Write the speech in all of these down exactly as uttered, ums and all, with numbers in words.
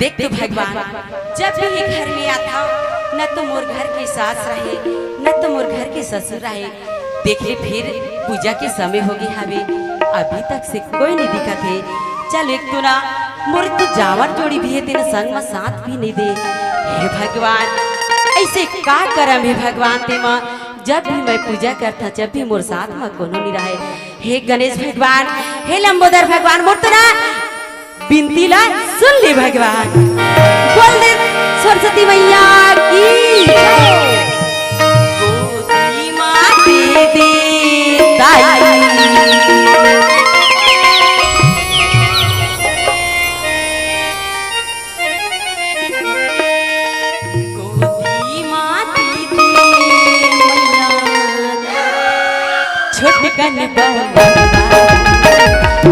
देख तो भगवान, जब भी ये घर में आता, न तो मोर घर के सास रहे, न तो मोर घर के ससुर रहे। देख ले, फिर पूजा के समय होगे हवे, अभी तक से कोई नहीं दिखत हे। चल, एक तो ना मोर तो जावट जोड़ी भी हे, तेन संग म साथ भी नहीं दे। हे भगवान, ऐसे का करम हे भगवान, तेमा जब भी मैं पूजा करथा, जब भी मोर साथ म कोनो नहीं रहे। हे गणेश भगवान, हे लंबोदर भगवान, मोर तो ना बिनती ला सुन ले भगवान। बोल दे सरस्वती मैया की जय। गोदी माँ दे दे दाई। गोदी माँ दे दे मैया। छोटकन बलवा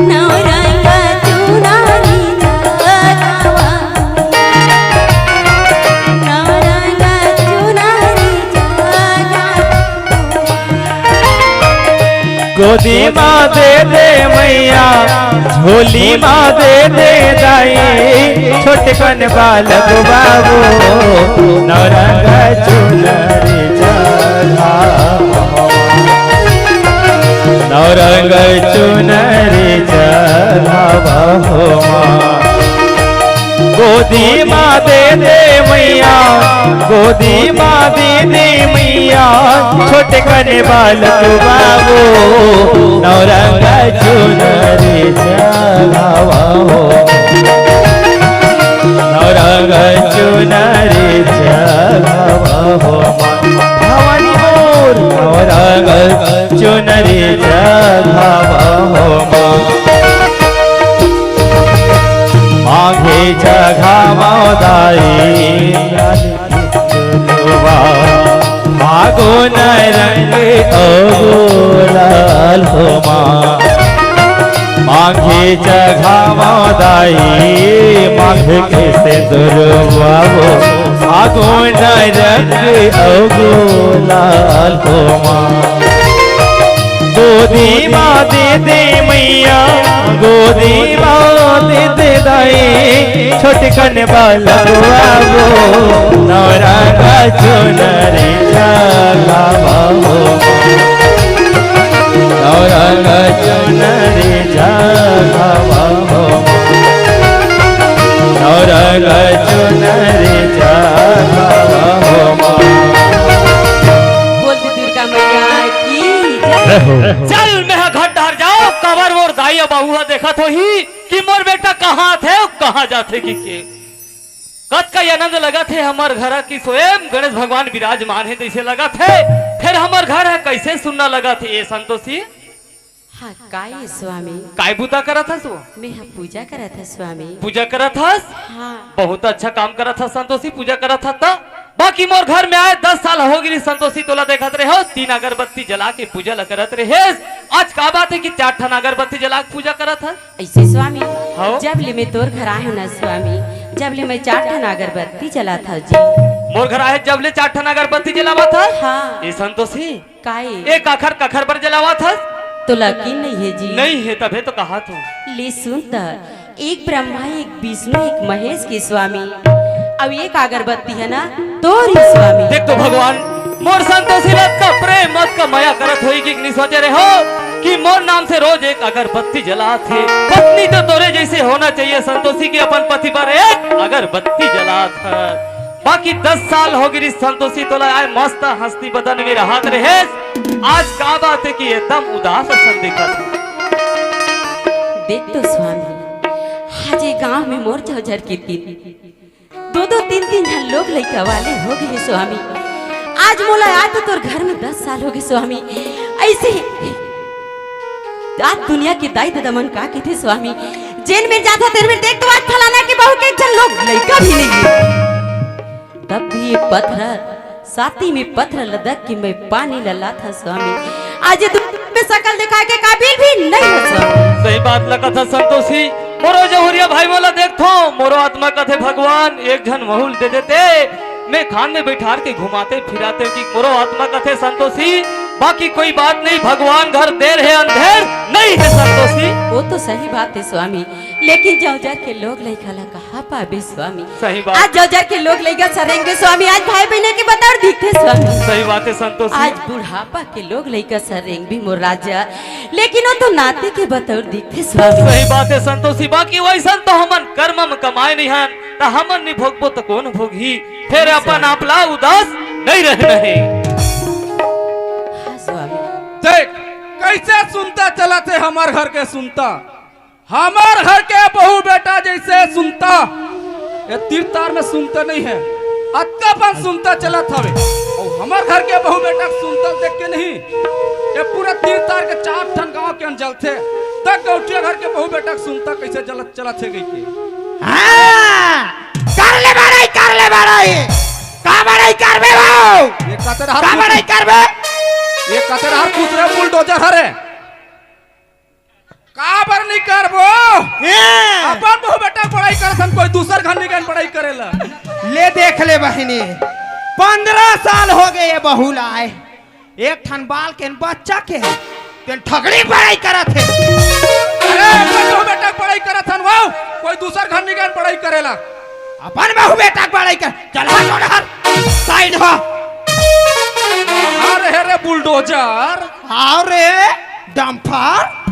नवरंग चुनरी चढ़ावा। नवरंग चुनरी चढ़ावा। गोदी माँ दे दे मैया, झोली माँ दे दे दाई, छोटकन बालक बाबू, नवरंग चुनरी चढ़ावा। नवरंग चुनरी चढ़ावा हो माँ। गोदी माँ दे दे मैया, गोदी माँ दे दे मैया, छोटकन बालक बाबू, नवरंग चुनरी चढ़ावा हो। नवरंग चुनरी चढ़ावा हो माँ। भवानी मोर, नवरंग चुनरी चढ़ावा हो माँ। मांगे जगह मौदाई, फागुन रंग ओ गुलाल हो माँ। मांगे जगह मौदाई, मांग के सिंदूर बाबू, फागुन रंग ओ गुलाल हो माँ। गोदी माँ दे दे मैया, गोदी माँ दे दे दाई, छोटकन बालक बाबू, नवरंग चुनरी चढ़ावा हो। नवरंग चुनरी चढ़ावा हो। नवरंग चुनरी चढ़ावा हो। बोल दे दुर्गा मैया की जय। जय हो। चल, मैं घर डहर जाओ, काबर मोर दाई अउ बाबू ह देखत होही कि मोर बेटा कहाँ आथे अउ कहाँ जाथे कि के। कतका आनंद लगत हे हमर घर कि स्वयं गणेश भगवान विराजमान हे तइसे लगत हे, फेर हमर घर ह कइसे सुन्ना लगत हे ए संतोषी? हाँ, काय स्वामी? काय बुता करत हस वो? मैं ह पूजा करत हस स्वामी। पूजा करत हस? हाँ। बहुत अच्छा काम करत हस संतोषी, पूजा करत हस त। बाकी मोर घर में आए दस साल हो गिरी संतोषी, तोला देखत रहे हो, तीन अगरबत्ती जला के पूजा ल करत रहे। आज का बात हे कि चार ठन अगरबत्ती जला के पूजा करत हस? ऐसे स्वामी, हाँ। जब ले मैं तोर घर आए हो ना स्वामी, जब ले मैं चार ठन अगरबत्ती जलात हस जी। मोर घर आए जब ले चार ठन अगरबत्ती जलावत हस? हाँ। ए संतोषी, काए? ए काखर काखर बर जलावत हस? तोला यकीन नहीं हे जी। नहीं हे, तभे तो कहा तू। ले सुन त, एक ब्रह्मा, एक विष्णु, एक महेश के स्वामी, अउ एक अगरबत्ती हे ना तोर ही स्वामी। देख तो भगवान, मोर संतोषी ला अतका प्रेम, अतका मया करत होही कि नहीं सोचे रहे हो कि मोर नाम से रोज एक अगरबत्ती जलात हे। पत्नी तो तोरे जइसे होना चाहिए संतोषी, कि अपन पति बर एक अगरबत्ती जलात हे। बाकी दस साल हो गिरी संतोषी, तोला आए मस्त हंसती बदन में रहत रहेस। आज का बात हे कि एकदम उदास असन दिखत हे? देख तो स्वामी, आज ये गांव में मोर जौजर के तीन, दो दो तीन तीन झन लोग लइका वाले हो गए स्वामी। आज मोला आए तो तोर घर में दस साल हो गए स्वामी। ऐसे ही आज दुनिया के दाई ददा मन का कहिथे स्वामी, जेन मेर जाथो तेन मेर देख तो आज फलाना के बहू के एक झन लोग लइका भी नहीं हे। तब भी ये पत्थर, साथी में पत्थर लदक के मैं पानी ल लात हस स्वामी। आज ये दुनिया में शकल दिखाए के काबिल भी नहीं हस स्वामी। सही बात ल कथस संतोषी। मोरो जहुरिया भाई मोला देखथो, मोरो आत्मा कथे भगवान एक झन वहू ल दे देते, मैं खान में बैठार के घुमाते फिराते कि मोरो आत्मा कथे संतोषी बाकी कोई बात नहीं, भगवान घर देर है अंधेर नहीं है संतोषी। वो तो सही बात है स्वामी, लेकिन जौजर के लोग लइका ला कहाँ पाबे स्वामी? सही बात। आज जौजर के लोग लइका सरेंगे स्वामी, आज भाई बहिनी के बतौर दिखथे स्वामी। सही बात है संतोषी। आज बुढ़ापा के लोग लइका सरेंगे भी मोर राजा, लेकिन वो तो नाती के बतौर दिखथे स्वामी। सही बात है संतोषी, बाकी वैसन तो हमन कर्म म कमाए नहीं हन, त हमन नहीं भोगबो त कौन भोगही? फिर अपन आप ला उदास नहीं रहना है। हाँ स्वामी। देख, कैसे सुनता चलत हे हमर घर के सुनता, हमर घर के बहू बेटा जैसे सुनता, ये तीर तार में सुनता नहीं है, अतका अपन सुनता चलत हवे। और हमर घर के बहू बेटा के सुनता देख के नहीं, ये पूरा तीर तार के चार ठन गांव के अंजल थे, तक गौटिया घर के बहू बेटा के सुनता कैसे जलत चलत हे गई के। हाँ, कर ले बड़ाई, कर ले बड़ाई। का बड़ाई करबे बाबू? ये कते रहर का कुछ बड़ाई करबे? ये कते रहर कुछ रे बुलडोजर हरे। का बर नहीं करबो? हैं। अपन बहू बेटा के बड़ाई करत हन, कोई दूसर घर नहीं गए बड़ाई करेला। ले देख ले बहिनी, पंद्रह साल हो गए ये बहू ला आए, एक ठन बाल के न बच्चा के, तेन ठगड़ी बड़ाई करत हे। अरे, अपन बहू बेटा के बड़ाई करत हन, वाह, कोई दूसर घर नहीं गए बड़ाई करेला। अपन बहू बेटा के बड़ाई कर, चल हट, उधर, साइड हो। अरे, हे रे बुलडोजर। आओ रे, डंपर।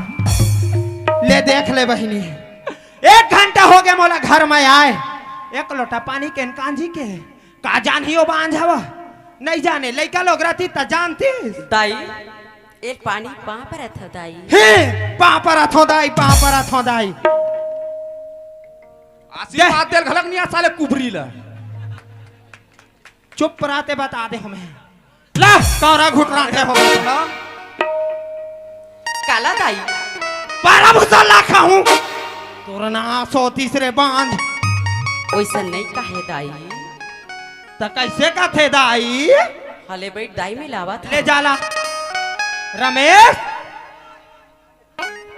ले देख ले बहिनी, एक घंटा हो गए मोला घर में आए, एक लोटा पानी के न कांजी के। का जानही ओ बांझ हवा? नहीं जाने, लइका लोग रहती त जानती। दाई, एक पानी पाँव परत हो दाई। हे, पाँव परत हो दाई, पाँव परत हो दाई। आशीर्वाद देल घलक नहीं आ साले कुबरी ला। चुप रहते बता दे हमें। ला, कौरा घुटरा दे हो। हाँ। काला दाई। पारा भूसा लाखा हूँ। तोर ना सो तीसरे बांध। ओइसन नहीं कहे दाई। त कैसे कथे दाई? हले बैठ दाई, मिलावत ले हूँ। जाला। रमेश,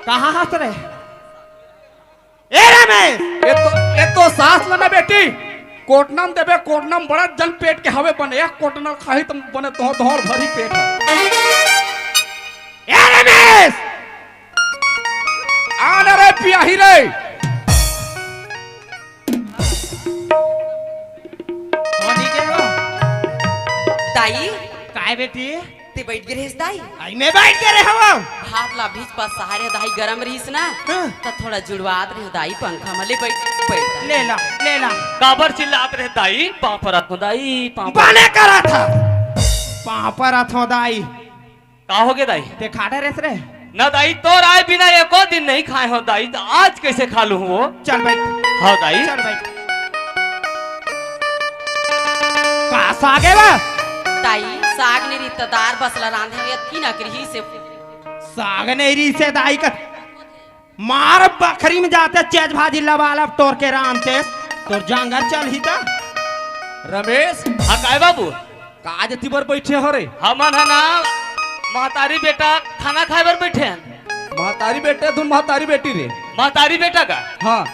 कहाँ हस रे? ए रमेश! ये तो, ये तो सास ला ना बेटी, कोटना म देबे, कोटना म बड़ा जन पेट के हवे बने, एक कोटना खाही त बने तोहर, तोहर भरी पेट है। ए रमेश! आ ना रे पियाही रे। होनी के हो? दाई। काय बेटी? ते बैठ गे रहिस दाई? आई मैं बैठ गे रहे हवं। भात ला भीज पास सहारे दाई गरम रहिस ना, हाँ। त थोड़ा जुड़वात रहे दाई पंखा म। ले बैठ, बैठ दाई। ले ला, ले ला। काबर चिल्लात रहे दाई? पाँव परत हो दाई, पाँव परत। बने करा था। पाँव परत हो दाई। का हो गे दाई? ते खा डरेस रे? ना दाई, तोर आए बिना एको दिन नहीं खाए हो दाई, त आज कैसे खा लूँ वो? चल बैठ। हाँ दाई। चल बैठ। का साग हे बा? दाई, साग नहीं रही त दार बसला रांधे हुए अतकी नकरी से। साग नहीं रही से दाई का मार बखरी में जाते चेज भाजी लबालब टोर के रांधते, तोर जांगर चलही त। रमेश। हाँ, काय बाबू? का जति बर बैठे हो रे? हमन ह ना महतारी बेटा खाना खाए बर बैठे हन। महतारी बेटे धुन महतारी बेटी रे? महतारी बेटा का? हाँ।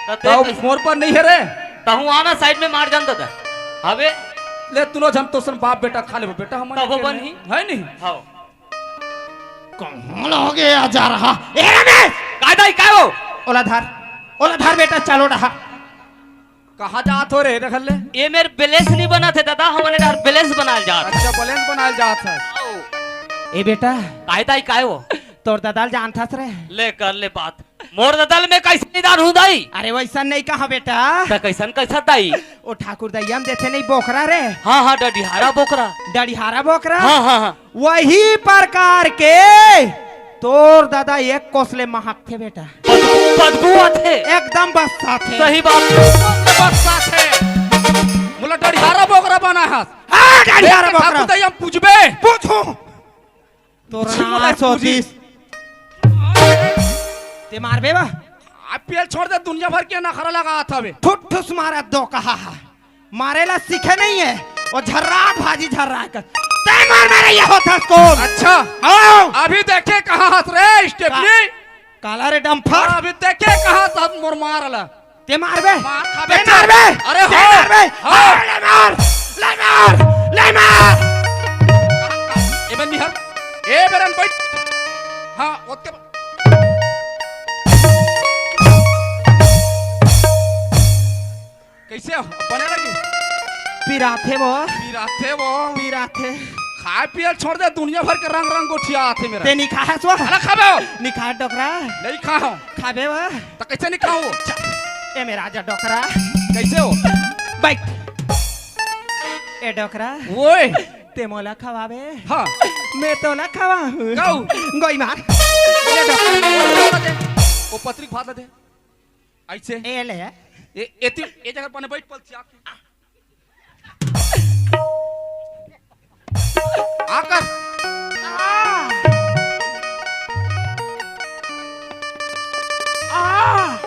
त तब देख, मोर पर नहीं है रे। तहूँ आना साइड में मार जान दादा। हवे? ले तुनो झन तो सन बाप बेटा खा ले बेटा हमन तबो अकेले। बनही। है नहीं? हाँ। कहाँ ले गे जा रहा? ए रमेश! काय दाई, काय हो? ओला धर, ओला धर बेटा, चलो डहा। कहाँ जात हो रे, रख ले। ए मेर बैलेंस नहीं बना थे दादा, हमने यार बैलेंस बनाल जात। अच्छा, बैलेंस बनाल जात है। ए बेटा। काय दाई, काय हो? तोर ददाल जानथस रे। ले कर ले बात। मोर ददाल में कैसे निदान हूँ दाई? अरे वैसा नहीं कहा बेटा। त कैसन कैसा दाई? ओ ठाकुर दइया म देथे नहीं बोकरा रे। हाँ, हाँ, डडिहारा बोकरा। डडिहारा बोकरा? हाँ, हाँ, हाँ। वही प्रकार के तोर दादा एक कोस ले महकथे बेटा। बदबू, बदबू आथे। एकदम बस साथे। सही बात। बस साथे। मोला डडिहारा बोकरा बना हस। हाँ, डडिहारा देख के बोकरा। ठाकुर दइया म पूछबे। पूछू। तोर पूछू ना मत, सोतीस। पूछी। ते मारबे बा? आप पेल छोड़ दे, दुनिया भर के नखरा लगा था बे। ठुस ठुस मारा दो कहा हा। मारे ला सीखे नहीं है, वो झर्राट भाजी झर्राट कर। तै मार मारे ये होता स्कूल। अच्छा। आओ। अभी देखे कहाँ हंस रहे स्टेपनी? का-, काला रे डंफर। हाँ, अभी देखे कहाँ हंस मोर मार ला। ते मारबे? मार खाबे ते तो। मारबे? अरे ते हो। मारबे? हो। अरे ले मार, ले मार, ले मार। एबे निहर। ए बेरन बैठ। हाँ, ओतके बा-, कइसे हो? बने लगी? पिराथे वो। पिराथे वो। पिराथे। खाए पियल छोड़ दे, दुनिया भर के रंग रंग गोठिया आथे मेरा। ते नइ खाहस वो? अरे खाबे हो। नइ खाए डोकरा। नइ खाहूँ। खाबे वो? त कइसे नइ खाहूँ? चा-, ए मेरा राजा डोकरा। कइसे हो? बैठ। ए डोकरा। ओए। ते मोला खवाबे? हाँ। मैं तोला खवाहूँ। काऊ? गोई मार। ले डोकरा। वो पतरी भात ला दे। अइसे। ए ले। ए, एती, ए जगह बने बैठ पल चिया। आकर। आ। आ।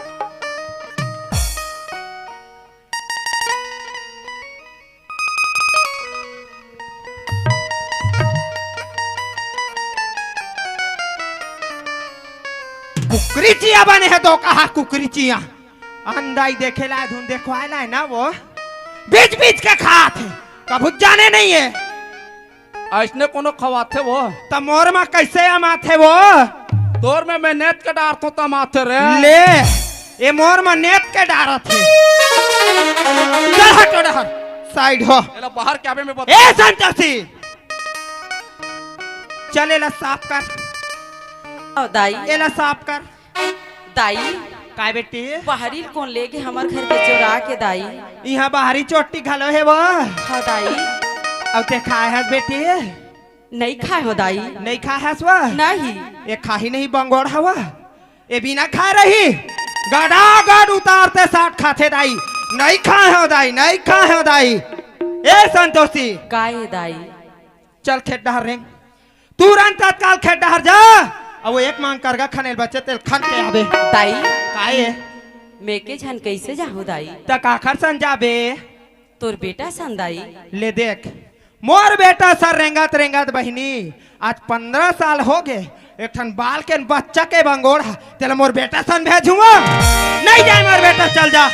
कुकरी चिया बने हे तो कहा कुकरी चिया। अंदाई देखे ला धुन देखवाए ला हे ना वो। बीच बीच के खात हे। कभू जाने नइ हे। अइसने कोनो खवाथे वो? त मोर म कइसे अमाथे वो? तोर में मैं नेत के डारथों त अमाथे रे। ले, ए मोर म नेत के डारत हे। चल हट ओ डहर, साइड हो। एला बाहर के आबे में बता। ए संतोषी, चल एला साफ कर। ओ दाई। एला साफ कर। दाई। काय बेटी? बाहरी कोन लेगे हमर घर के चोरा के दाई? इहाँ बाहरी चोटी घलो हे वो। हाँ दाई। अउ ते खाए हस बेटी? नइ खाए हो दाई। नइ खाए हस वो? नहीं। ए खाही नहीं बंगोड़ हवा। ए बिना खाए रही। गड़ा गड़ उतारते साठ खाथे दाई। नइ खाए हो दाई, नइ खाए हो दाई। ए संतोषी। काय दाई? चल खेत डहर रेंग। तुरंत तत्काल खेत डहर जा। अउ वो एक मांग करगा खनेल बचे तेल खन के आबे। दाई। काय? मैं के झन कइसे जाहूँ दाई? त काखर सन जाबे? तोर बेटा सन दाई। ले देख, मोर बेटा सन रेंगत रेंगत बहिनी, आज पंद्रह साल होगे, एक ठन बाल के बच्चा के बंगोड़ ह, तेला मोर बेटा सन भेजूँ? नइ जाय मोर बेटा, चल जा।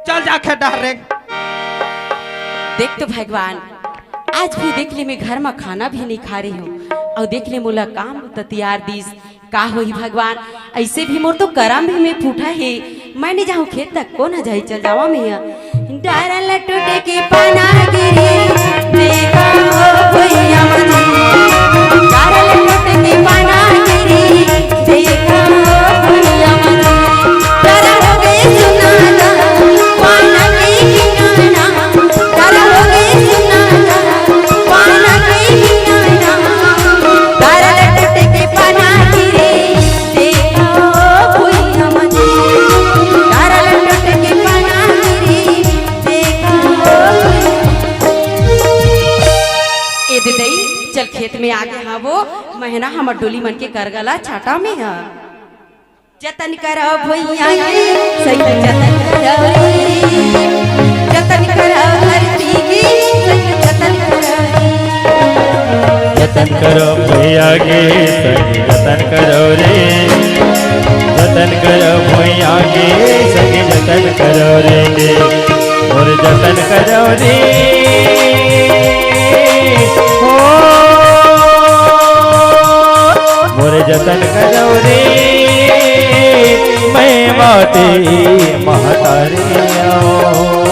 चल जा खेत डहर रे। देख तो भगवान, आज भी देख ले मैं घर म खाना भी नइ खा रही हूँ अउ देख ले मोला काम ततियार दिस। का होही भगवान, अइसे भी मोर तो करम भी में फूटा हे। मैं नइ जाहूँ खेत तक, कोन ह जाही, चल जावा मैं ह। डारा ल टूटे के पाना गिरी, देखा हो भुइयाँ म जी। डारा ल टूटे के पाना गिरी, देखा हो भुइयाँ म जी। डारा होगे सुनाना, पाना के किनारा। डारा होगे सुनाना, पाना के किनारा। डारा ल टूटे के पाना गिरी, देखा हो भुइयाँ म जी। डारा ल टूटे के पाना गिरी, देखा हो भुइयाँ। ए दे दई, चल खेत में आगे हवो, महना हमर डोली मन के करगा ला छाटा में ह। जतन करो भुइयाँ के, सही जतन करो रे। जतन करो धरती के, सही जतन करो रे। जतन करो भुइयाँ के, सही जतन करो रे। जतन करो भुइयाँ के, सही जतन करो रे। मोर जतन करो रे। ओ, मोर जतन करो रे, मैं माटी महतारी आँव।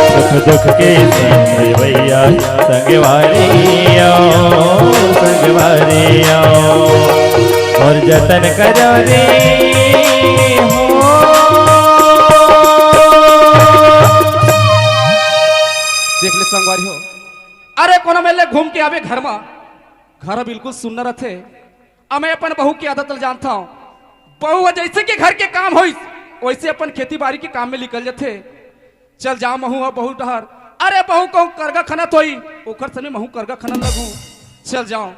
सुख दुख के संग भैया संगवारी आँव, संगवारी आँव। मोर जतन करो रे हो। देख ले संगवारी हो, अरे कोनो मेर ले घूम के आबे घर म, घर बिल्कुल सुन्ना रथे। अब मैं अपन बहू के आदत ल जानथंव। बहू ह जइसे कि घर के काम होइस, वइसे अपन खेती बारी के काम में निकल जथे। चल जांव महूं ह बहू डहर। अरे बहू कहूं करगा खनत होही, ओकर संग महूं करगा खनन लगहूं। चल जांव।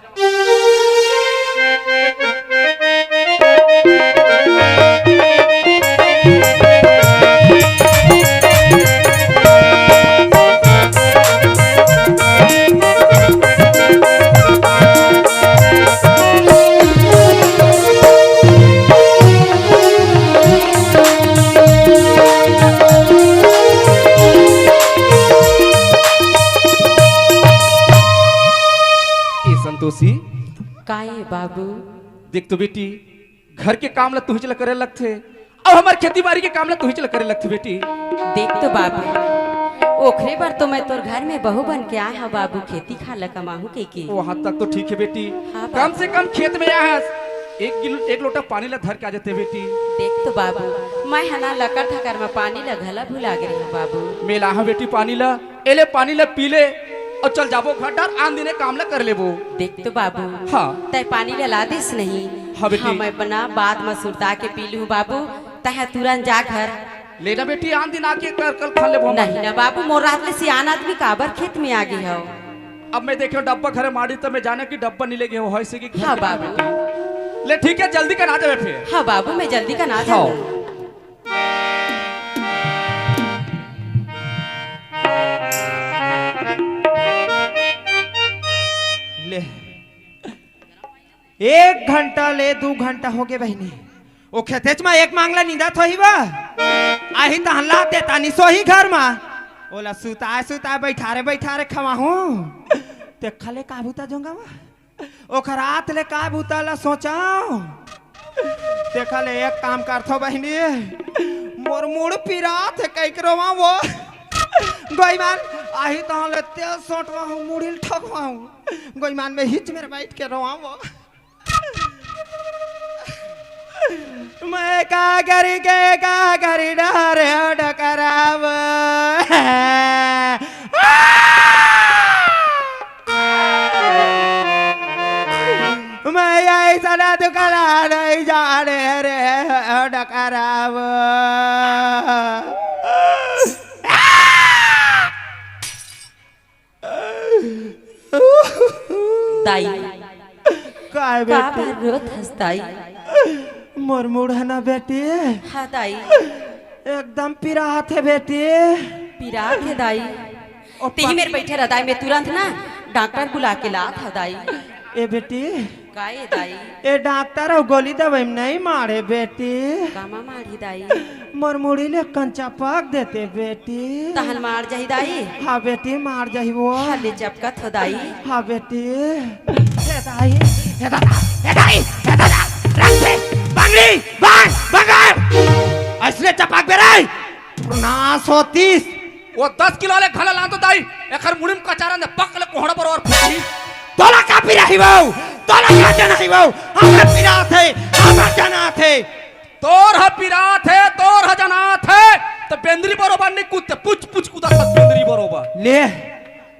बाबू। देख तो बेटी, घर के काम ला तुहिच ला करे लगथे, अउ हमर खेती बाड़ी के काम ला तुहिच ला करे लगथे बेटी। देख तो बाबू, ओखरे बर तो मैं तोर घर में बहू बन के आए हंव बाबू, खेती खार ला कमाहूं कहिके। वहां तक तो ठीक हे बेटी, हाँ बाबू। कम से कम खेत में आए हस, एक गिल-, एक लोटा पानी ला धर के आ जाते बेटी। देख तो बाबू, मैं ह ना लकर धकर में पानी ला घला भुला गे रहेंव बाबू। मैं लाहूं बेटी पानी ला, ए ले पानी ला पी ले अउ चल जाबो घर डार, आन दिने काम ला कर लेबो। देख तो बाबू, हाँ। तैं पानी ला ला दिस नहीं। हाँ बेटी। हाँ, मैं बना बाद में सुरता के पी लूं बाबू, तैं तुरंत जा घर। ले ना बेटी, आन दिन आके कर कल खा लेबो हम। नहीं ना बाबू, मोर रात ले सियान आदमी काबर खेत में आ गे हव। अब मैं देखे डब्बा घरे माड़ी त मैं जाने कि डब्बा नहीं ले गे हो, होइसे कि घर हाँ के काम बाबू। बेटी। ले ठीक है, जल्दी कर आ जावे फिर। हाँ बाबू, मैं जल्दी कर आ हाँ। जाऊं। ले, एक घंटा ले दू घंटा होगे बहिनी, ओ खेतेच म एक मांगला निंदत होही वा। आही तहन ला देता नि सोही घर म, ओला सुताए सुताए बैठारे बैठारे खवाहूं। ते खले का बुता जोंगा वा। ओखर हाथ ले का बुता ला सोचव। तेखर ले एक काम करथो बहिनी, मोर मुड़ पिरात हे कहिके रोवा वो। गोईमान, आही तहाँ ले तेल सोटवा हूँ, मुड़ी ल ठोकवा हूँ। गोईमान में हिच मेर बैठ के रोवा वो। मैं का करी के का करी डरे डकराव। मैं ऐसा दुकाना नहीं जाने रे डकराव। दाई, काय का बेटी? बार रोत हस दाई? मोर मुड़ ह ना बेटी। हाँ दाई। एकदम पिरात हे बेटी। पिरात हे दाई। ओ तेही पा- मेर बैठे रह दाई, मैं तुरंत ना डॉक्टर बुला के लात ह दाई। ए बेटी। का ए दाई? ए डॉक्टर अउ गोली दवाई में नहीं मारे बेटी। कामा मारी दाई? मोर मुड़ी ले कंचा पक देते बेटी। तहन मार जाही दाई? हाँ बेटी, मार जाही वो। हाँ, ले चपकत हो दाई। हाँ बेटी। हे दाई, हे दादा, हे दाई, हे दादा, रंग से, बंगड़ी, बांग, बंगार। असले चपाक बे रे। प्रणास होतीस। वो दस किलो वाले घला लान तो दाई, एखर मुड़ी में कचारन दे, पक ले कोहड़ा पर और फूटी। तोला का पिराही वो? तोला का जनाही वो? हमर पिरात हे, हमर जनात हे। तोर ह पिरात हे, तोर ह जनात हे, त बेंदरी बरोबर नहीं कूदते, पुच पुच कूदत हस बेंदरी बरोबर। ले,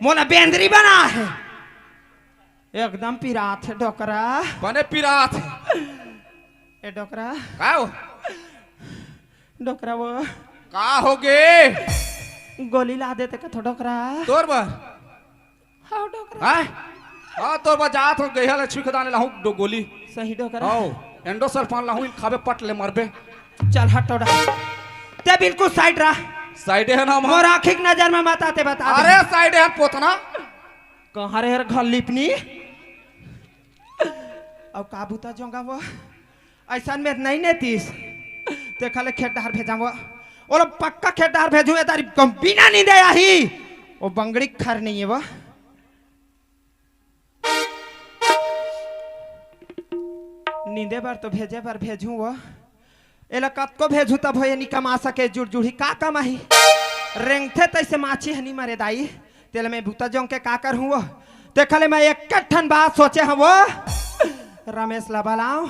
मोला बेंदरी बना हे। एकदम पिरात हे डोकरा। बने पिरात हे। ए डोकरा। का हो? डोकरा वो। का हो गे? गोली ला देते का थो डोकरा। तोर बर। हाँ, डोकरा। हाँ? हाँ, तोर बर जात हो, गइहा ले छुई खदाने लाहूं दो गोली। सही डोकरा। हाँ, एंडोसल्फान लाहूं, इन खाबे पट ले मरबे। चल हट टोड़ा। ते बिल्कुल साइड रह। साइडे हे ना हम। मोर आँखी के नजर में मत आते बता दे। अरे साइडे हे पोतना। कहाँ रे हर घर लिपनी? अब का बुता जोंगा वो? अइसन में नहीं नेतीस। तेखा ले खेत डहर भेजावो। ओला पक्का खेत डहर भेजू, ए दारी कम बिना नींदे आही। ओ बंगड़ी खर नहीं हे वो। नींदे बर तो भेजे बर भेजू वो। एला कतको भेजू तब हो ये नी कमा सके जुड़जुड़ी का कमाही। रेंगथे तैसे माछी हनी मरे दाई। तेला मैं बुता जोंग के का करहूं वो? तेखा ले मैं एक ठन बात सोचे हंव वो। रमेश ला बलाओ।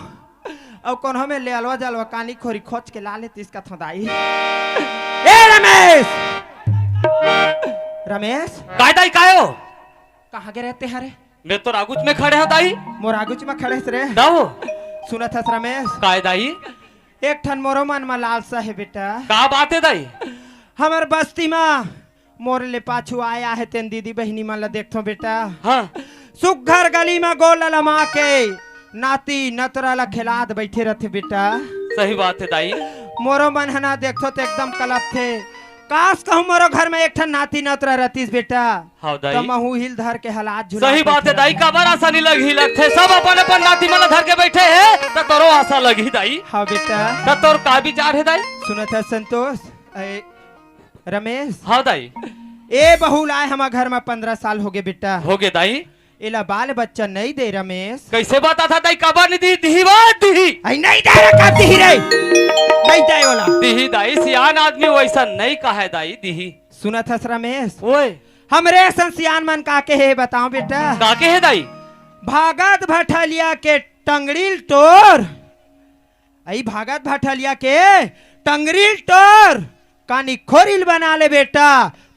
अउ कोनो में ले अलवा जलवा कानी खोरी खोज के ला लेतीस कथों दाई। ए रमेश! रमेश! काय दाई कायो? कहाँ गे रहे ते हरे? मैं तोर आगुच में खड़े हंव दाई। मोर आगुच में खड़े हस रे? दाऊ। सुनत हस रमेश? काय दाई? एक ठन मोरो मन में लालसा हे बेटा। का बात हे दाई? हमर बस्ती में मोर ले पाछू आया हे तेन दीदी बहिनी मन ला देखथों बेटा। हाँ। सुग्घर गली में गोल लमा के नाती नतरा ला खेलात बैठे रथे बेटा। सही बात हे दाई। मोरो मन ह ना देखथों त एकदम कलपथे। काश कहूं मोरो घर में एक ठन नाती नतरा रहतीस बेटा। हाँ दाई। त महू हिल धर के हलात झुला सही बात हे दाई, काबर आसा नहीं लगही लगथे, सब अपन अपन नाती मन ला धर के बैठे हे, त तोरो आसा लगही दाई। हाँ बेटा। त तोर का विचार हे दाई? सुनत हे संतोष, ए, रमेश। हाँ दाई। ए बहू लाए हमर घर में पंद्रह साल होगे बेटा। होगे दाई। एला बाल बच्चा नइ दे रमेश। कइसे बताथा दाई, काबर नइ दिही? दिही बा, दिही। अई नइ दे रे, कब दिही रे? नइ दे ओला। दिही दाई, सियान आदमी वइसन नइ कहय दाई, दिही। सुनत हस रमेश? ओए। हमरे असन सियान मन का केहे बतावं बेटा। का केहे दाई? भागत भठलिया के टंगड़ी ल टोर। अई भागत भठलिया के टंगड़ी ल टोर, कानी खोरी ल बना ले बेटा,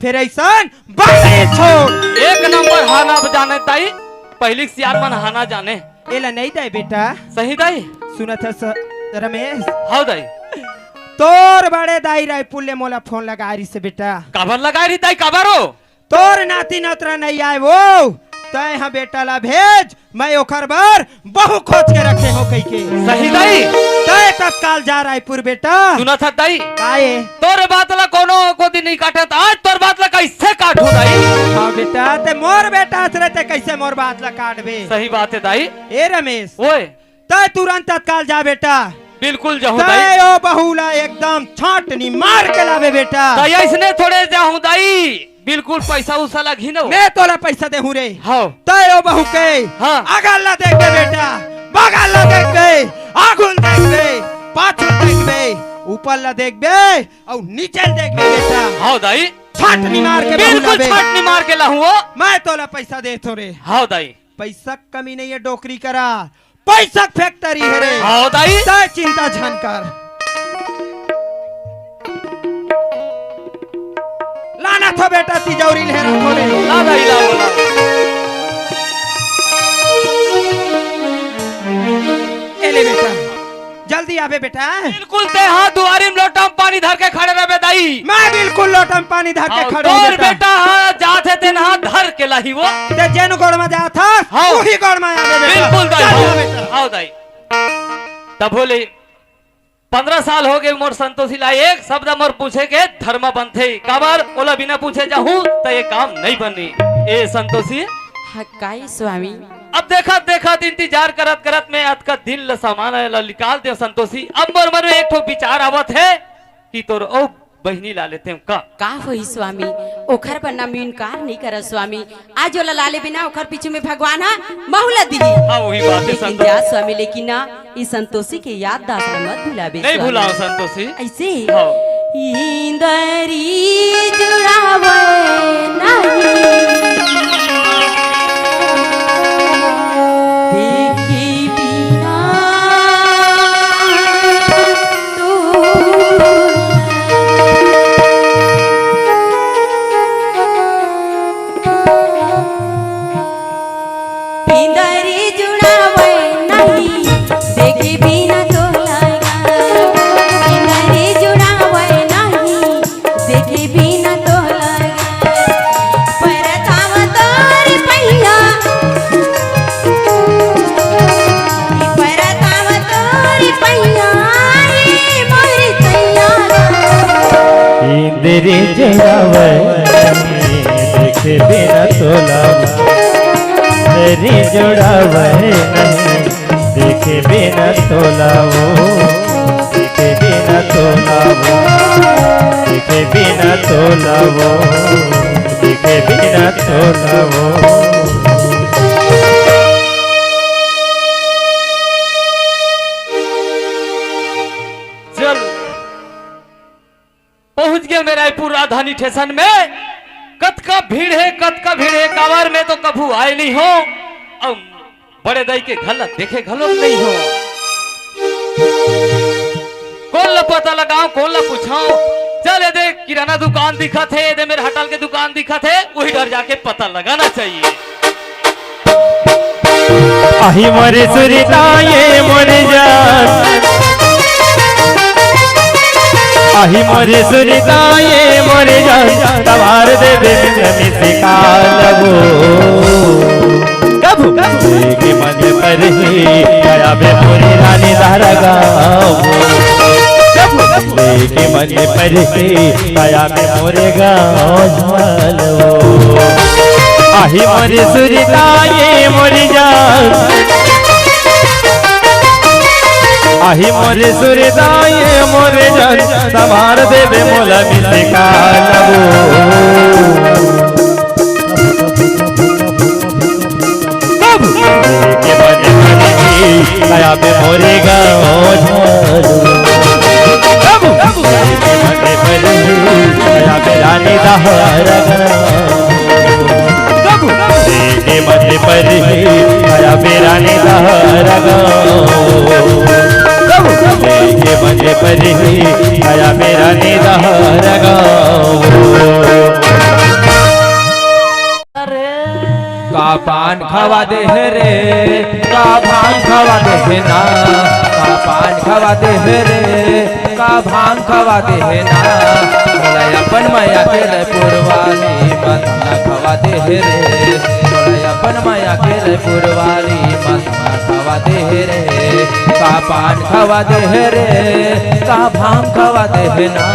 फेर अइसन बांगड़ी छोड़। एक नंबर हाना जाने दाई, पहिली के सियान मन हाना जाने। एला नइ दे बेटा। सही दाई? सुनत हस रमेश? हव दाई। तोर बड़े दाई रायपुर ले मोला फोन लगाय रिहिस बेटा। काबर लगाय रिहिस दाई, काबर ओ? तोर नाती नतरा नइ आय वो, तैं ह बेटा ला भेज, मैं ओखर बर बहू खोज के रखे हों कहिके। सही दाई। तैं तत्काल जा रायपुर बेटा। सुनत हस दाई? काय? तोर बात ला कोनो कोती नइ काटत, आज तोर बात ला कइसे काटहूं दाई? हाँ बेटा, तैं मोर बेटा हस रे, तैं कइसे मोर बात ला काटबे? सही बात हे दाई। ए रमेश। ओए। तैं तुरंत तत्काल जा बेटा। बिल्कुल जाहूं दाई। तैं ओ बहू ला एकदम छाटनी मार के लाबे बेटा। दाई अइसने थोड़े जाहूं दाई, बिल्कुल पइसा उसा लगही न। मैं तोला पइसा देहूं रे। हव। तैं ओ बहू के हाँ। अगल ला देखबे बेटा, बगल ला देखबे, आगू ल देखबे, पाछू ल देखबे, ऊपर ला देखबे अउ नीचे ल देखबे बेटा। हव दाई। छाटनी मार के बहू बिल्कुल लाबे। छाटनी मार के लाहूं ओ। मैं तोला पइसा देथों रे। हव दाई। पइसा के कमी नइ हे डोकरी करा, पइसा के factory हे रे। हव दाई। तैं चिंता झन कर। लानथों बेटा तिजौरी ल हेरथों रे। ला दाई, ला, ला। ए ले बेटा, जल्दी आबे बेटा। बिल्कुल, तैं हा दुआरी म लोटा म पानी धर के खड़े रहबे दाई। मैं बिल्कुल लोटा म पानी धर के अउ खड़े हूं तोर बेटा। बेटा हा जात हे तेन हा धर के लाही वो। तैं जेन गोड़ म जात हस, हाँ। उही गोड़ म आबे बेटा। बिल्कुल दाई, चल हाँ। जा बेटा। हव दाई। तभो ले पंद्रह साल होगे मोर संतोषी ला, एक शब्द मोर पूछे के धरम बनथे। काबर ओला बिना पूछे जाहूं त ए काम नइ बनही। ए संतोषी। हाँ, काय स्वामी? अब देखत देखत, इंतजार करत करत मैं अतका दिन ल सामान ल निकाल देंव संतोषी। अब मोर मन में एक ठो विचार आवत हे कि तोर ओ बहिनी ला लेतेंव का? का होही स्वामी, ओखर बर ना मैं इनकार नइ करंव स्वामी। आज ओला लाले बिना ओखर पीछू में भगवान ह महूं ला दिही। हाँ, उही बात हे लेकिन संतोषी। जा स्वामी, लेकिन ना, ई संतोषी के याद दास ला मत भुलाबे नइ स्वामी। भुलांव संतोषी। अइसे? हाँ। इंदरी जुड़ावे नहीं, देखे बिना तोला। इंदरी जुड़ावे नहीं, देखे बिना तोला। इंदरी जुड़ावे नहीं, देखे बिना तोला। परताव तोर पहिया, परताव तोर पहिया, रे मोर सैया। इंदरी जुड़ावे नहीं, देखे बिना तोला। इंदरी जुड़ावे नहीं, देखे बिना तोला वो, देखे बिना तोला वो, देखे बिना तोला वो, देखे बिना तोला वो। चल, पहुंच गेंव मैं रायपुर राजधानी स्टेशन में। कतका भीड़ हे, कतका भीड़ हे, काबर मैं तो कभू आय नइ हों। अउ बड़े दाई के घर ला देखे घलोक नइ हों। कोन ला पता लगांव, कोन ला पूछंव? चल, ए दे किराना दुकान दिखत हे, ए दे मेर होटल के दुकान दिखत हे, उही डहर जाके पता लगाना चाहिए। आही मोरे सुरता ये मोरे जान, आही मोरे सुरता ये मोरे जान, तवार देबे मिस काल वो। कभू लेके मन पर ही आया बे मोरे रानी धारा गाँव। कभू लेके मन पर ही आया बे मोरे गाँव झाल वो। आही मोरे सुरता ये मोरे जान, आही मोरे सुरता ये मोरे जान, संभार देबे मोला मिस काल वो। आबे मोरे गाँव झालू। आबे रानी दहरा गाँव। आबे रानी दहरा गाँव। आबे रानी दहरा गाँव। का पान खवा दे हे रे, का भांग खवा दे हे ना, का पान खवा दे हे रे, का भांग खवा दे हे ना, मोला अपन मया के रपुर वाली मतना खवा दे हे रे, मोला अपन मया के रपुर वाली मतना खवा दे हे रे, का पान खवा दे हे रे, का भांग खवा दे हे ना,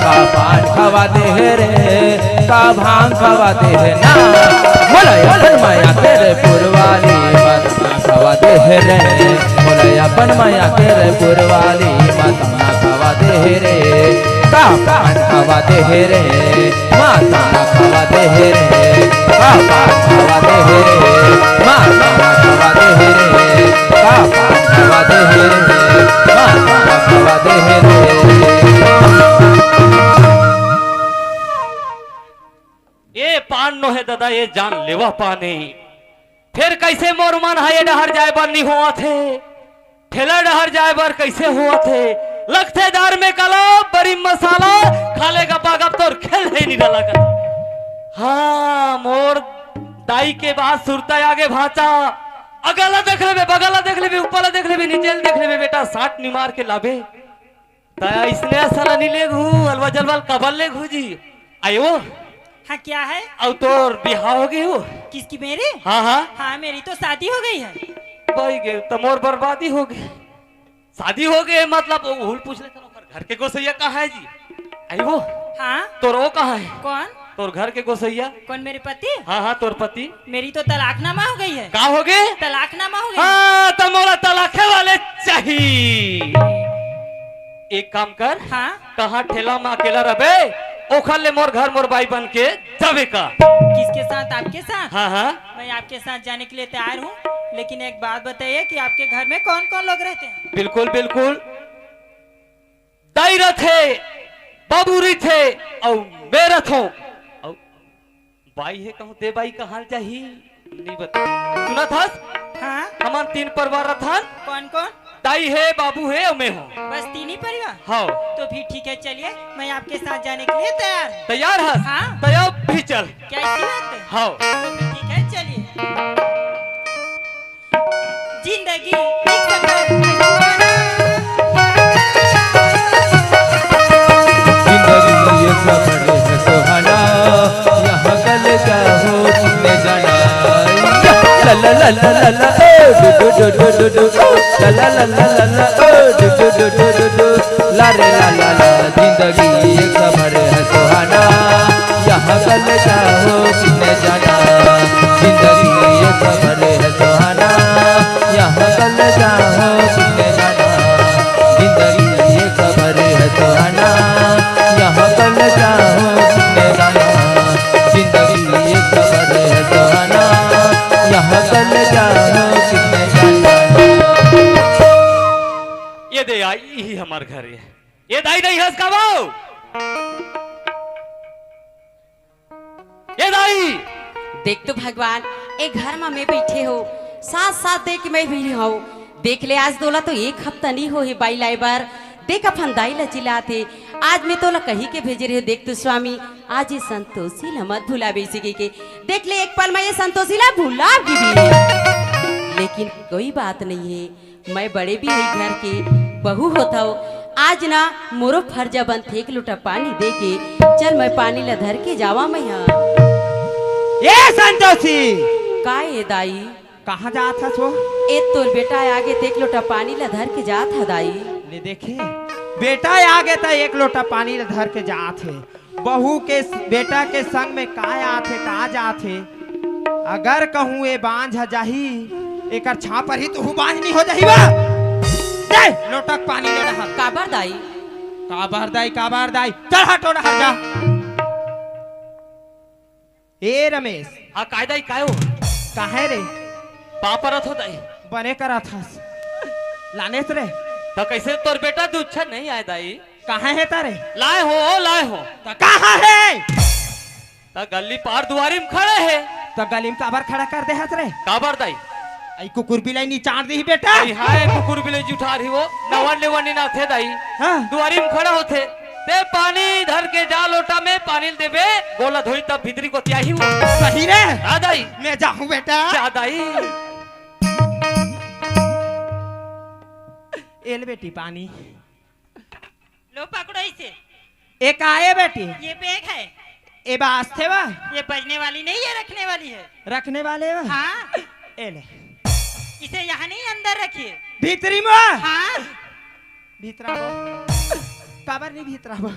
का पान खवा दे हे रे, का भांग खवा दे हे ना, मोला अपन मया के रपुर वाली मतना खवा दे हे रे, मोला अपन मया के रपुर वाली मतना खवा दे हे रे, का पान खवा दे हे रे, मतना खवा दे हे रे, का पान खवा दे हे रे, मतना खवा दे हे रे, का पान खवा दे हे रे, मतना खवा दे हे रे। ए पान नो हे ददा, ए जान लेवा पानी। फेर कइसे मोर मन ह ए डहर जाए बर नी होवत हे, ठेला डहर जाए बर कइसे होवत हे? लगथे दार में काला, बरी मसाला, खा ले गपा गप तोर खेल हे नी डला कर। हाँ, मोर दाई के बात सुरता आगे भांचा। अगला देख लेबे, बगला देख लेबे, ऊपरला देख लेबे, नीचेला देख लेबे, बेटा, साट नी मार के लाबे। त अइसने साला नी लेगहू, अलवा जलवा ल काबर लेगहू जी? आयो। हाँ, क्या है? अउ तोर बिहाव हो गे हो? किसकी, मेरी? हाँ, हाँ। हाँ, मेरी तो शादी हो गई है। बई गे, त मोर बर्बादी हो गे। शादी हो गे, मतलब, वो हुल पूछ ले, ओकर घर के गोसैया कहाँ है जी? आई वो? हाँ। तोर वो कहाँ है? कौन? तोर घर के गोसैया? कौन, मेरे पति? हाँ, हाँ, तोर पति। मेरी तो तलाकनामा हो गई है। का हो गे? तलाकनामा हो गई। हाँ, त मोला तलाके वाले चाही। एक काम कर, हाँ? कहाँ ठेला में अकेला रहबे, ओखर ले मोर घर मोर बाई बन के जाबे का? किसके साथ? आपके साथ? हाँ, हाँ। मैं आपके साथ जाने के लिए तैयार हूँ, लेकिन एक बात बताइए कि आपके घर में कौन-कौन लोग रहते हैं? बिल्कुल, बिल्कुल। दाई रथे, बाबू रथे, अउ मैं रथों। अउ बाई हे कहूँ, ते बाई कहाँ जाही? नहीं बता। सुनत हस? हाँ? हमन तीन परिवार रथन। कौन कौन? दाई हे, बाबू हे अउ मैं हूँ। बस तीन ही परिवार? हाँ। तो भी ठीक है, चलिए, मैं आपके साथ जाने के लिए तैयार हूँ। तैयार हस? हाँ। तो अब भी चल। क्या ऐसी बात है? हाँ। तो भी ठीक है, चलिए। जिंदगी एक सफर है सुहाना। जिंदगी ये सफर है सुहाना, यहाँ कल क्या हो किसने जाना। ला ला ला ला ला ला, ओ do do do do do do, ला ला ला ला ला ला, ओ do do do do do do, ला रे ला ला ला। जिंदगी ये सफर है सुहाना, यहाँ कल क्या हो किसने जाना। जिंदगी ये सफर है सुहाना, यहाँ कल क्या हो किसने जाना। जिंदगी ये सफर है सुहाना, यहाँ कल क्या हो किसने जाना। जिंदगी ये सफर है सुहाना, यहाँ कल क्या हो किसने जाना। ये दे आई, यही हमार घर है। ये दाई नहीं हंस का वो। ए दाई! देख तो भगवान, ए घर म मैं बइठे हंव, साथ साथ दे के मैं भी हंव। देख ले, आज तोला तो एक हफ्ता नइ होहे बाई लाय बर। देख अपन दाई ला चिल्लात हे, आज मैं तोला कहि के भेजे रहेंव, देख तो स्वामी, आज ए संतोषी ला मत भुलाबे अइसे कहिके। देख ले, एक पल म ए संतोषी ला भुला गे भी। लेकिन कोई बात नइ हे, मैं बड़े भी हई घर के बहू होत हंव, आज ना मोरो फर्जा बनथे एक लोटा पानी दे के। चल मैं पानी ला धर के जावंव मैं हा। ए संतोषी! का ए दाई? कहाँ जात हस वो? ए तोर बेटा आगे त एक लोटा पानी ला धर के जात हंव दाई। ले देखे, बेटा आगे त एक लोटा पानी ला धर के जात हे। बहू के स-, बेटा के संग में का आथे, का जाथे? अगर कहूँ ए बांझ ह जाही, एकर छांव परही त उहू बांझ नइ हो जाही बा। दे, लोटा के पानी ले डहर। काबर दाई? काबर दाई, काबर दाई? चल हट ओ डहर जा। ए रमेश। हाँ, काय दाई, काय हो? काहे रे? पाँव परत हंव दाई। बने करत हस। लानेस रे। त कइसे तोर बेटा दूध छन नहीं आय दाई? कहाँ हे तारे? लाय हों, लाय हों। त कहाँ हे? त गली पार दुवारी म खड़े हे। त गली म काबर खड़ा कर दे हस रे? काबर दाई? अई कुकुर बिलाई निचार दिही बेटा। अई हाय कुकुर बिलाई जुठार ही वो। नवन लेवन नी नाथे दाई। हाँ। दुवारी म खड़ा होथे। ते पानी धर के जा लोटा में पानी ल देबे, गोला धोई तब भीतरी गोतियाही वो। सही रे। हाँ दाई। मैं जाहूँ बेटा। जा दाई। ए ले बेटी पानी। लो पकड़ो इसे। ए का हे बेटी? ये बैग है। ए बा आस्थे बा? ये बजने वाली नहीं है, रखने वाली है। रखने वाले बा? हाँ। ए ले। इसे यहाँ नहीं, अंदर रखिए। भीतरी में? हाँ। भीतराबो। काबर नहीं भीतराबो?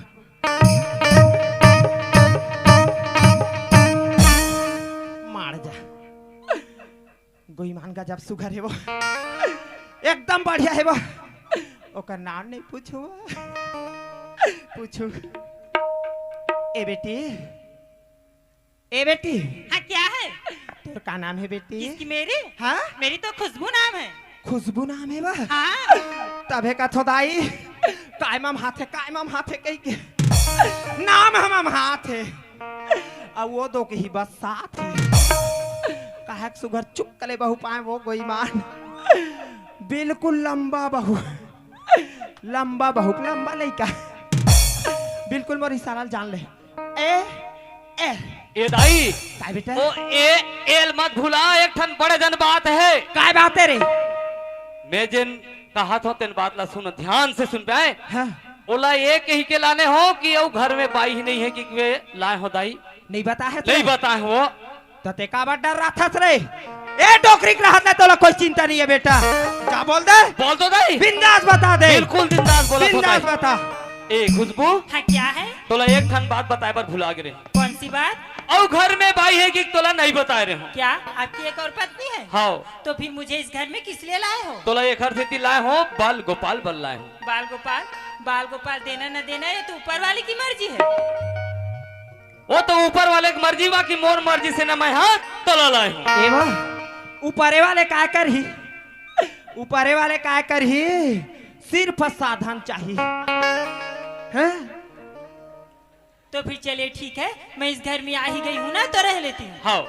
मार जा। गोईमान गजब सुघर हे वो। एकदम बढ़िया हे वो। ओकर नाम नहीं पूछू। पूछू। ए बेटी, ए बेटी। हाँ, क्या है? तोर का नाम हे बेटी? किसकी, मेरी? हाँ? मेरी तो खुशबू नाम है। खुशबू नाम हे बा? हाँ। तभे कथों दाई, काय मम हाथे, काय मम हाथे कहि के। नाम हमम हाथे। अउ वो दो के ही बस साथ हे। काहे के सुघर चुक्कले बहू पाए वो गोईमान। बिल्कुल लंबा बहू। लंबा बहू, लंबा लइका। बिल्कुल मोर इशारा ल जान ले। ए, ए। ए दाई। काय बेटा? ओ ए, एल मत भुला, एक ठन बड़े जन बात हे। काय बात हे रे? मैं जेन कहत हों तेन बात ला सुन, ध्यान से सुन पाए। हाँ। ओला ए कहि के लाने हों कि अउ घर में बाई ही नहीं हे कि मैं लाए हों दाई? नहीं बताए हे नहीं तोला? बताए हों। त ते काबर डर्राथस रे? ए डोकरी के रहत ले तोला कोई चिंता नहीं हे बेटा। जा बोल दे। बोल दो दाई। बिंदास बता दे। बिल्कुल बिंदास बोलत हों बिंदास दाई। बता। ए खुशबू। हाँ, क्या है? तोला एक ठन बात बताए बर भुला गे रेहें। कौन सी बात? अउ घर में बाई हे कि तोला नहीं बताए रेहें। क्या आपकी एक और पत्नी है? हाँ। तो फिर मुझे इस घर में किस लिए लाए हो? तोला एखर सेती लाए हों, बाल गोपाल बर लाए हों। बाल गोपाल, बाल गोपाल देना न देना ये तो ऊपर वाले की मर्जी है। वो तो ऊपर वाले की मर्जी बा कि मोर मर्जी से न मैं हा तोला लाए हों। ए बा, ऊपरे वाले काय करही? ऊपरे वाले काय करही? सिर्फ साधन चाहिए। हैं? तो फिर चलिए ठीक है, मैं इस घर में आ ही गई हूँ ना, तो रह लेती हूँ। हाँ।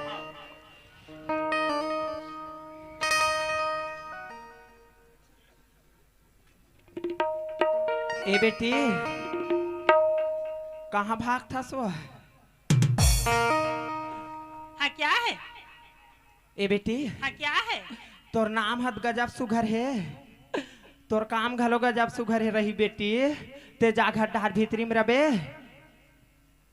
ए बेटी, कहाँ भागथस वो? हाँ, क्या है? ए बेटी, हाँ, क्या है? तोर नाम हत गजब सुघर हे, तोर काम घलो गजब सुघर हे रही बेटी। ते जा घर डहर भीतरी में रबे।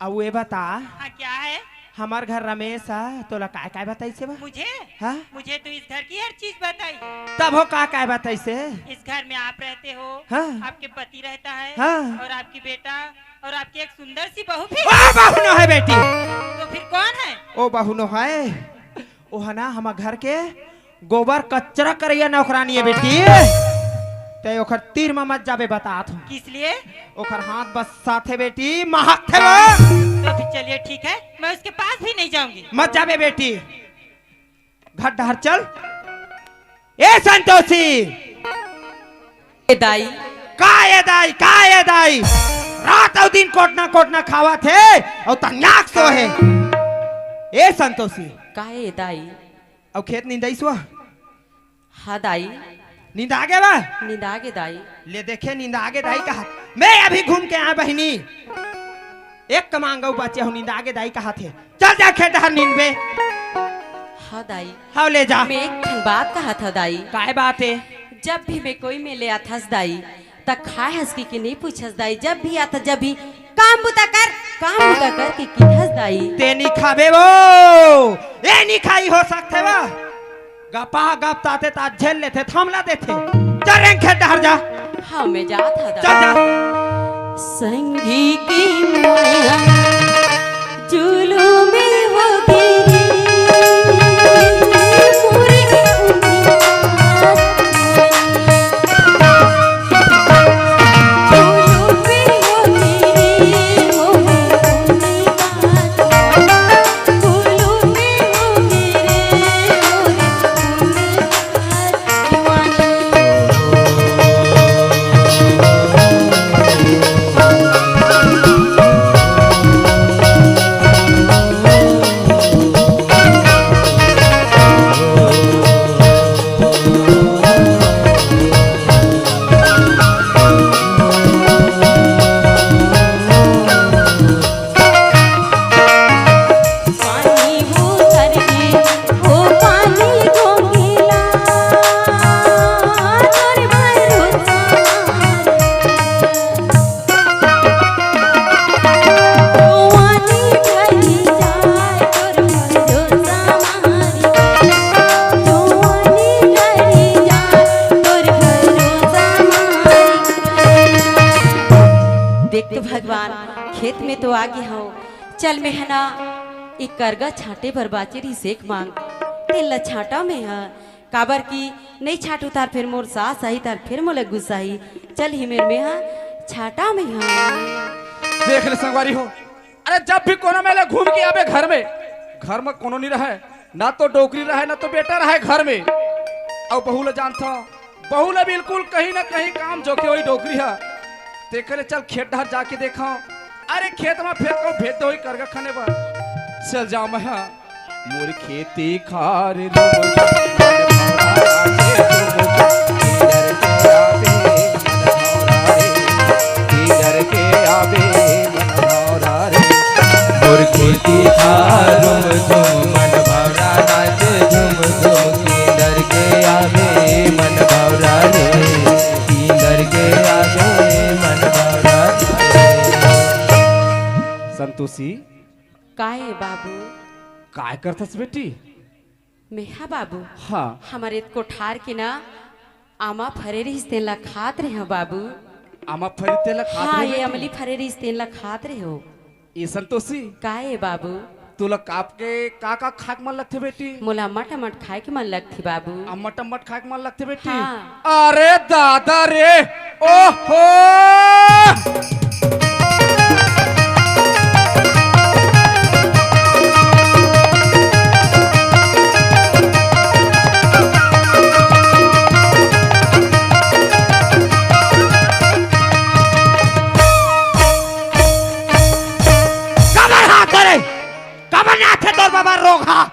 अउ ए बता, हाँ, क्या है? हमर घर रमेश ह, तोला काय काय बताइसे बा? मुझे? हाँ? मुझे तो इस घर की हर चीज बताई। तब हो का काय बताइसे? इस घर में आप रहते हो, हाँ। आपके पति रहता है, हाँ। और आपकी बेटा, और आपकी एक सुंदर सी बहू भी। ओ बहू नो हे बेटी। तो फिर कौन है? ओ बहू नो हे, ओ हे ना हमर घर के गोबर कचरा करइया नौकरानी हे बेटी। ते ओखर तीर म मत जाबे, बतात हूँ। किस लिए? ओखर हाथ बस्साथे बेटी, महकथे वो। तो फिर चलिए ठीक है, मैं उसके पास भी नहीं जाऊंगी। मत जाबे बेटी। घर डहर चल। ए संतोषी। ए दाई। का ए दाई, का ए दाई? रात अउ दिन कोटना कोटना खावत हे अउ तंगनाक सो हे। ए संतोषी। का ए दाई? अउ खेत निंदाइस वो? हाँ दाई। निंदा गे बा? निंदा गे दाई। ले देखे, निंदा गे दाई कहत। मैं अभी घूम के आए बहिनी। एक कमांग अउ बचे हो, निंदा गे दाई कहत हे। चल जा खेत डहर निंदबे। हाँ दाई। हाँ ले जा। मैं एक ठन बात कहत हँव दाई। काय बात हे? जब भी मैं कोई मेर ले आथस दाई, त खाए हस कि, कि नहीं पूछस दाई, जब भी आथस जब भी काम बुता कर, काम बुता कर कि किथस दाई। ते नी खाबे वो, ए नी खाई हो सकथे वो। गपा गप ताते तात झेल लेथे, थामला देथे। चल रेंग खेत डहर जा। हाँ, मैं जात हँव चल जा। संगी की माया जुलुम हो गे रे। भगवान, खेत में तो आ गे हंव। चल मेंहा ना, एक करगा छांटे बर बाचे रिहिस एक मांग, तेन ला छांटा मेंहा। काबर कि नइ छांटहूं त फेर मोर सास आही, त फेर मोला गुस्सा आही। चल हिमेर मेंहा छांटा मेंहा। देख ले संगवारी हो, अरे जब भी कोनो मेर ले घूम के आबे घर में, घर में कोनो नइ रहय, ना तो डोकरी रहय, ना तो बेटा रहय घर में। अउ बहू ल जानथव, बहू ल बिल्कुल कहीं ना कहीं काम जोखे होही डोकरी ह। तेकर ले चल खेत डहर जाके देखंव। अरे खेत म फेर कहूं भेज दे होही करगा खने बर। चल जांव मेंहा। मोर खेती खार रुम झुम, मन भौरा नाचे झुम झुम, किंदर के आबे मन भौरा रे, किंदर के आबे मन भौरा रे। मोर खेती खार रुम झुम, मन भौरा नाचे झुम झुम, किंदर के आबे मन भौरा रे, किंदर के आबे मन भौरा रे। संतोषी, काय ए बाबू? काय करथस बेटी? मेंहा बाबू, हाँ। हमर ए कोठार के ना आमा फरे रिहिस, तेन ला खात रेहेंव बाबू। आमा फरे तेन ला खात हाँ, रेहे ये बेटी? अमली फरे रिहिस, तेन ला खात रेहेंव। ए संतोषी, काय ए बाबू? तोला काप के का का खाए के मन लगथे बेटी? मोला अम्मट अम्मट खाए के मन लगथे बाबू। अम्मट अम्मट खाए के मन लगथे बेटी? हाँ। अरे दादा रे, ओहो! काबर हाथ धरे? काबर नाथे तोर बाबा रोगहा?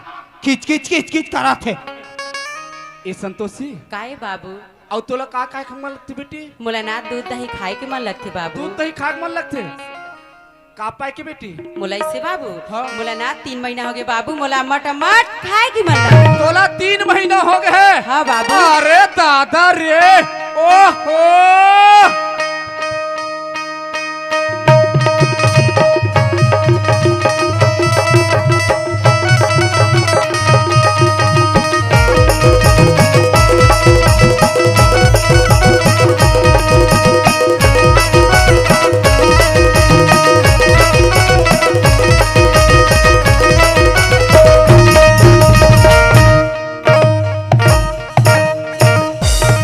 किच किच किच किच करत हे। ए संतोषी, काय बाबू? अउ तोला का खाए के मन लगथे बेटी? मोला ना दूध दही खाए के मन लगथे बाबू। दूध दही खाए के मन लगथे? का पाए के बेटी? मोला अइसे बाबू, हाँ। मोला ना तीन महीना होगे बाबू, मोला अम्मट अम्मट खाए के मन लगथे। तोला तीन महीना होगे हे? हाँ बाबू। अरे दादा रे, ओहो!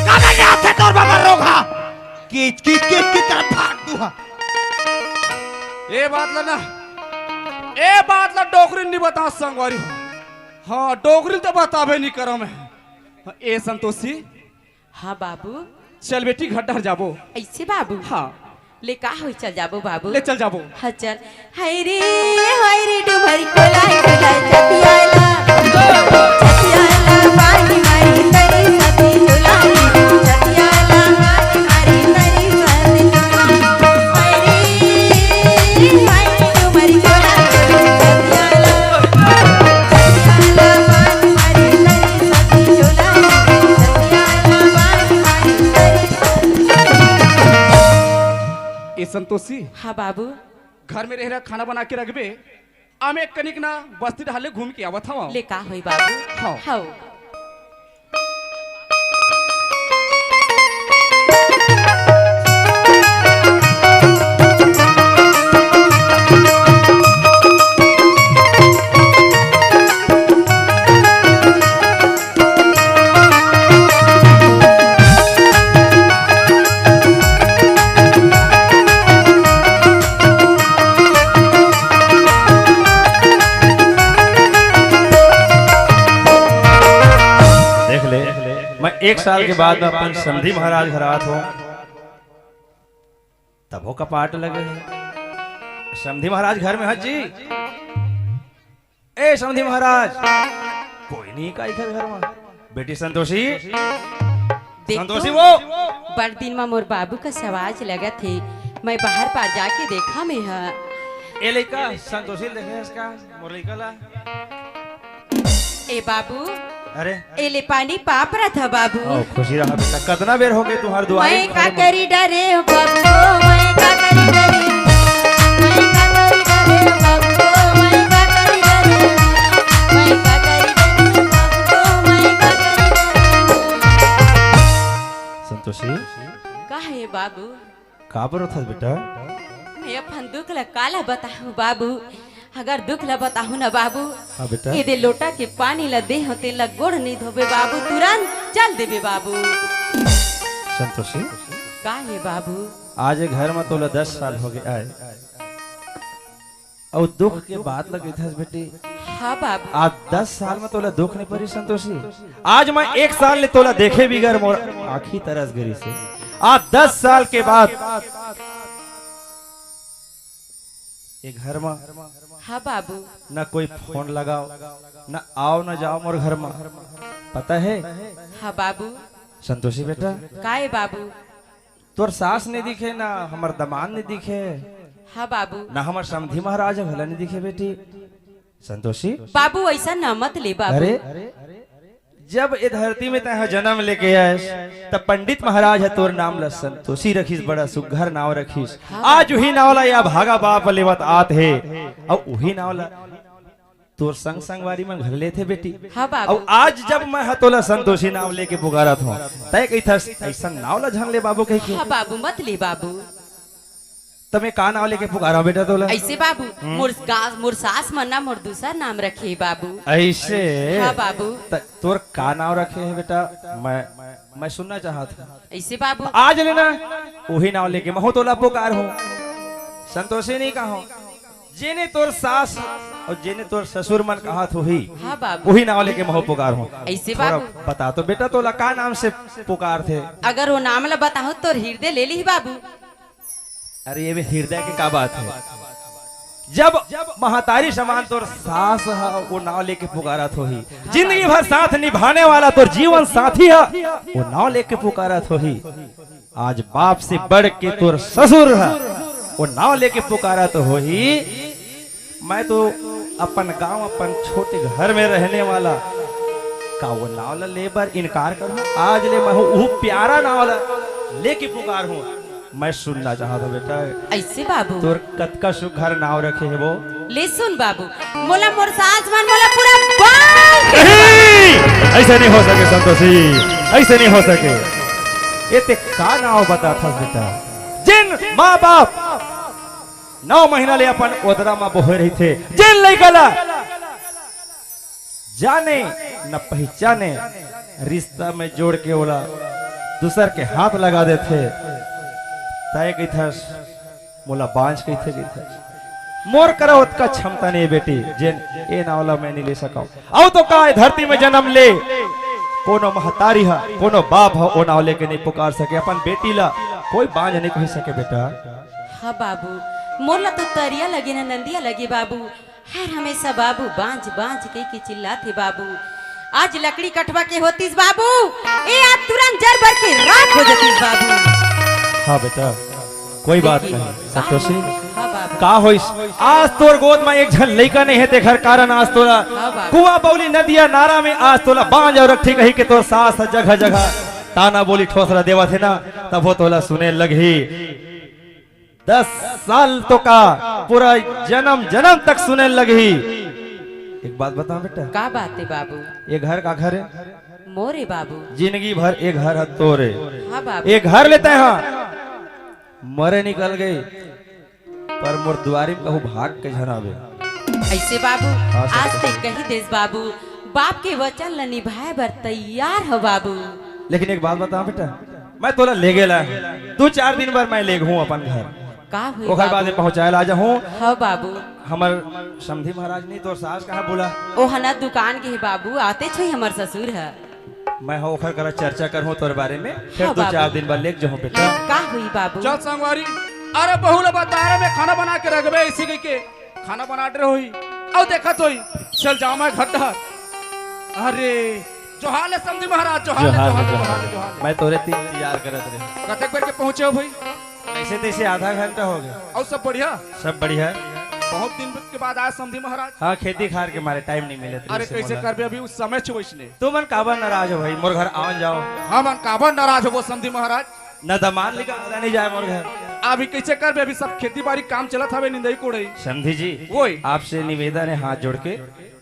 काबर नाथे तोर बाबा रोगहा? किच किच किच किच कर फाड़ दूंगा। ए बात ला ना, ए बात ला डोकरी नइ बता संगवारी हो। हाँ, डोकरी तो बताबे नइ करंव मैं। हाँ, ए संतोषी। हाँ बाबू। चल बेटी, घर डहर जाबो। अइसे बाबू? हाँ। ले का होही, चल जाबो बाबू। ले चल जाबो। हाँ चल। हाय रे, हाय रे, डुमर कोलाय कोलाय चपियाला, चपियाला, बानी मारी तरी सती चुलाई, चपियाला, बानी मारी तरी सती चुलाई। हाय रे, हाय रे, डुमर कोलाय कोलाय चपियाला, चपियाला, बानी मारी तरी सती चुलाई, चपियाला, बानी मारी तरी ए संतोषी, हाँ बाबू। घर में रहे रहा, खाना बना के रखबे। अमे कनिक ना बस्ती डहर ले घूम के आवत हवं। ले का होही बाबू? हाँ। हव। देख ले, मैं एक साल के बाद में अपन समधी महाराज घर आत हूँ, तभो कपाट लगे हे। समधी महाराज घर में हस जी? ए समधी महाराज, कोई नहीं का इधर घर में? बेटी संतोषी, देखो, संतोषी वो। बड़ दिन में मोर बाबू का सवाज लगत हे, मैं बाहर पार जाके देखा मैं ह। ए लइका संतोषी ल देखे हस का? मोर लइका ला। ए बाबू, अरे। ए ले पानी पाप रहा था बाबू। ओ, खुशी रहा बेटा, कतना बेर हो गए तुम्हारे दुआरे मैं का खड़े। करी डरे हो बाबू, मैं का करी डरे, मैं का करी डरे हो बाबू, मैं का करी डरे, मैं का करी डरे हो बाबू, मैं का करी डरे। संतोषी। का हे बाबू? का बरत हस बेटा? मैं अपन दुख ला काला बताहूँ बाबू? अगर दुख ला बताहूँ ना बाबू, हाँ बेटा। ये दे लोटा के पानी ला दे हो, तेला गोड़ नहीं धोबे बाबू, तुरंत चल देबे बाबू। संतोषी, का हे बाबू? आज ये घर में तोला दस साल हो गए आए, अउ दुख के बात लगत हस बेटी। हाँ बाबू। आज दस साल में तोला दुख नहीं परी संतोषी। आज मैं एक साल ले तोला देखे बिगर मोर आँखी तरस गिरिस हे। आज दस साल के बाद ये घर में हाँ बाबू। न कोई फोन लगाओ, न आओ न जाओ मोर घर में, पता है? हाँ बाबू। संतोषी बेटा। काय बाबू? तोर सास नहीं दिखे, ना हमर दमाद नहीं दिखे। हाँ बाबू। ना हमर समधी महाराज ह घला नहीं दिखे बेटी। संतोषी। बाबू, ऐसा ना मत ले बाबू। अरे, जब ए धरती में तैं ह जन्म लेके आयस, तब पंडित महाराज ह तोर नाम ला संतोषी रखिस, बड़ा सुग्घर नाव रखिस। हाँ। आज उही नाव ला या भागा बाप लेवत आत हे, अउ उही नाव ला तोर संग संगवारी मन घला लेथे बेटी। हाँ बाबू। अउ आज जब मैं ह तोला संतोषी नाम लेके पुकारत हूँ, तैं कहिथस ऐसा नाव ला झन ले बाबू कहिके। हाँ बाबू, मत ले बाबू। त मैं का नाव लेके पुकारव बेटा तोला? ऐसे बाबू, हम्म। मोर गा-, मोर सास मन ना मोर दूसर नाम रखे बाबू। ऐसे? हाँ बाबू। त तोर का नाव रखे हे बेटा? मैं, मैं सुनना चाहत हूँ। ऐसे बाबू। आज ले ना उही नाव लेके महूँ तोला पुकारहूँ। संतोषी नहीं कहूँ। जेने तोर सास अउ जेने तोर ससुर मन कहत होही, हाँ बाबू। उही नाव लेके महूँ पुकारहूँ। ऐसे थोड़ा बाबू। बता तो बेटा, तोला का नाम से पुकारथे? अगर वो नाम ला बताहूँ तोर हिरदे ले लिही बाबू। अरे, ये में हिरदे के का बात हे? जब महतारी समान तोर सास ह वो नाव लेके पुकारत होही, जिंदगी भर साथ निभाने वाला तोर जीवन साथी ह वो नाव लेके पुकारत होही, आज बाप से बढ़ के तोर ससुर ह वो नाव लेके पुकारत होही। मैं तो अपन गांव, अपन छोटे घर में रहने वाला, का वो नाव ला ले बर इनकार करूँ? आज ले मैं हूँ, वो प्यारा नाव ला लेके पुकारहूँ। मैं सुनना चाहत हूँ बेटा। ऐसे बाबू। तोर कतका सुघर नाव रखे हे वो? ले सुन बाबू, मोला मोर सास मन मोला पूरा बांध के नहीं, ऐसे नहीं हो सके संतोषी, ऐसे नहीं हो सके। ये ते का नाव बताथस बेटा? जिन माँ बाप नौ महीना ले अपन ओदरा म बोहे रहिथे, जेन लइका ला जाने न पहिचाने, रिश्ता में जोड़ के ओला दूसर के हाथ लगा देथे, तय कहिथस, मोला बांझ कहिथे, कहिथस। मोर करा ओतका क्षमता नहीं बेटी, जेन ए नाव ला मैं नहीं ले सकव। अउ तो का, ए धरती में जन्म ले कोनो महतारी ह, कोनो बाप ह, ओ नाव लेके नहीं पुकार सके अपन बेटी ला, कोई बांझ नहीं कहि सके बेटा। हाँ बाबू, मोर ला तो तरिया लगे ना नंदिया लगे बाबू, हर हमेशा बाबू बांझ बांझ कहिके चिल्लाथे बाबू। आज लकड़ी कटवा के होतिस बाबू, ए आज तुरंत जर बर के राख हो जतिस बाबू। हाँ बेटा, कोई बात नहीं। संतोषी, हाँ बाबू। का होइस? आज तोर गोद में एक झन लइका नहीं हे, तेखर कारण आज तोला हाँ बाबू। कुआं बौली नदिया नारा में आज तोला बांझ अउ रट्ठी कहिके तोर सास ह जगह जगह ताना बोली ठोसरा देवत हे ना, तभो तोला सुने लगही। दस साल तो का, पूरा जन्म जन्म तक सुने लगही। एक बात बता बेटा। का बात हे बाबू? ये घर काखर हे? मोरे बाबू। जिंदगी भर ये घर ह तोरे। हाँ बाबू। ये घर ले तैं ह मरे निकल गे, पर मोर दुआरी में कहूँ भाग के झन आबे। ऐसे बाबू, हाँ, सच आज कहे। ते कहि देस बाबू, बाप के वचन ल निभाए बर तैयार हो बाबू। लेकिन एक बात बता बेटा, मैं तोला लेगे ला, दू चार दिन बर मैं लेगहूँ अपन घर। का हुई ओखर बाद बाबू? में पहुँचाए ला जाहूँ। हाँ बाबू। हमर समधी महाराज नहीं, तोर सास कहाँ बोला? ओ हना दुकान गे हे बाबू, आते छई हमर ससुर ह। मैं ह ओखर करा चर्चा करहूँ तोर बारे में, फिर हाँ दू बाबू। चार दिन बाद लेग जाहूँ बेटा। का हुई बाबू? चल संगवारी, अरे बहू ला बता रहे मैं खाना बना के रखबे, इसी कहिके खाना बना डरे होही, अउ देखत होही, चल जाओ मैं घर डहर। अरे, जोहार ले समधी महाराज, जोहार ले, जोहार ले, जोहार ले, जोहार ले, जोहार ले। जोहार ले। मैं तोरे तीन इंतजार करत रहे। कतेक बेर के पहुँचे हो भाई? ऐसे तैसे आधा घंटा हो गया। अउ सब बढ़िया? सब बढ़िया है। बहुत दिन के बाद आए समधी महाराज। हाँ, खेती खार के मारे टाइम नहीं मिले, अरे, कैसे करबे, अभी उस समय छुवैस ने। तुमन काबर नाराज हो भाई, मोर घर आवन जाओ। हमन काबर नाराज हो वो समधी महाराज? न दमाद लेकर घला नहीं जाए मोर घर। अभी कैसे करबे, अभी सब खेती बाड़ी काम चलत हवे, निंदई कोड़ई। समधी जी, वही। आपसे निवेदन है हाथ जोड़ के।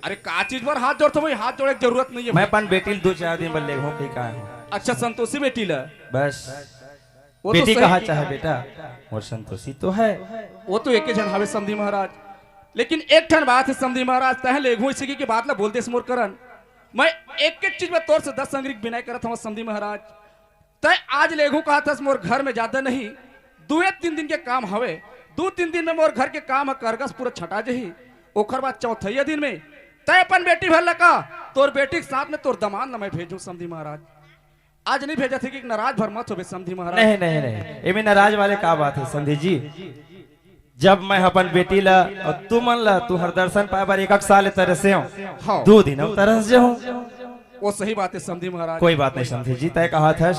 अरे का चीज बर हाथ जोड़त हो भाई, हाथ जोड़े के जरूरत नहीं है। मैं अपन बेटी ल दो चार दिन बर लेगहूँ कहिके आए हूँ। अच्छा, संतोषी बेटी ला? बस। वो तो बेटी सही कहा चाहे बेटा, मोर संतोषी तो है। वो तो एके झन हावे समधी महाराज, लेकिन एक ठन बात है समधी महाराज, तैं लेघू इसी की बात ला बोल देस मोर करन। मैं एक एक चीज में तोर से दस अंगरी के बिनय करत हवं समधी महाराज। तैं आज लेघू कहत हस मोर घर में ज्यादा नहीं, दुए तीन दिन के काम हवे, दू तीन दिन में मोर घर के काम ह करगस पूरा छटा जही। ओखर बाद चौथैया दिन में तैं अपन बेटी भर लका, तोर बेटी के साथ में तोर दमांद ल मैं भेजूं समधी महाराज। आज नहीं भेजत हे कि नाराज भर मत होबे समधी महाराज। नहीं, नहीं, नहीं, एमे नाराज वाले का बात है समधी जी? जब मैं अपन बेटी ला अउ तुमन ला तुंहर दर्शन पाए बर एक, एक साल तरसे हूँ, हाँ। दू दिन अउ तरस जे हूँ। वो सही बात है समधी महाराज। कोई बात नहीं समधी जी, तैं कहत हस,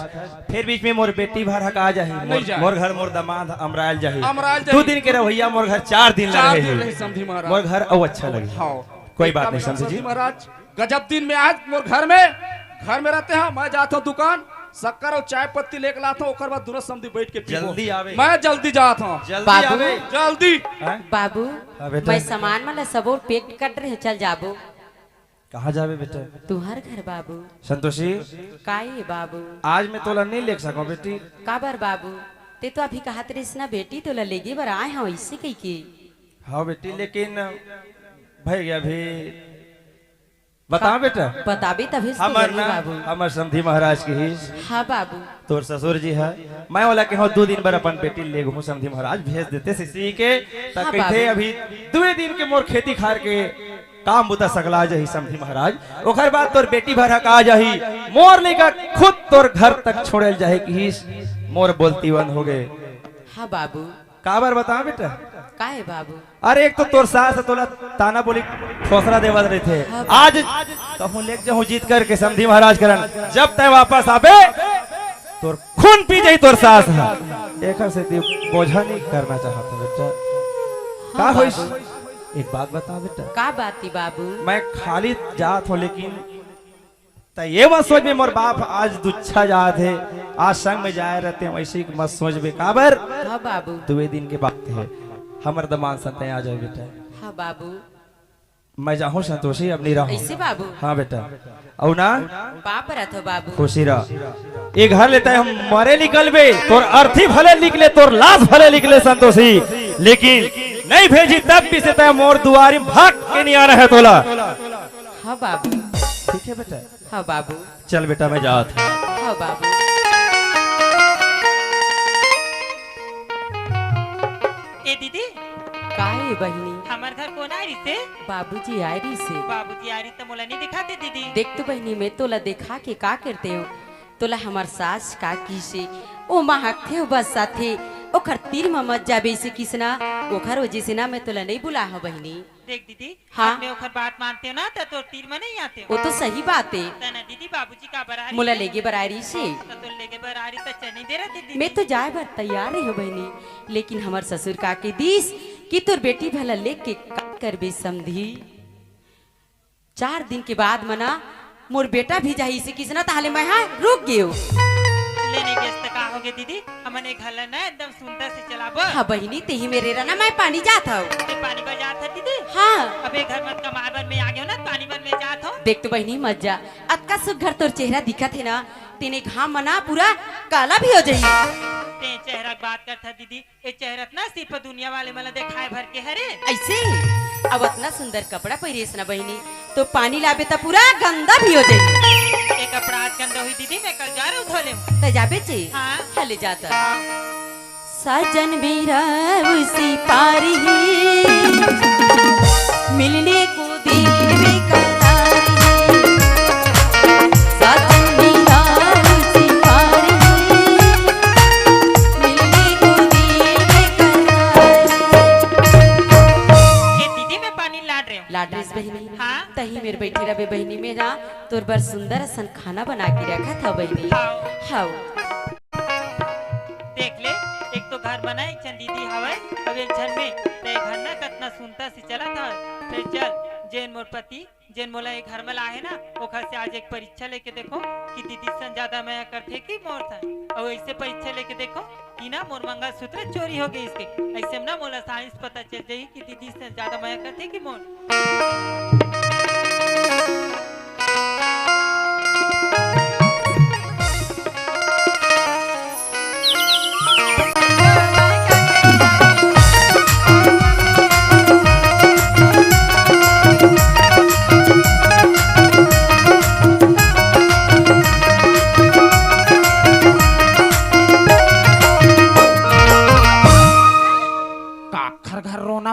फिर बीच में मोर बेटी भर हका जाही, मोर, नहीं जाए। मोर घर मोर दमांद अमरायल जाही। अमरायल दू जाही। दिन के रवैया मोर घर चार दिन ला चार रहे दिन ही। रहे समधी महाराज। मोर घर अउ अच्छा लगी। हाँ। कोई बात नहीं समधी जी। समधी महाराज, गजब दिन में आज मोर घर में, घर में रहते हैं, मैं जात हूँ दुकान, शक्कर अउ चाय पत्ती लेके लात हूँ, ओकर बाद दूनों समधी बैठ के पीबो। जल्दी आवे। मैं जल्दी जात हूँ। जल्दी बाबू। आवे। जल्दी। हैं? बाबू, हाँ बेटा। मैं सामान मन ला सबो पैक कर रहे, चल जाबो। कहाँ जाबे बेटा? तुंहर घर बाबू। संतोषी। का ये बाबू? आज मैं तोला नहीं लेग सकूँ बेटी। काबर बाबू? तैं तो अभी कहत रहिस ना बेटी, तोला लेगे बर आए हंव, इसे कहिके। हाँ बेटी, लेकिन भैया अभी बता का-, बेटा। बताबे तभी से हमर बोली ना, बाबू। हमर समधी महाराज कहिस। हाँ बाबू। तोर ससुर जी है, मैं ओला कहेंव दू दिन बर अपन बेटी लेगहूँ समधी महाराज, भेज देते सिसी के, त हाँ कहिथे बाबू। अभी दुए दिन के मोर खेती खार के काम बुता सकला जही समधी महाराज, ओकर बाद तोर बेटी भर हका जाही, मोर लइका खुद तोर घर तक छोड़े ल जाही कहिस, मोर बोलती बंद होगे। हाँ बाबू। काबर बता बेटा? काहे बाबू? अरे एक तो तोर सास ह तोला ताना बोली ठोसरा देवत रहिथे। हाँ। आज कहूँ लेग जाहूँ जीत करके समधी महाराज करन, जब तैं वापस आबे तोर खून पी जाही तोर सास ह। एकर सेती बोझा नहीं करना चाहत हूँ बेटा। हाँ का होइस? बाबू। एक बात बता बेटा। का बात ही बाबू? मैं खाली जात हूँ लेकिन त ये मत सोचबे मोर बाप आज दुच्छा जात हे, आज संग में जाए रहते हैं, वैसे ही मत सोचबे। काबर? हाँ बाबू। दुए दिन के बात है, हमर दमांद संग तैं आ जाबे बेटा। हाँ बाबू। मैं जाहूँ संतोषी, अब नहीं रहूँ। ऐसे बाबू? हाँ बेटा। अउ ना? पाप रथ हो बाबू। खुशी रह। ये घर ले तैं हम मरे निकलबे, तोर अर्थी भले निकले, तोर लाश भले निकले संतोषी, लेकिन नहीं भेजी तब भी से तैं मोर दुआरी भाग के नहीं आना है तोला। हाँ बाबू। ठीक है बेटा। हाँ बाबू। चल बेटा, मैं जात हूँ। हाँ बाबू। ए दीदी। का हे बहिनी? हमर घर कोन आय रिसे? बाबूजी आय रिसे। बाबूजी आय रिसे त मोला नहीं दिखाते दीदी। देख तो बहिनी, मैं तोला देखा के का करते हूँ? तोला हमर सास का किसे? ओ महकथे, ओ बस आथे, ओखर तीर म मत जाबे इसे किसना, ओखर वजह से ना मैं तोला नहीं बुला हूँ बहिनी। देख दीदी, हाँ। आज मैं ओखर बात मानते हो ना, त तोर तीर में नहीं आते हो। वो तो सही बात है। त ना दीदी, बाबूजी का बरारी मोला से लेगे बरारी से। त तोर लेगे बरारी त चल नहीं दे रहे दीदी। मैं तो जाए बर तैयार रही हूँ बहिनी, लेकिन हमर ससुर का के दीस कि तोर बेटी भला लेके का करबे समधी। चार दिन के बाद मना मोर बेटा भी जाही इसे किसना, ताहले मैं हा रुक गेव। ले नहीं गेस त का होगे दीदी, हमन ए घर ला ना एकदम सुंदर से चलाबो। हाँ बहिनी, तेही मेरे रहना, मैं पानी जात हव। ते पानी बर जात है दीदी? हाँ। अबे घर मत कमाए बर मैं आ गेव ना, पानी बर मैं जात हव। देख तो बहिनी मत जा, अतका सुघर तोर चेहरा दिखत है ना, तेने घाम मना पूरा काला भी हो जाही। ते चेहरा के बात करत है दीदी, ए चेहरा ना सिर्फ दुनिया वाले मन ला देखाए भर के हरे। ऐसे? अब अतना सुंदर कपड़ा पहिरेस ना बहिनी, तो पानी लाबे त पूरा गंदा भी हो जाही। ए कपड़ा आज गंदा होही दीदी, मैं कल जा रहा हूँ धो ले। त जाबे चे? हाँ। हले जाता। हाँ। साजन मेरा उसी पार ही मिलने को देर करार है। साजन मेरा उसी पार ही मिलने को देर करार है। ए दीदी, मैं पानी लाड रहे हूँ। लाड रहे बहिनी। हाँ। तही मेर बैठी रहबे बहिनी, मैं ना तोर बर सुंदर असन खाना बना के रखत हव बहिनी। हाँ। हाँ। देख ले, एक तो घर बना, एक झन दीदी हवय, अउ एक झन में, ते घर ना कतना सुंदर से चलत हवय। फिर चल, जेन मोर पति, जेन मोला ये घर में लाहे ना, ओखर से आज एक परीक्षा लेके देखो कि दीदी सन ज्यादा मया करथे कि मोर सन। अउ ऐसे परीक्षा लेके देखो कि ना मोर मंगलसूत्र चोरी हो गई इसके। ऐसे में ना मोला साइंस पता चल जाही कि दीदी से ज्यादा मया करथे कि मोर।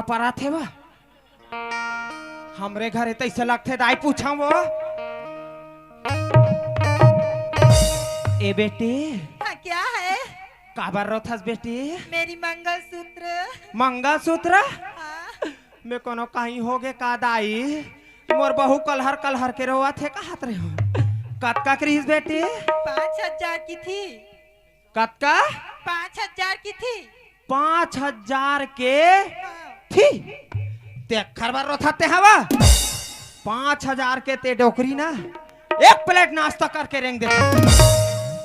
परत हे वा। हमरे घरे तइसे लगथे दाई, पूछा वो। ए बेटी। हाँ, क्या है? काबर रोथस बेटी? मेरी मंगलसूत्र। मंगलसूत्र? हाँ। मैं कोनो कहीं होगे का दाई? मोर बहू कलहर कलहर के रोवत हे, कहत रहे हो। कतका के रिहिस बेटी? पाँच हजार की थी। कतका? पाँच हजार की थी। पाँच हजार के हाँ। थी? तेखर बर रोथस ते हवा? पाँच हजार के ते डोकरी ना, एक प्लेट नाश्ता करके रेंग देथे।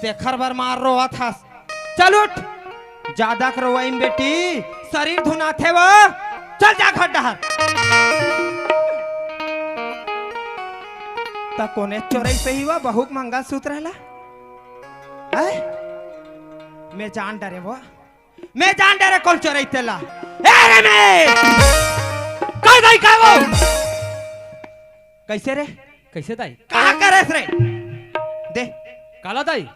तेखर बर मार रोवत हस। चल उठ, जादा के रोवई म बेटी, शरीर धुनाथे वो। चल जा घर डहर। त कोने चोरई सही वा, बहू के मंगलसूत्र ला? हैं? मैं जान डरे वो, मैं जान डरे कोन चोरई तेला। ए रे मैं! काय दाई, काय वो? कइसे रे? कइसे दाई? कहाँ करस रे? दे। काला दाई?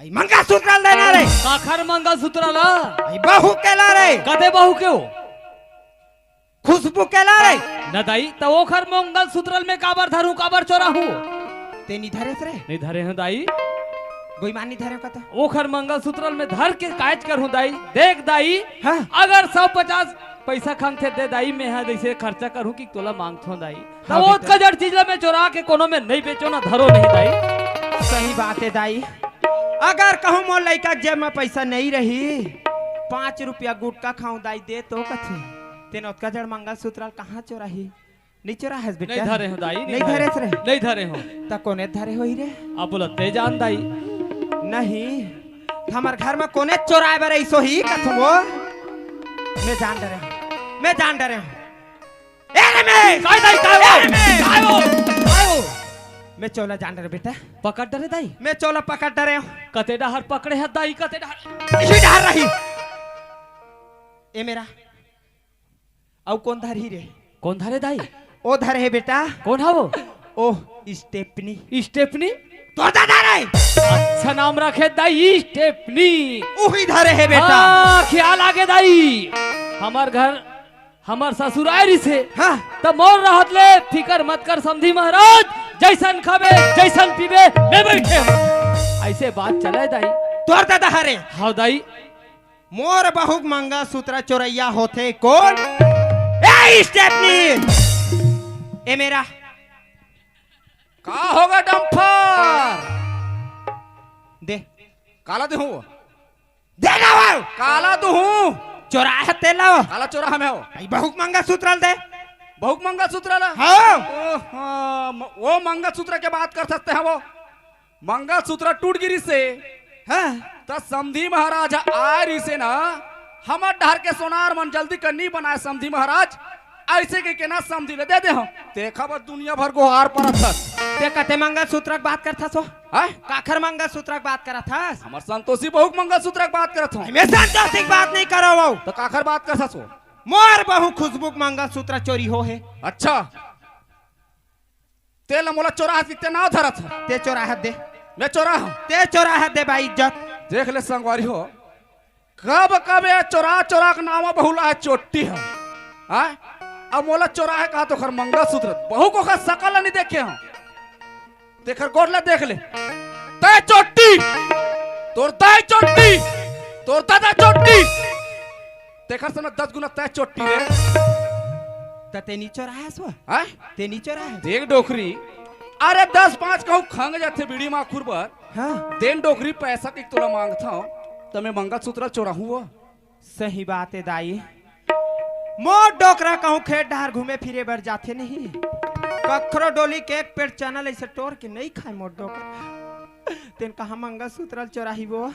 अई मंगलसूत्र ल देना रे। काखर मंगलसूत्र ला? अई बहू के ला रे। कते बहू के हो? खुशबू के ला रे। न दाई, त ओखर मंगलसूत्र ल मैं काबर धरूं, काबर चोराहूं? ते नी धरेस रे? नी धरे हंव दाई। बेईमान नी धरे हंव कते? ओखर मंगलसूत्र ल मैं धर के कायज करहूं दाई। देख दाई, हाँ। अगर सौ पचास पइसा खंगथे दे दाई, मैं हा जइसे खर्चा करहूं कि तोला मांगथंव दाई। त हाँ वो बेटा। ओतका जड़ चीज ला मैं चोरा के कोनो में नहीं बेचों ना धरों नहीं दाई। सही बात हे दाई, अगर कहूं मोर लइका के जेब में पइसा नहीं रही, पाँच रुपया गुटखा खाहूं दाई दे तो कथे, तेन ओतका जड़ मंगलसूत्र ल कहाँ चोराही? नहीं चोराहस बेटा? नहीं धरे हंव दाई, नहीं नहीं धरे। धरेस रे? नहीं धरे हंव। त कोने धरे होही रे? अब बोला ते जान दाई। नहीं, हमर घर में कोने चोराय बर अइस होही कथंव वो? मैं जान डरे हंव, मैं जान डरे हंव। ए रे मैं! काय दाई, काय वो? ए रे मैं! काय वो? काय वो? मैं चोर ला जान डरे बेटा। पकड़ डरे दाई? मैं चोर ला पकड़ डरे हंव। कते डहर पकड़े हस दाई, कते डहर? इही डहर रही। ए मेरा, अउ कोन धरही रे? कोन धरे दाई? ओ धरे हे बेटा। कोन हा वो? ओ स्टेपनी। स्टेपनी? तोर दादा रे। अच्छा नाम रखे दाई, स्टेपनी। उही धरे हे बेटा। हाँ, ख्याल आगे दाई। हमर घर, हमर ससुरारी से। हाँ। त मोर रहत ले फिकर मत कर समधी महाराज, जइसन खाबे, जइसन पीबे, मैं बइठे हंव। अइसे बात चले दाई। तोर दादा हरे। हाँ दाई। मोर बहू के मंगलसूत्र चोरइया होथे कोन? ए स्टेपनी, ए मेरा, का होगे डम्फर? दे। काला देहूं? दे ना वो। काला देहूं? चोराय हस तेला। काला चोराहंव मैं वो? अई बहू के मंगलसूत्र ल दे। बहू के मंगलसूत्र ला? हाँ। ओ, हाँ, म-, वो मंगलसूत्र के बात करथस ते हव वो। मंगलसूत्र टूट गिस हे। हाँ। त समधी महाराज आय रिहिस हे ना, हमर डहर के सोनार मन जल्दी कर नी बनाय समधी महाराज, अइसे कहिके ना समधी ल दे दे हंव। तेखर बर दुनिया भर गोहार परत हस। ते कते मंगलसूत्र के बात करथस वो? हैं? काखर मंगलसूत्र के बात करत हस? हमर संतोषी बहू के मंगलसूत्र के बात करत हंव। मैं संतोषी के बात नहीं करंव वो। त काखर बात करथस वो? मोर बहू खुशबू के मंगलसूत्र चोरी होहे। अच्छा। तेला मोला चोराहस कि ते नाव धरत हस? ते चोराहस दे। मैं चोराहंव? ते चोराहस दे भाई इज्जत। देख ले संगवारी हो, कब कब ये चोरा चोरा के नाव बहुलाय चोट्टी ह। हाँ? अब मोला चोराहे कहा त ओखर मंगलसूत्र, बहू के ओखर सकल ल नहीं देखे हंव। तेखर गोड़ ल देख ले। तैं चोट्टी, तोर दाई चोट्टी, तोर दादा चोट्टी। तेखर से ना दस गुना तैं चोट्टी रे। त ते नी चोराहस वो? हाँ? ते नी चोराहस? देख डोकरी, अरे दस पाँच कहूं खंग जाथे बीड़ी माखुर बर। हाँ। दे न डोकरी पइसा के तोला मांगथंव, त मैं मंगलसूत्र चोराहूं वो? सही बात हे दाई, मोर डोकरा कहूं खेत डहर घूमे फिरे बर जाथे नहीं, कखरो डोली के एक पेड़ चना ल अइसे टोर के नहीं खाय मोर डोकरा। तेन कहा मंगलसूत्र ल चोराही वो?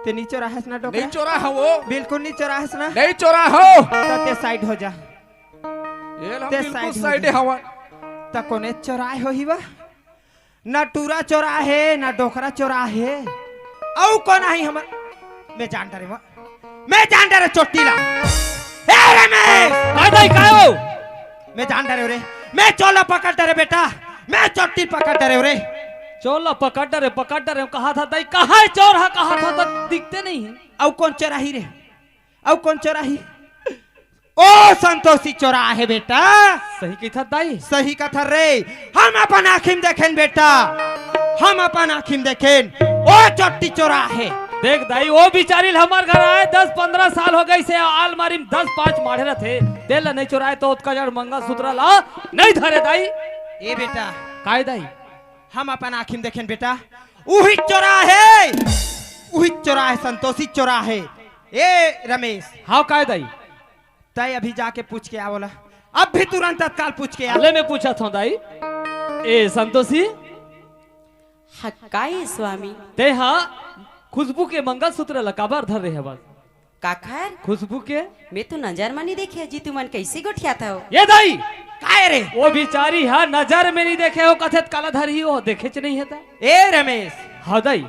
ते नी चोराहस ना डोकरा? नहीं चोराहंव वो। बिल्कुल नी चोराहस ना? नहीं चोराहंव। त ते side हो जा। ये ल हम ते बिल्कुल side हो side जा। हवन। त कोने चोराय होही वो? ना टूरा चोराहे, ना डोकरा चोराहे। अउ कोन आही हमर? मैं जान डरे वो। मैं जान डरे चोट्टी ला। ए रमेश! काय दाई, काय हो? मैं जान डरे रे। मैं चोर ला पकड़ डरे बेटा। मैं चोट्टी पकड़ डरे रे। चोर ला पकड़ डरे, पकड़ डरे, कहा था दाई, कहाँ हे चोर हा, कहा था त दिखते नहीं हे। अउ कोन चोराही रे? अउ कोन चोराही? ओ संतोषी चोरा हे बेटा। सही कथस दाई। सही कथस रे। हम अपन आँखी म देखेन बेटा, हम अपन आँखी म देखेन। ओ चोट्टी चोरा हे। देख दाई, ओ बिचारी ल हमर घर आए दस पंद्रह साल हो गइसे, अलमारी म दस पाँच माढ़े रथे, तेला नइ चोराए त ओतका जड़ मंगलसूत्र ला नइ धरे दाई। ए बेटा। काय दाई? हम अपन आँखी म देखेन बेटा, उही चोरा हे, उही चोरा हे, संतोषी चोरा हे। ए रमेश। हाँ काय दाई? तैं अभी जाके पूछ के आ ओला। अभी तुरंत तत्काल पूछ के आ। ले मैं पूछत हँव दाई। ए संतोषी। हाँ, काय स्वामी? तैं हा खुशबू के मंगलसूत्र ला काबर धरे हवस? काखर? खुशबू के। मैं तो नजर म नइ देखे जी, तुमन कइसे गोठियाथव? ए दाई! काय रे? ओ बिचारी हा नजर म नइ देखे हो कथे त काला धरही हो, देखेच नइ हे त। ए रमेश। हाँ दाई।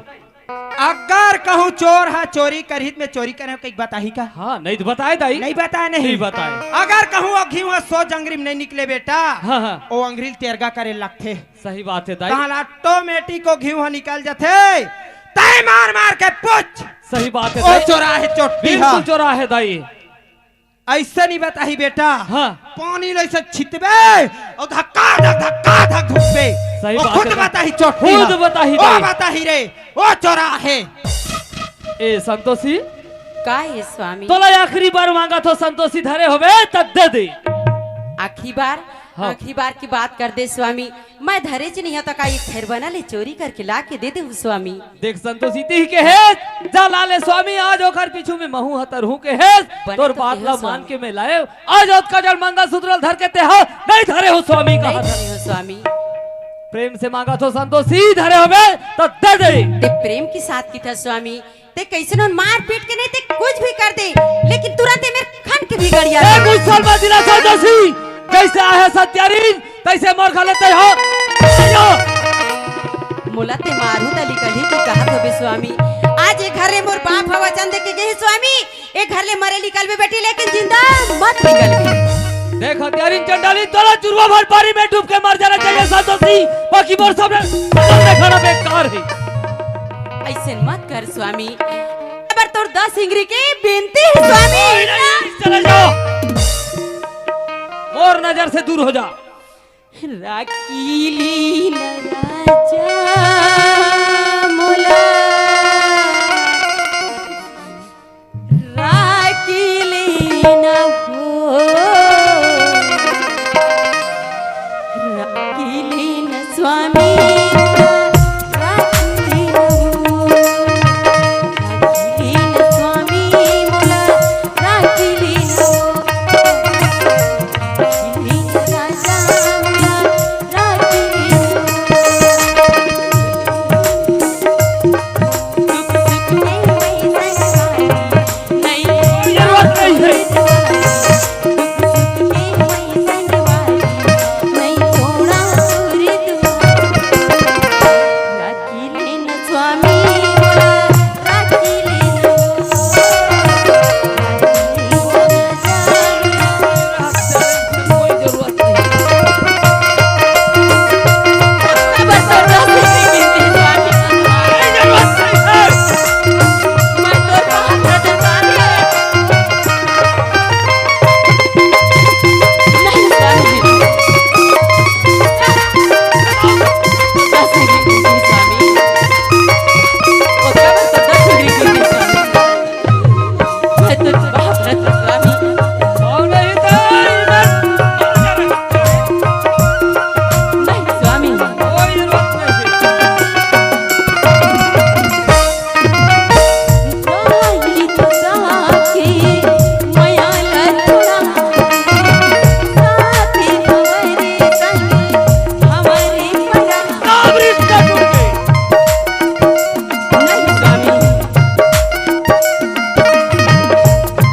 अगर कहूँ चोर हा चोरी करही त मैं चोरी करे हँव कहिके बताही का? हाँ, नइ त बताय दाई। नइ बताय नहीं। नइ बताय। अगर कहूँ ओ घीव हा सोझ अंगरी म नइ निकले बेटा, हाँ, हाँ। ओ अंगरी ल तेरगा करे लगथे। सही बात हे दाई। तहाँ ले automatic ओ घीव हा निकल जथे। तैं मार मार के पूछ। सही बात हे ओ दाई। चोरा हे चोट्टी हा। बिल्कुल चोरा हे दाई। अइसे नइ बताही बेटा। हाँ। पानी ल अइसे छितबे अउ धक्का धक धक्का धक धुकबे। सही बात हे दाई। ओ खुद बताही चोट्टी हा। खुद बताही दाई। ओ बताही रे। ओ चोरा हे। ए संतोषी। काय हे स्वामी? तोला आखिरी बार मांगत हँव संतोषी, धरे होबे त दे दे। आखिरी बार? हाँ। आखिरी बार के बात कर दे स्वामी, मैं धरेच नइ हँव त का एक थेर बना ले चोरी करके ला के दे देहूँ स्वामी। देख संतोषी, तैं ही कहेस, जा ला ले स्वामी, आज ओकर पीछू म महूँ हतर हूँ कहेस, बने तोर तो बात ला मान के मैं लाएँव। आज ओतका जड़ मंगलसूत्र ल धर के तैं हा नइ धरे हो स्वामी, कहा नइ धरे हो स्वामी। प्रेम से मांगत हँव संतोषी, धरे होबे त दे दे। तैं प्रेम के साथ कथस स्वामी, तैं कइसनो मार पीट के नहीं, तैं कुछ भी कर दे, लेकिन तुरंत ए मेर खन के बिगड़िया। ए गुस्सा मत दिला संतोषी, जइसे आहे सत्यारिन, तइसे मोर घर ले तैं हा। मोला तैं मारहू त निकलही कि कहत होबे स्वामी, आज ए घर ले मोर बाप ह वचन दे के गे हे स्वामी, ए घर ले मरे निकलबे बेटी, लेकिन जिंदा मत निकलबे। देख हत्यारिन चंडालिन, तोला जुरवा भर पानी में डूब के मर जाना चाहिए संतोषी, बाकी मोर सामने नजर देखाना बेकार हे। अइसन मत कर स्वामी, अबर तोर दस इंगरी के बिनती हे स्वामी। नहीं, नहीं, चले जाओ, मोर नजर से दूर हो जा। राखी लीन राजा मोला, राखी लीन हो, राखी लीन स्वामी, राखी लीन हो।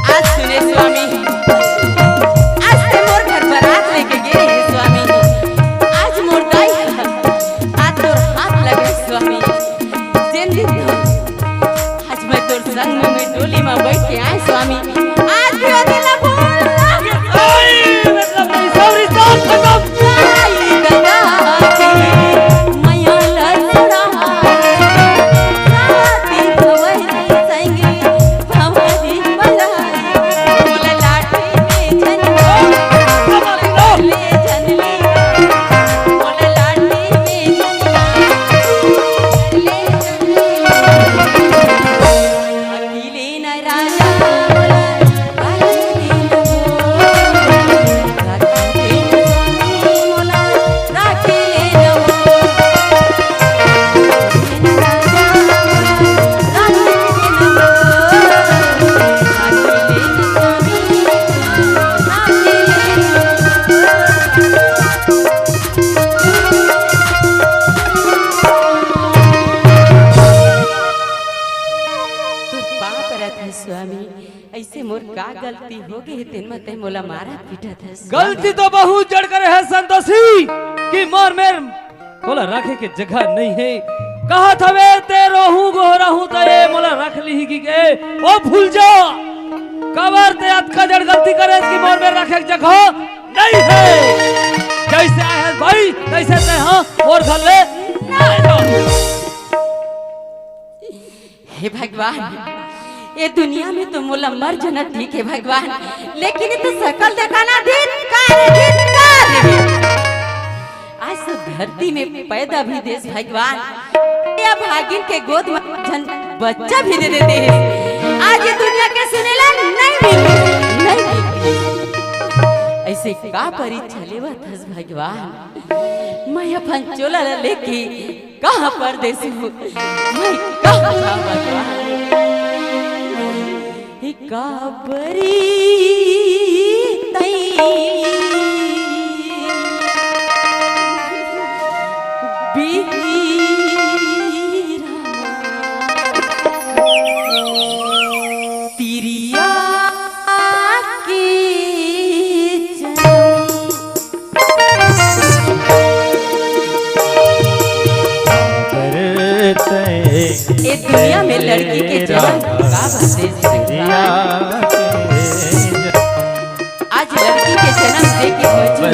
आज सुने स्वामी, आज ते मोर घर बरात लेके गे रहे स्वामी, आज मोर दाई ह, आज तोर हाथ लगे स्वामी, जेन दिन तो आज मैं तोर संग में डोली में बैठ के आए स्वामी, आज भी ओ दिन ला भूल ना। आई, मतलब नहीं, सब रिश्ता खत्म। आई गंगा के मैया ला छोड़ा, साथी भवन संगे भवन बला, मोला लाठी में करत हस स्वामी, अइसे मोर का गलती हो गे हे, तेन म तैं मोला मारत पीटत हस स्वामी? गलती तो बहुत जड़ करे हे संतोषी, कि मोर मेर तोला रखे के जगह नइ हे। कहत हवे तैं रोहू गोहरा हूँ त ए मोला रख लिही कहिके, ओ भूल जा। काबर तैं अतका जड़ गलती करे हस कि मोर मेर रखे के जगह नइ हे। जइसे आए हस भाई, तइसे तैं हा मोर घर ले नइ जा। हे भगवान, ए दुनिया में तो मोला मर जाना ठीक हे भगवान, लेकिन ए तो सकल देखाना धिक्कार हे, धिक्कार हे। आज तो धरती में पैदा भी देस भगवान, ए अभागिन के गोद में झन बच्चा भी दे देते हे। आज ए दुनिया के सुनेला नइ मिले, नइ मिले। अइसे का परीक्षा लेवत हस भगवान? मैं अपन चोला ला लेके कहाँ परदेस हूँ, मैं कहाँ जाऊँ भगवान? हे काबरी तई बिहीरा तिरिया के जनम। ए दुनिया में लड़की के जनम का बात हे? आज लड़की के जनम दे के मजूर,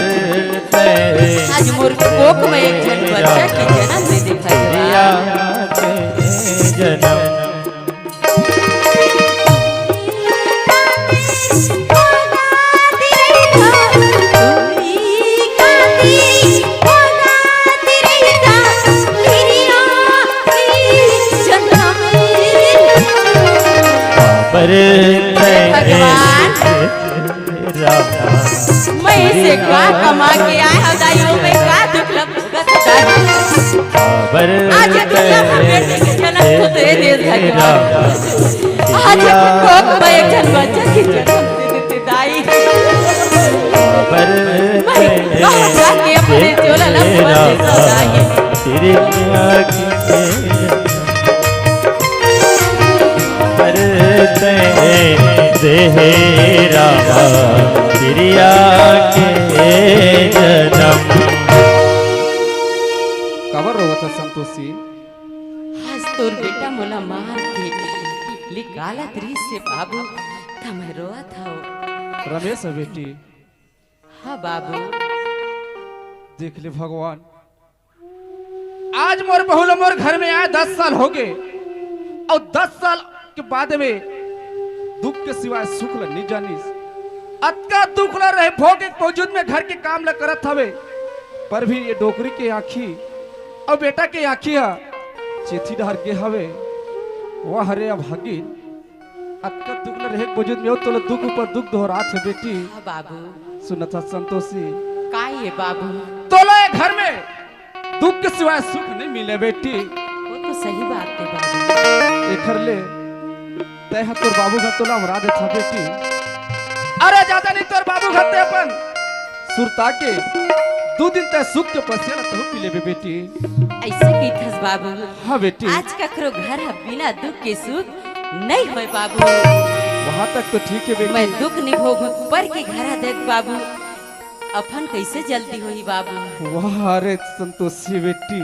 आज मोर कोख में एक झन बच्चा के जनम दे दे भगवान। भगवान, मैं से का कमा के आए हव दाई, ओ मैं का दुख लब आज दुनिया में बेटी के जनम तो दे दे भगवान। आज कोख में एक झन बच्चा के जनम दे देते दाई। मैं कहाँ जाके अपने चोला ला भर देता दाई। काबर रोवत हस संतोषी? आज तोर बेटा मोला मार के निकालत रिहिस हे बाबू, त मैं रोवत हव। रमेश ह बेटी। हाँ बाबू। देख ले भगवान, आज मोर बहू ल मोर घर में आए दस साल हो गे, अउ दस साल के बाद में दुख के सिवाय सुख ल नइ जानिस। अतका दुख ल रहे भोग के बावजूद में घर के काम ल करत हवे, पर भी ए डोकरी के आँखी अउ बेटा के आँखी ह चेथी डहर गे हवे। वाह रे अभागिन, अतका दुख ल रहे के बावजूद में तोला दुख ऊपर दुख दोहरात हे बेटी। हाँ बाबू। सुनत हस संतोषी? का ए बाबू? तोला ए घर में दुख के सिवाय सुख नइ मिले बेटी। वो तो सही बात हे बाबू। एखर ले तैं ह तोर बाबू घर तोला अमरा देथस बेटी। अरे जादा नइ तोर बाबू घर तैं अपन सुरता के दू दिन तैं सुख के पसिया ल तहूँ पी लेबे बेटी। अइसे कहिथस बाबू। हाँ बेटी। आज ककरो घर ह बिना दुख के सुख नइ होय बाबू। वहाँ तक तो ठीक हे बेटी। मैं दुख नइ भोगूं, पर के घर ह देख बाबू, अपन कइसे जल्दी होही बाबू। वाह रे संतोषी बेटी,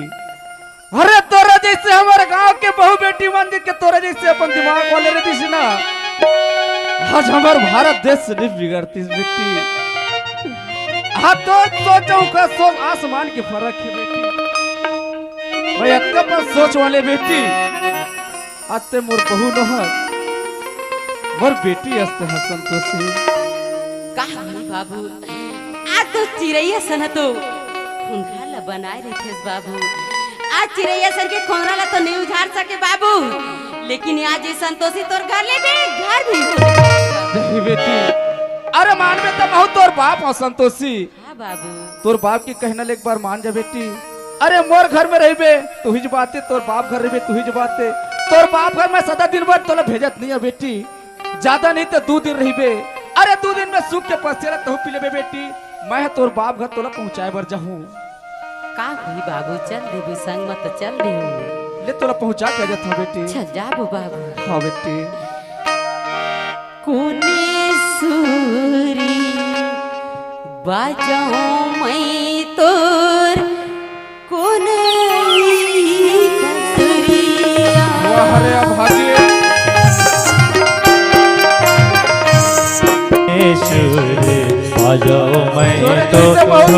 अरे तोरा जइसे हमर गांव के बहू बेटी मन देख के तोरा जइसे अपन दिमाग वाले रहितिस ना, आज हमर भारत देश नइ बिगड़तिस बेटी। हाँ, तोर सोच अउ ओकर सोच आसमान के फरक हे बेटी। मैं अतका अपन सोच वाले बेटी, आज तैं मोर बहू नोहस, मोर बेटी अस तैं ह संतोषी। का होही बाबू, आज तो चिरई असन ह तो खोंधरा ल बनाए रहिथस बाबू। आज चिरई असन के खोंधरा ल तो नइ उजाड़ सके बाबू, लेकिन आज ए संतोषी तोर घर ले बेघर भी हो। नहीं बेटी, अरे मानबे त महूँ तोर बाप हंव संतोषी। हाँ बाबू। तोर बाप के कहना ल एक बार मान जा बेटी। अरे मोर घर में रहिबे त उहीच बात हे, तोर बाप घर रहिबे त उहीच बात हे। तोर बाप घर में सदा दिन भर तोला भेजत नइ हंव बेटी, जादा नहीं त दू दिन रहिबे। अरे दू दिन में सुख के पसेरा तहूँ पी लेबे बेटी, मैं ह तोर बाप घर तोला पहुँचाए बर जाहूँ। का होही बाबू, चल देबे संग म त चल देहूँ। ले तोला पहुँचा के आ जाथंव बेटी। चल जाबो बाबू। हाँ बेटी। बजाऊं मैं तोर कोन बसुरिया। वाह रे अभागी। सुर बजाऊं मैं तोर कोन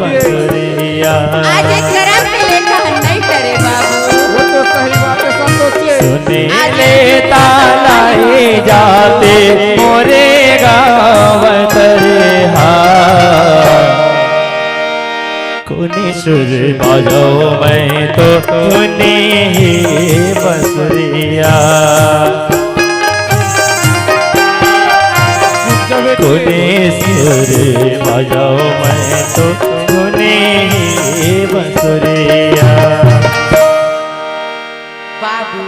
बसुरिया। आज एक करम के लेखा नहीं करे बाबू। वो तो सही बात है संतोषी। सुने ले तालाई जाते मोरे गाँव तरे हा। कोनी सुर बजाऊं मैं तोर कोन बसुरिया। कोनी सुर बजाऊं मैं तोर कोन बसुरिया। बाबू।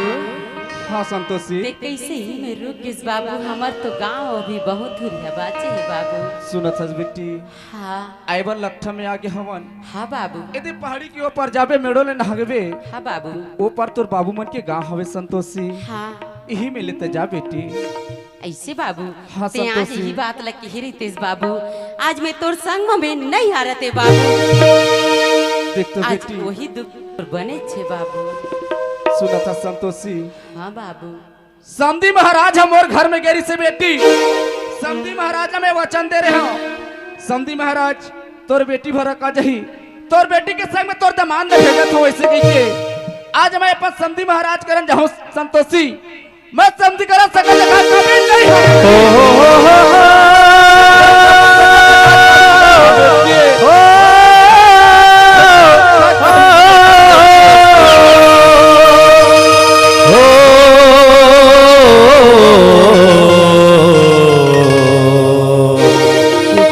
हाँ संतोषी। ते कैसे ही में रुक गिस बाबू, हमर तो गाँव अभी बहुत दूर है बाचे है बाबू। सुनत हस बेटी। हाँ। आइबन लट्ठा में आगे हवन। हाँ बाबू। यदि पहाड़ी के ऊपर जाबे मेड़ो ले नहगबे। हाँ बाबू। ओ पर तोर बाबू मन के गाँव हवे संतोषी। हाँ। इही में लेते जा बेटी। ऐसे बाबू, हाँ, ते आज संतोषी। यही बात ल कही रहितेस बाबू, आज मैं तोर संग में नहीं हारते बाबू। देख तो आज बेटी। वही दुख बने छे बाबू। सुनत हस संतोषी। हाँ बाबू। समधी महाराज ह मोर घर में गे रिहिसे बेटी। समधी महाराज ल मैं वचन दे रहे हूँ, समधी महाराज तोर बेटी भरा का जही, तोर बेटी के संग में तोर दमांद ल भेजत हूँ ऐसे कहिके। आज मैं अपन समधी महाराज करन जाहूँ संतोषी। मैं समधी करा सकल जगह कभी नहीं हूँ। ओ हो हो हो हो।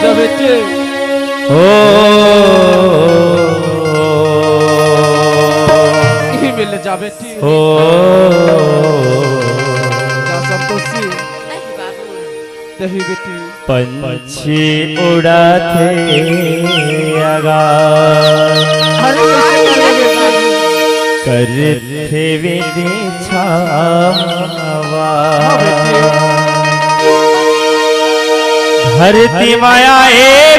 जा बेटी। ओ। यही मिल जा बेटी। ओ। जा संतोषी। नहीं बाबू। नहीं बेटी। पंछी उड़ाथे आगा। अरे कैसे कर लगे बाबू? करथे विधि छावा। हाँ बेटी। धरती माया ए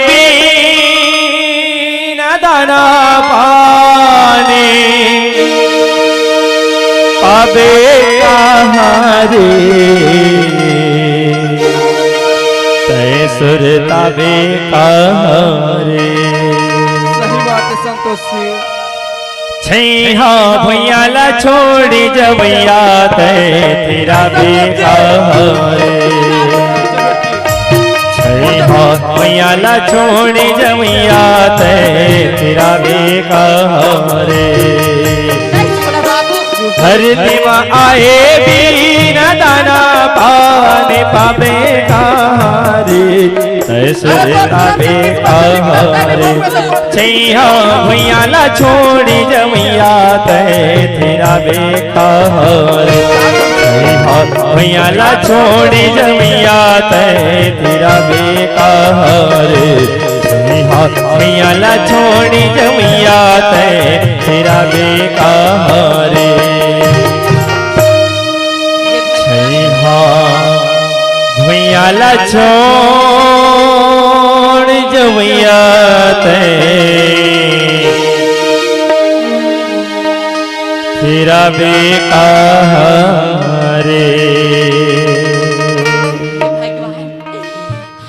बीना दाना पानी पाबे कहाँ रे, तै सुरताबे कहाँ रे। सही बात है संतोष जी। छैहा भुइयां ला छोड़ी जवैया तै तेरा बेकार। छैहा भुइयां ला छोड़ी जवैया तै तेरा बेकार। धरती मा आए बीना दाना पानी पाबे कहाँ रे, तै सुरताबे कहाँ रे। छैहा भुइयां ला छोड़ी जवैया तै तेरा बेकार। छैहा भुइयां ला छोड़ी जवैया तै तेरा बेकार। छैहा भुइयां ला छोड़ी जवैया तै तेरा बेकार। छैहा भुइयां ला छोड़ जवैया तै तेरा बेकार। भगवान,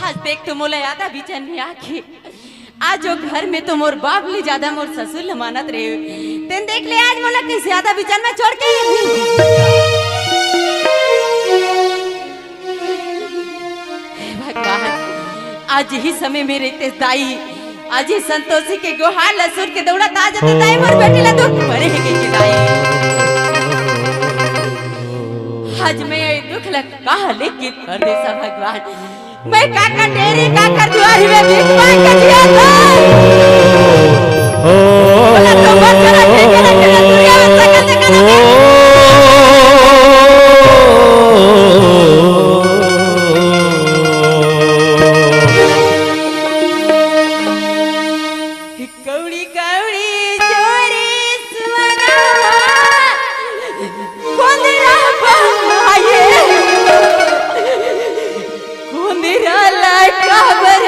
आज देख तो मोला ज्यादा बिचन नहीं आके। आज वो घर में तो मोर बाप ले ज्यादा मोर ससुर ल मानत रहे। तेन देख ले आज मोला किस ज्यादा बिचन में छोड़ के। हे भगवान, आज ही समय में रहते दाई, आज ही संतोषी के गोहार ल सुन के दौड़त आ जाते दाई मोर बेटी ला दुख भरे है के दाई। आज मैं ये दुख ल कहा लेके परदेसा भगवान। मैं काकर डेरे, काकर दुआरी में भीख मांग के जिया था। बोला तो मत करा, के करा, के करा, दुनिया में सका, सका, सका। कौड़ी, कौड़ी, जोरे सुअना, कोंदरा बहाए। कोंदरा ला काबर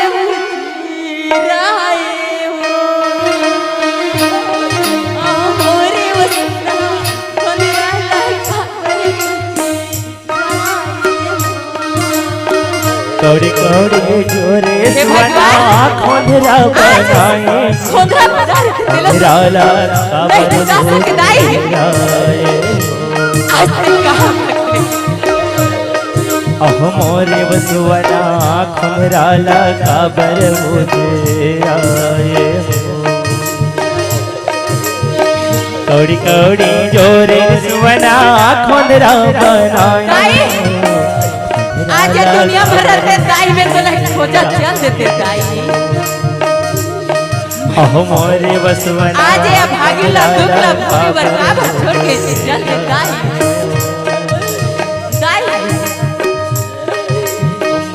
कौड़ी कौड़ी जोरे हे सुवना भगवान। खोंधरा बनाए। खोंधरा बना रहे थे, तेला राला नहीं, काबर नहीं, नहीं, दाई। आज तक कहाँ भटके? अहो मोरे बसवना, खमराला काबर मुझे आए हो। कौड़ी कौड़ी जोरे सुवना, खोंधरा बनाए। दाई, आज ये दुनिया भर रहते दाई में तो नहीं खोजा चल देते दाई। अहो मोरे बसवना, आज ये अभागी ला दुख ला भोगी बर का बर छोड़ के चल दे दाई। दाई,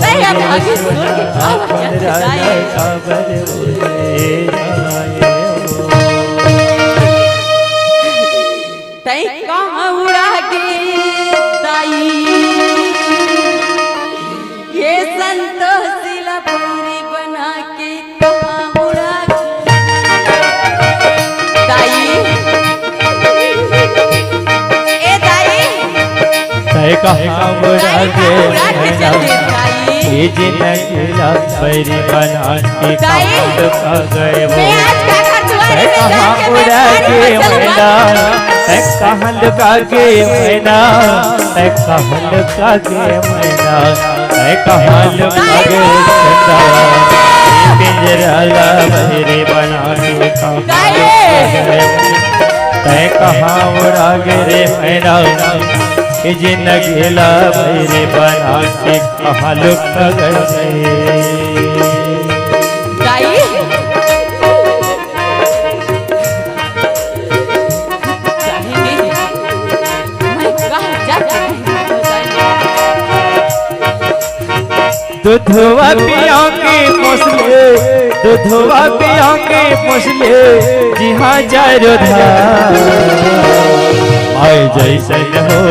दाई, अभागी छोड़ के का बर चल दे दाई। तै कहाँ उड़ा गे दाई? ये संतोषी ला बौरी बना के कहाँ उड़ा गे? दाई, ए दाई, तै कहाँ उड़ा गे? दाई, कहाँ उड़ा गे चल दे दाई? ये जिंदगी ला बैरी बना के दाई, कहाँ लुका गए वो? मैं आज का घर दुआरे तै में कहाँ जाके उड़ा गे मैना? तै कहाँ लुका गे मैना? तै कहाँ लुका गे मैना? तै कहाँ लुका गे चंदा? पिंजरा ला बहरी बना के कहाँ लुका गे? तै कहाँ उड़ा गे रे मैना? ये जिंदगी ला बहरी बना के कहाँ लुका गे? दाई। दूधवा पिया के पोसले, दूधवा पिया के पोसले, जिहाँ चारो धार। माय जैसन हो,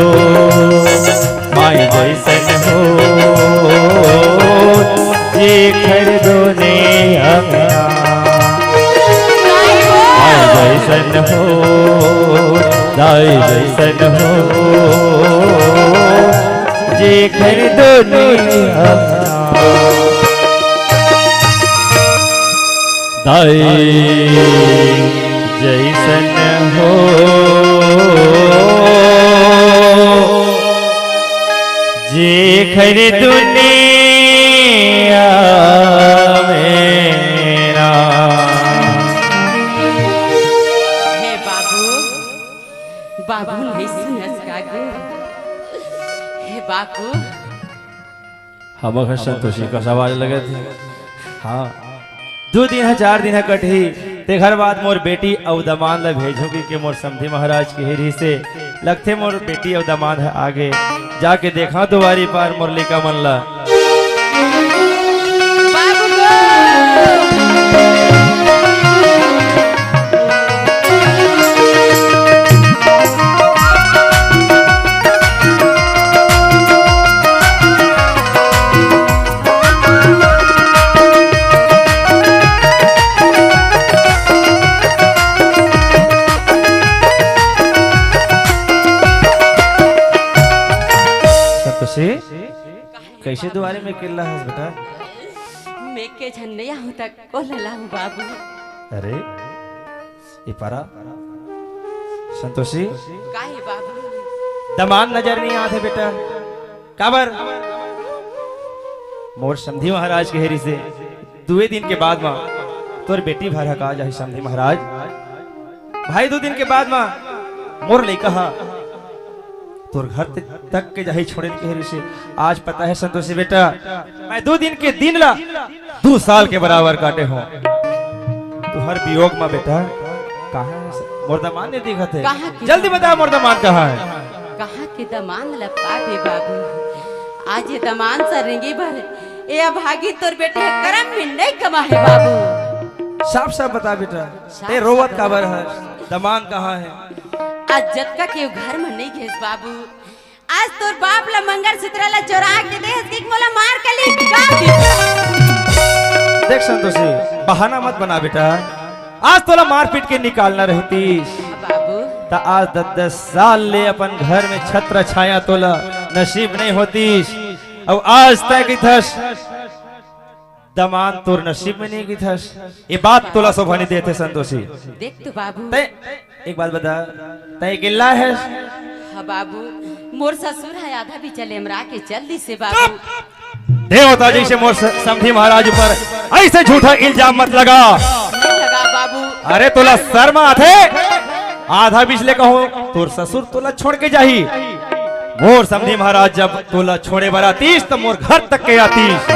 माय जैसन हो, जेकर दोने अंगना। माय जैसन हो, दाई जैसन हो, जेकर दोने अंगना। दाई जैसन हो, जेकर दुनिया में ना। हे बाबू, बाबू नहीं सुनस का गे? हे बाबू। हमर संतोषी कस आवाज लगत हे। हाँ, दू दिन ह, चार दिन ह कटही, तेखर बाद मोर बेटी अउ दमांद ल भेजहूँ कहिके मोर समधी महाराज केहे रिहिसे। लगथे मोर बेटी अउ दमांद ह आगे, जाके देखा दुवारी पार मोर लइका मन ल। बाबू गो। संतोषी, कइसे दुवारी में अकेल्ला हस बेटा? मैं के झन नइ आहूँ त कोला लाहूँ बाबू। अरे, ए पारा, संतोषी। का हे बाबू? दमांद नजर नइ आत हे बेटा। काबर? मोर समधी महाराज केहे रिहिसे, दुए दिन के बाद म तोर बेटी भर ह का जाही समधी महाराज। भाई, दू दिन के बाद म मोर लइका ह तोर घर ते-, तक के जाही छोड़े ल केहे रिहिसे। आज पता हे संतोषी बेटा, मैं दू दिन के दिन ला दू साल के बराबर काटे हूँ। तुहर वियोग म बेटा, कहाँ हे स-, मोर दमांद नइ दिखत हे? कहाँ के जल्दी बता, मोर दमांद कहाँ हे? कहाँ के दमांद ल पाबे बाबू? आज ये दमांद स रेंगे बर ए अभागी तोर बेटी ह करम में नइ कमा हे बाबू। साफ साफ बता बेटा, साफ ते रोवत साफ काबर बता। हस? दमांद कहाँ हे? आज जतका के घर म नइ गेस बाबू, आज तोर बाप ल मंगलसूत्र ल चोरा के दे हस कि मोला मार के निकाल दे। देख संतोषी, बहाना मत बना बेटा, आज तोला मारपीट के निकालना रहतीस, हाँ बाबू। त आज दस दस साल ले अपन घर में छत्र छाया तोला नसीब नइ होतीस। अउ आज तैं कहिथस, दमांद तोर नसीब में नइ गिथस। ये बात तोला शोभा नइ देथे संतोषी। देख तो बाबू। तैं एक बात बता, तैं अकेल्ला हस? हाँ बाबू, मोर ससुर ह आधा बीच ले अमरा के चल दिस हे बाबू। चुप! देवता जइसे मोर स-, समधी महाराज ऊपर अइसे झूठा इल्जाम मत लगा। नइ लगा बाबू। अरे तोला शर्म आथे? आधा बीच ले कहूं तोर ससुर तोला छोड़ के जाही। मोर समधी महाराज जब तोला छोड़े बर आतिस, त मोर घर तक के आतिस।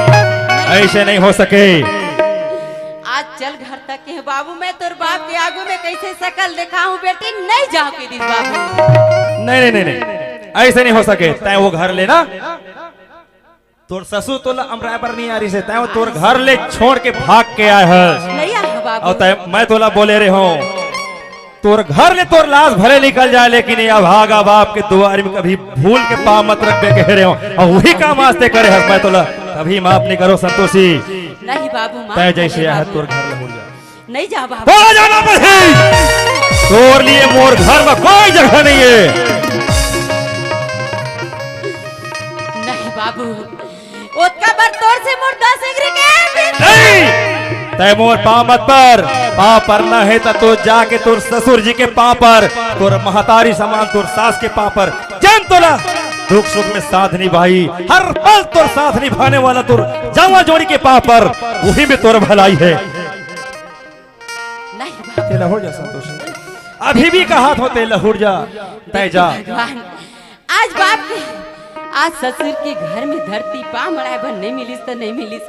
अइसे नइ हो सके। आज चल घर तक के बाबू, मैं तोर बाप के आगू में कइसे सकल देखाहूं बेटी, नइ जाहूं कहि दिस बाबू। नहीं, नहीं, नहीं, नहीं, अइसे नइ हो सके। तैं वो घर ले ना, तोर ससुर तोला अमराय बर नइ आरिस हे, तैं वो तोर घर ले छोड़ के भाग के आय हस। नइ आय हंव बाबू। अउ तैं, मैं तोला बोले रेहेंव, तोर घर ले तोर लाश भले निकल जाय, लेकिन ये अभागा बाप के दुवारी में कभी भूल के पांव मत रखबे कहे रेहेंव। अउ उही काम आज तैं करे हस, मैं तोला कभी माफ नइ करों संतोषी। नहीं बाबू, माफ तैं जइसे करे आय हस बाबू। तोर घर ले हुड़ जा। नइ जाहूं बाबू। बोला जाना पड़ही। तोर लिए मोर घर में कोई जगह नइ हे। नहीं बाबू, ओतका बर तोर से मोर दस एकरी के नहीं। तैं मोर पांव मत पर, पांव परना हे त तो जाके तोर ससुर जी के पांव पर, तोर महतारी समान तोर सास के पांव पर। जेन तोला दुख सुख में साथ निभाही, हर पल तोर साथ निभाने वाला तोर जांवा जोड़ी के पांव पर, उही में तोर भलाई हे। नहीं बाबू। तैं लहुड़ जा संतोषी, अभी भी कहत हों तैं लहुड़ जा, तैं जा। भगवान, आज बाप के, आज ससुर के घर में धरती पांव अड़ाय बर नइ मिलिस त नइ मिलिस,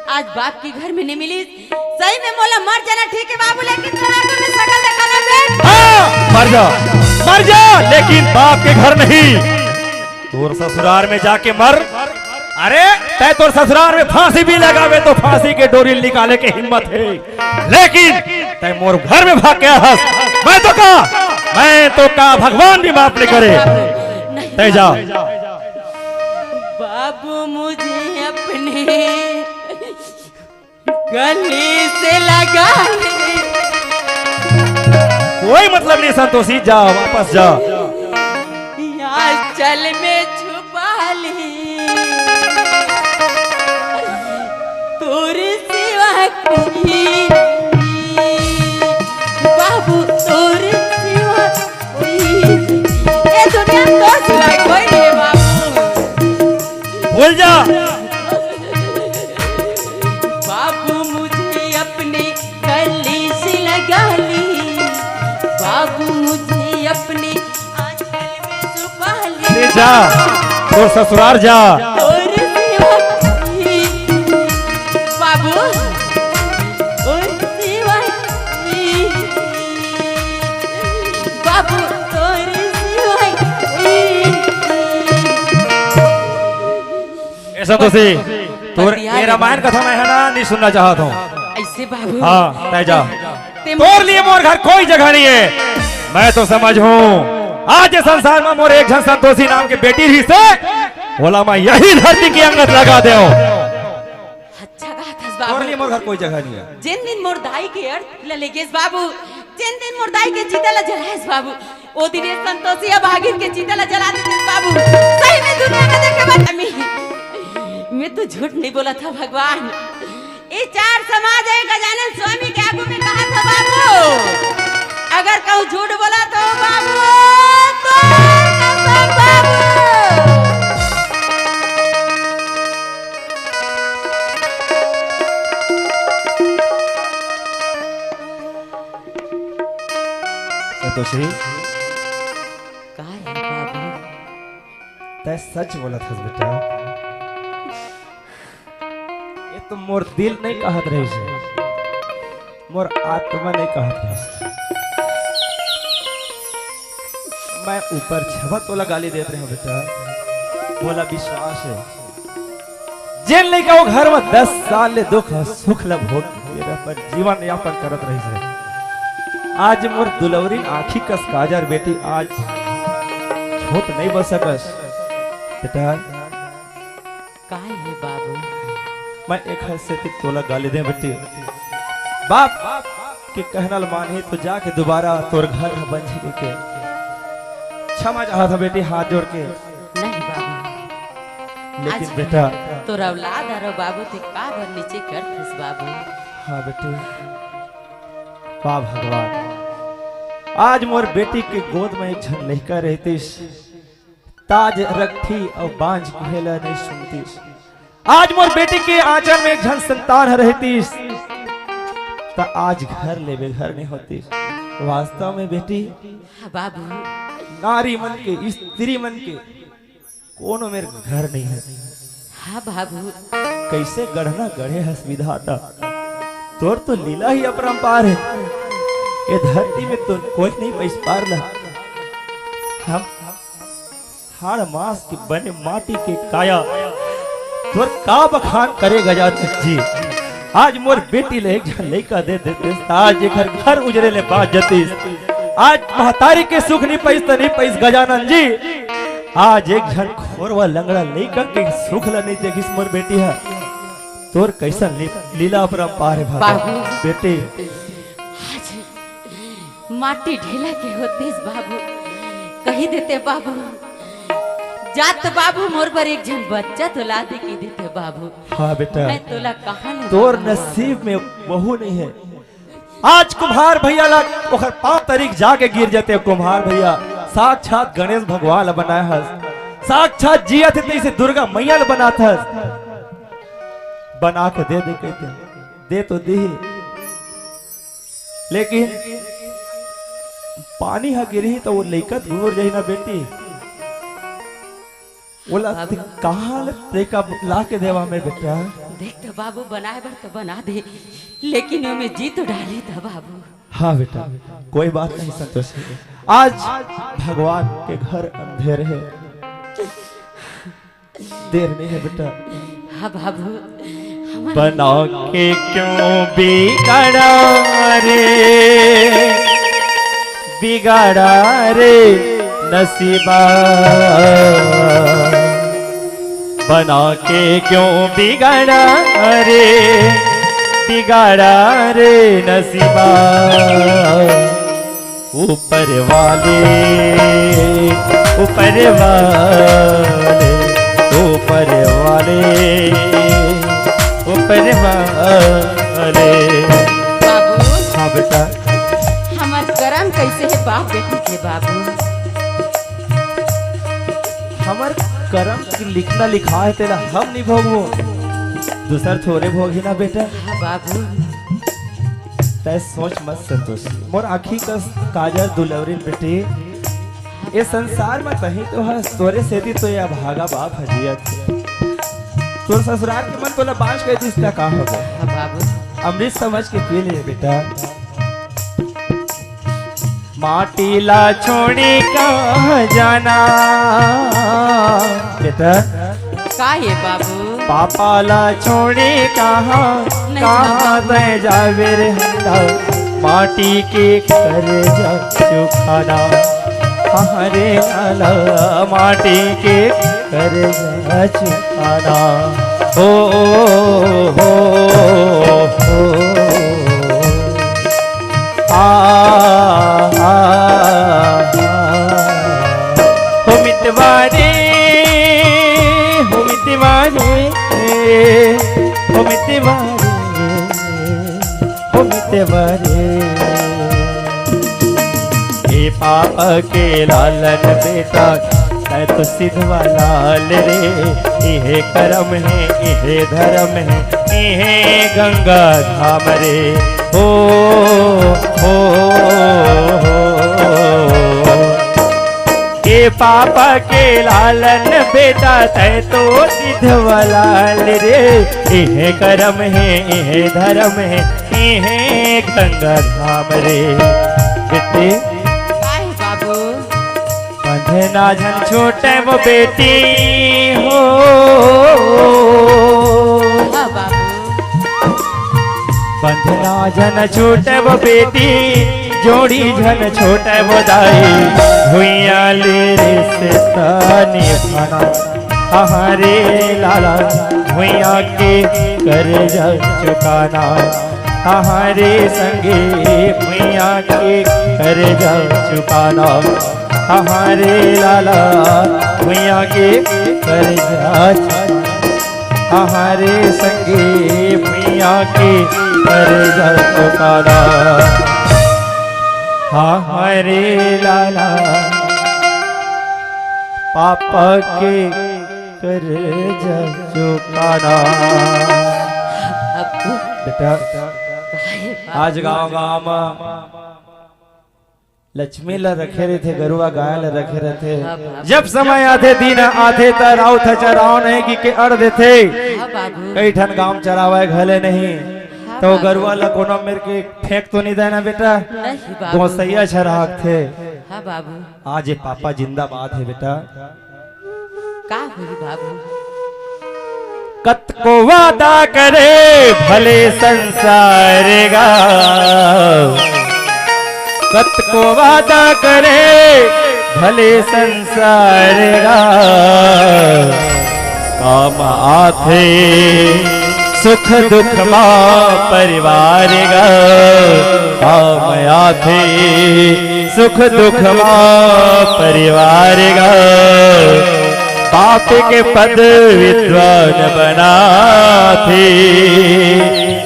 आज बाप के घर में नइ मिलिस। सही में मोला मर जाना ठीक हे बाबू, लेकिन तोर आगू में सकल देखा लेबे। हाँ, मर जा, मर जा, लेकिन बाप के घर नहीं। तोर ससुरार में जाके मर। अरे, तैं तोर ससुरार में फांसी भी लगाबे त फांसी के डोरी निकाले के हिम्मत हे, लेकिन तैं मोर घर में भाग के आय हस। मैं तो का, मैं तो का भगवान भी माफ नइ करे। नहीं तैं जा। बाबू, मुझे अपने गले से लगा ले। कोई मतलब नहीं संतोषी, जा, वापस जा। या चल में छुपा ले। तोर सिवा कोई, बाबू, तोर सिवा कोई, ये दुनिया में तोर सिवा कोई नहीं है बाबू। भूल जा। बाबू मुझे अपने गले से लगा ले, बाबू मुझे अपने आंचल में छुपा ले। ले जा, तोर ससुरार जा। तोर सिवा कोई, बाबू, तोर सिवा कोई, बाबू, तोर सिवा कोई। ए संतोषी, तोर ये रामायण कथा मैं हे ना, नइ सुनना चाहत हंव। अइसे बाबू। हाँ, तैं जा। तोर लिए मोर घर कोई जगह नइ हे। मैं तो समझहूं, आज ये संसार में मोर एक झन संतोषी नाम के बेटी रहिस हे, ओला मैं यही धरती के अंगत लगा देंव। अच्छा कहत हस बाबू। तोर लिए मोर घर कोई जगह नइ हे। जेन दिन मोर दाई के अर्थ ल लेगेस बाबू, जेन दिन मोर दाई के चिता ल जलाएस बाबू, ओ दिन ये संतोषी अभागिन के चिता ला जला देते बाबू। सही में दुनिया में देखे बर मैं, मैं तो झूठ नहीं बोला था भगवान। ये चार समाज हे गजानन स्वामी के आगू में कहा था बाबू, अगर कहूँ झूठ बोला तो बाबू, तो कसम बाबू। संतोषी, का हे बाबू? तैं सच बोलत हस बेटा। ये तो मोर दिल नहीं कहत रहिस हे, मोर आत्मा नहीं कहत रहिस हे। मैं ऊपर छवा तोला गाली देत रहेंव बेटा, मोला विश्वास हे। जेन लइका वो घर में दस साल ले दुख सुख ल भोग के अपन जीवन यापन करत रहिस हे, आज मोर दुलौरी आँखी कस काजर बेटी आज झूठ नहीं बोल सकस। बेटा, काय हे बाबू? मैं एक हाथ से तोला गाली दे बेटी, बाप के कहना ल मानही तो जाके दोबारा तोर घर ह बन जाही के। क्षमा चाहत हंव बेटी, हाथ जोड़ के। नहीं बाबू। लेकिन आज बेटा, तोर औलाद हरव बाबू, ते काबर नीचे करथस बाबू? हाँ बेटी, वाह भगवान, आज मोर बेटी के गोद में एक झन लइका रहतिस, त आज रखती अउ बांझ कहे ला नहीं सुनतिस। आज मोर बेटी के आंचल में एक झन संतान ह रहतिस, त आज घर ले बेघर नहीं होतिस। वास्तव में बेटी, हाँ बाबू। नारी मन के, स्त्री मन के कोनो मेर घर नहीं हे। हाँ बाबू। कइसे गढ़ना गढ़े हस विधाता, तोर तो लीला ही अपरंपार हे। ए धरती में तो कोई नहीं पइस पार ला। हम हाड़ मांस के बने माटी के काया, तोर का बखान करे गजानन जी। आज मोर बेटी ले एक झन लइका दे देतिस, त आज एकर घर उजरे ले बांच जतिस। आज महतारी के सुख नहीं पइस त नहीं पइस गजानन जी, आज एक झन खोरवा लंगड़ा लइका के सुख ला नहीं देखिस मोर बेटी ह। तोर कइसन ली-, लीला अपरंपार हे भगवान। बाबू। बेटी। आज माटी ढेला के होतिस बाबू, कहि देते बाबू, जात बाबू मोर बर एक झन बच्चा तो ला दे कहि देते बाबू। हाँ बेटा, मैं तोला कहाँ ले तोर जाऊँ? नसीब में बहू नहीं हे। आज कुम्हार भैया ला ओकर पांव तरी के जाके गिर जते। कुम्हार भैया साक्षात गणेश भगवान ला बनाए हस, साक्षात जियत हे तइसे दुर्गा मैया ला बनात हस, बना के दे दे कहिते, दे तो दिही, लेकिन पानी ह गिरही त ओ लइका दूर जाही ना बेटी। ओला बाबू। ते कहाँ ले तेका ला के देवा मैं बेटा? देख तो बाबू, बनाए बर तो बना दे, लेकिन ओमे जी तो डाली था बाबू। हाँ बेटा, कोई बात नहीं संतोषी, आज भगवान के घर अंधेर हे, देर नहीं हे बेटा। हाँ बाबू, हमर बना के क्यों बिगाड़ा रे, बिगाड़ा रे नसीबा। बना के क्यों बिगाड़ा रे, बिगाड़ा रे नसीबा। ऊपर वाले, ऊपर वाले, ऊपर वाले, ऊपर वाले। बाबू। हाँ बेटा। हमर करम कइसे हे बाप बेटी के बाबू? हमर करम के लिखना लिखा हे, तेला हम नहीं भोगबो, दूसर थोरे भोगही ना बेटा। हाँ बाबू। तै सोच मत संतोषी, मोर आँखी कस काजर दुलौरिन बेटी, ए संसार म तहीं तो हस, तोरे सेती तो ए अभागा बाप ह जियत हे। तोर ससुरार के मन तोला बांझ कहि दिस त का होगे? हाँ बाबू। अमृत समझ के पी ले बेटा। माटी ला छोड़ी कहाँ जाना बेटा? का हे बाबू? पापा ला छोड़ी कहाँ, नहीं कहाँ बाबू। तै जाबे रे हल्ला, माटी के करजा चुकाना। हाँ रे लाला, माटी के करजा चुकाना। हो, हो, हो, हो। आ, आ, आ, आ। हो मितवा रे, हो मितवा रे, हो मितवा रे, हो मितवा रे। हे पापा के लालन बेटा, तै तो सिधवा लाल रे, इहे करम हे, इहे धरम हे, इहे गंगा धाम रे। हो, हो, हो। हे पापा के लालन बेटा, तै तो सिधवा लाल रे, इहे करम हे, इहे धरम हे, इहे गंगा धाम रे। बेटी। का हे बाबू? बंधना झन छूटे वो बेटी हो। हाँ बाबू। बंधना झन छूटे वो बेटी, जोड़ी झन छूटे वो दाई। भुइयां ले रिश्ता निभाना, हाँ रे लाला, भुइयां के करजा चुकाना। हाँ रे संगी, भुइयां के करजा चुकाना। हाँ रे लाला, भुइयां के कर्जा चुकाना। हमारे संगे भुइयां के कर्जा चुकाना। हमारे लाला पापा के कर्जा चुकाना। बेटा, आज गांव गांव म लक्ष्मी ल रखे रहिथे, गरुवा गाय ल रखे रहिथे। हाँ बाबू। जब समय आथे, दिन आथे, त राउत ह चराव नहीं कि के अड़ देथे। हाँ बाबू। कई ठन गांव चरावय घले नहीं, हाँ तो बाबू। गरुवा ल कोनो मेर के फेंक तो नहीं देना बेटा। नहीं बाबू। गोसैया झ राखथे। हाँ बाबू। आज ये पापा जिंदाबाद हे बेटा। का होही बाबू? कतको वादा करे भले संसार गा, कतको वादा करे भले संसार गा, काम आथे सुख दुख मा परिवार गा, काम आथे सुख दुख मा परिवार गा। पाप के पद विद्वान बनाथे,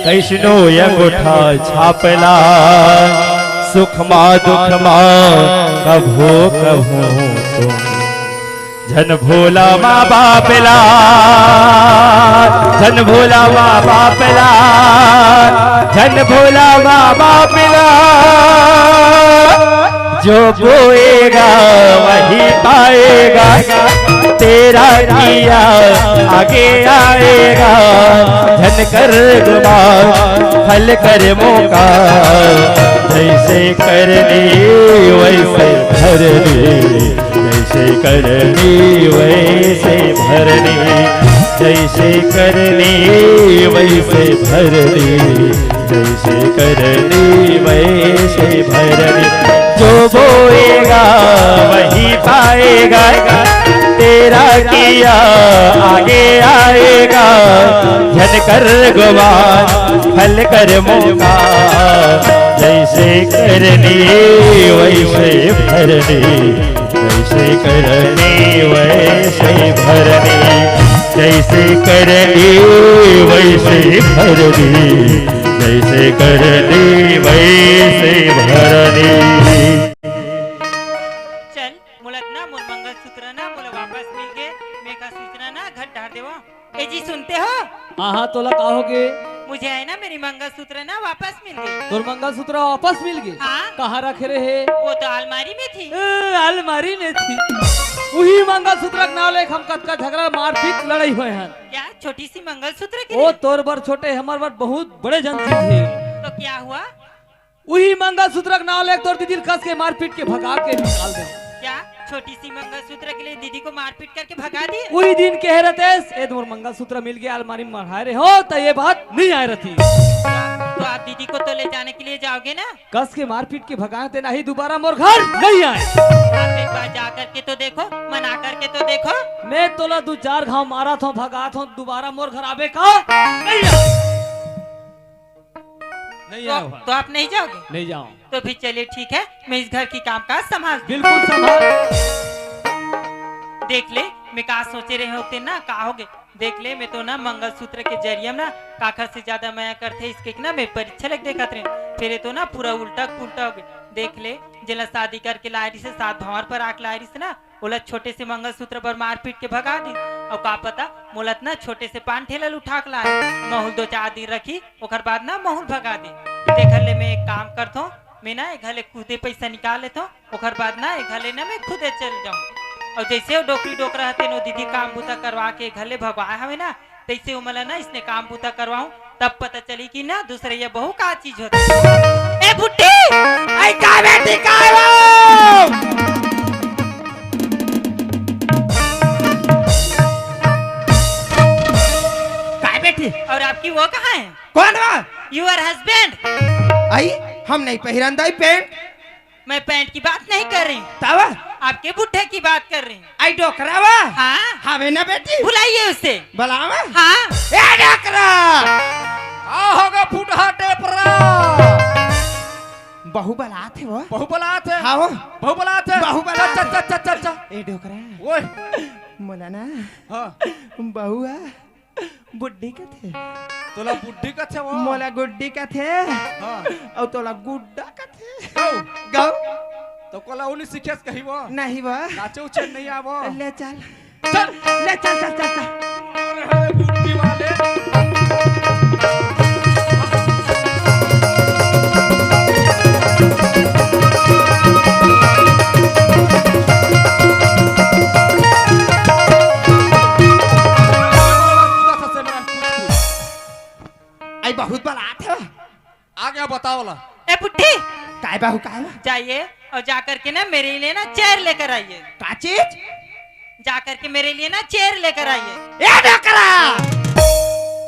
कइसनो अंगूठा छापला, सुख मा दुख मा कभू कभू तुम झन भूला माँ बाप ला, झन भूला माँ बाप ला, झन भूला माँ बाप ला। जो बोएगा वही पाएगा, तेरा किया आगे आएगा। झन कर गुमान फल कर मौका, जैसे करनी वैसे भरनी। जैसे करनी वैसे भरनी, जैसे करनी वैसे भरनी, जैसे करनी वैसे भरनी। जो बोएगा वही पाएगा, तेरा किया आगे आएगा। झन कर गुमान फल कर मौका, जैसे करनी वैसे भरनी। जैसे करनी वैसे भरनी, जैसे करनी वैसे भरनी, जैसे करनी वैसे भरनी। चल, मोला ना मोर मंगलसूत्र ना मोला वापस मिल गे, मैं का सूचना ना घर डार देवा। ए जी, सुनते हो? हाँ, हाँ, तोला का होगे? मुझे है ना, मेरी मंगलसूत्र ना वापस मिल गई। तोर मंगलसूत्र वापस मिल गई? हाँ। कहाँ रखे रहे? वो तो अलमारी में थी। ए, अलमारी में थी। उही मंगलसूत्र के नाव लेके हम कतका झगड़ा, मारपीट, लड़ाई होए हन। क्या? छोटी सी मंगलसूत्र के वो लिए? तोर बर छोटे, हमर बर बहुत बड़े जन चीज हे। तो क्या हुआ? उही मंगलसूत्र के नाव लेके तोर दीदी ल कस के मारपीट के भगा के निकाल दे। क्या? छोटी सी मंगलसूत्र के लिए दीदी को मारपीट करके भगा दिए? उही दिन कहे रहतेस, "ए, मोर मंगलसूत्र मिल गया, अलमारी में मढ़ाए रहे हो, तो ये बात नहीं आए रहती।" तो आप दीदी को तो ले जाने के लिए जाओगे ना? कस के मारपीट के भगाए ते नहीं, दोबारा मोर घर नहीं आए। आप एक बार जा करके तो देखो, मना करके तो देखो। मैं तोला दू चार घाव मारत हूँ, भगात हूँ, दोबारा मोर घर आबे का? नहीं आए। नहीं तो, आओ। तो आप नहीं जाओगे? नहीं जाओ। तो फिर चलिए, ठीक है, मैं इस घर की काम काज संभाल। बिल्कुल संभाल। देख ले, मैं का सोचे रहे होते ना, का होगे? देख ले, मैं तो ना मंगलसूत्र के जरिए ना काखर से ज्यादा मया करथे, इसके ना मैं परीक्षा लेके देखत रहे। फिर ये तो ना पूरा उल्टा पुल्टा होगे। देख ले, जेला शादी करके लाए रहिस, सात भंवर पर आके लाए रहिस ना, ओला छोटे से मंगलसूत्र बर मारपीट के भगा दिस। अउ का पता, मोला त ना छोटे से पान ठेला ल उठा के लाए, महूं ल दो चार दिन रखी, ओकर बाद ना महूं ल भगा दे। तेखर ले मैं एक काम करथों, मैं ना ए घर ले खुदे पइसा निकाल लेथों, ओकर बाद ना ए घर ले ना मैं खुदे चल जाऊं। अउ जइसे वो डोकरी डोकरा हते न, वो दीदी काम बूता करवा के ए घर ले भगवाए हवे ना, तइसे ओमन ला ना इसने काम बूता करवाऊं, तब पता चली कि ना दूसरइया बहू का चीज होथे। ए बुट्टी, आई का बेटी का हो? काय बेटी? और आपकी वो कहाँ है? कौन वो? Your husband। आई, हम नहीं पहिरन दाई पैंट। मैं पैंट की बात नहीं कर रही, तब? आपके बुढ़े की बात कर रही। आई डोकरा वा? हाँ। हवे ना बेटी? बुलाइए उसे। बुलावा? हाँ। ए डोकरा! का होगा फुटहा टेपरा? बहू बलात हे वो। बहू बलात हे? हाँ वो। बहू बलात हे? बहू बलात हे। चल, चल, चल, चल, चल। ए डोकरा। ओए। मोला ना हाँ। बहू ह बुड्ढी कथे। तोला बुड्ढी कथे वो? मोला गुड्डी कथे। हाँ। अउ तोला गुड्डा कथे। गौ। गौ। तो कोला उनी सीखेस कही वो? नहीं वो। नाचे उचे नहीं आवो। ले चल। चल। ले चल, चल, चल, चल। अरे बुड्ढी वाले। आई बहुत बलात हे। आ गया बताओ ला। ए बुड्ढी। काय बहू, काय बा? जाइए और जा करके ना मेरे लिए ना चेयर लेकर आइए। का चीज? जा करके मेरे लिए ना चेयर लेकर आइए। ए डोकरा!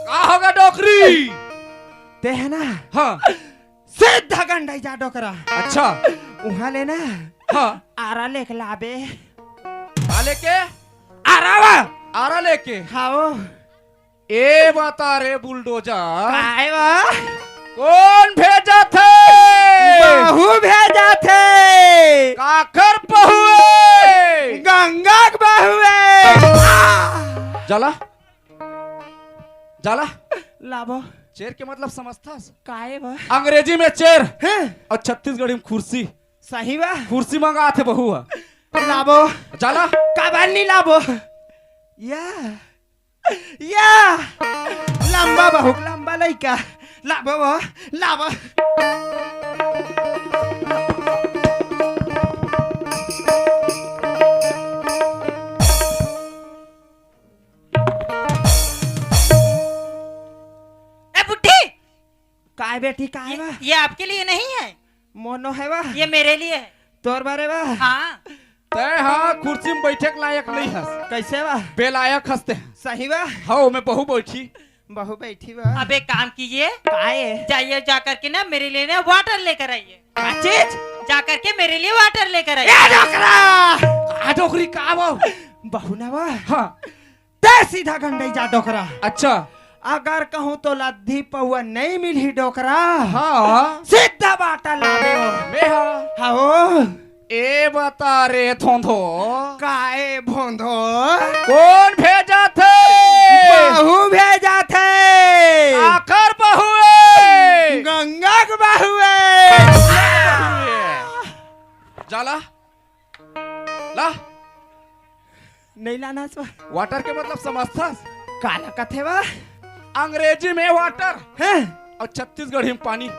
का होगा डोकरी? ते है ना? हाँ। सीधा गंडई जा डोकरा। अच्छा। उहाँ ले ना हाँ। आरा लेके लाबे। का लेके? आरावा। आरा लेके? हाओ। ए बता रे बुलडोजर। काय बा? कोन भेजत हे? बहू भेजत हे। काकर बहू हे? गंगा के बहू हे। आ! जाला। जाला। लाबो। चेयर के मतलब समझथस? काय बा? अंग्रेजी में चेयर हैं? और छत्तीसगढ़ी में कुर्सी। सही बा। कुर्सी मंगात हे बहू ह। लाबो। जाला। काबर नहीं लाबो? या। या। लंबा बहुत लंबा लइका। लाबो वो, लाबो। ए बुड्ढी! काय बेटी, काय ये, बा? ये आपके लिए नहीं है। मोनो है बा? ये मेरे लिए है। तोर बारे बा? हाँ। तै हा कुर्सी में बैठे के लायक नहीं हस। कैसे बा? बेलायक हस तैं। सही बा? हौ, मैं बहू बैठी। बहू बैठी बा। अब एक काम कीजिए। काय? जाइए, जा करके ना मेरे लिए ना वाटर लेकर आइए। का चीज? जा करके मेरे लिए वाटर लेकर आइए। ए डोकरा! का डोकरी का बा? बहू ना बा? हाँ। तैं सीधा गंडई जा डोकरा। अच्छा। अगर कहूँ तो लद्दी पौवा नहीं मिलही डोकरा। हाँ। सीधा बाटा लाबे वो। मैं हाँ। हाँ वो। ए बता रे धोंधो। काय भोंधो? कोन भेजत हे? बहू भेजत हे। काकर बहू हे? गंगा के बहू हे। जाला। ला। नहीं लाना सो। वाटर के मतलब समझथस? काला कथे बा? अंग्रेजी में वाटर। हैं? और छत्तीसगढ़ी में पानी।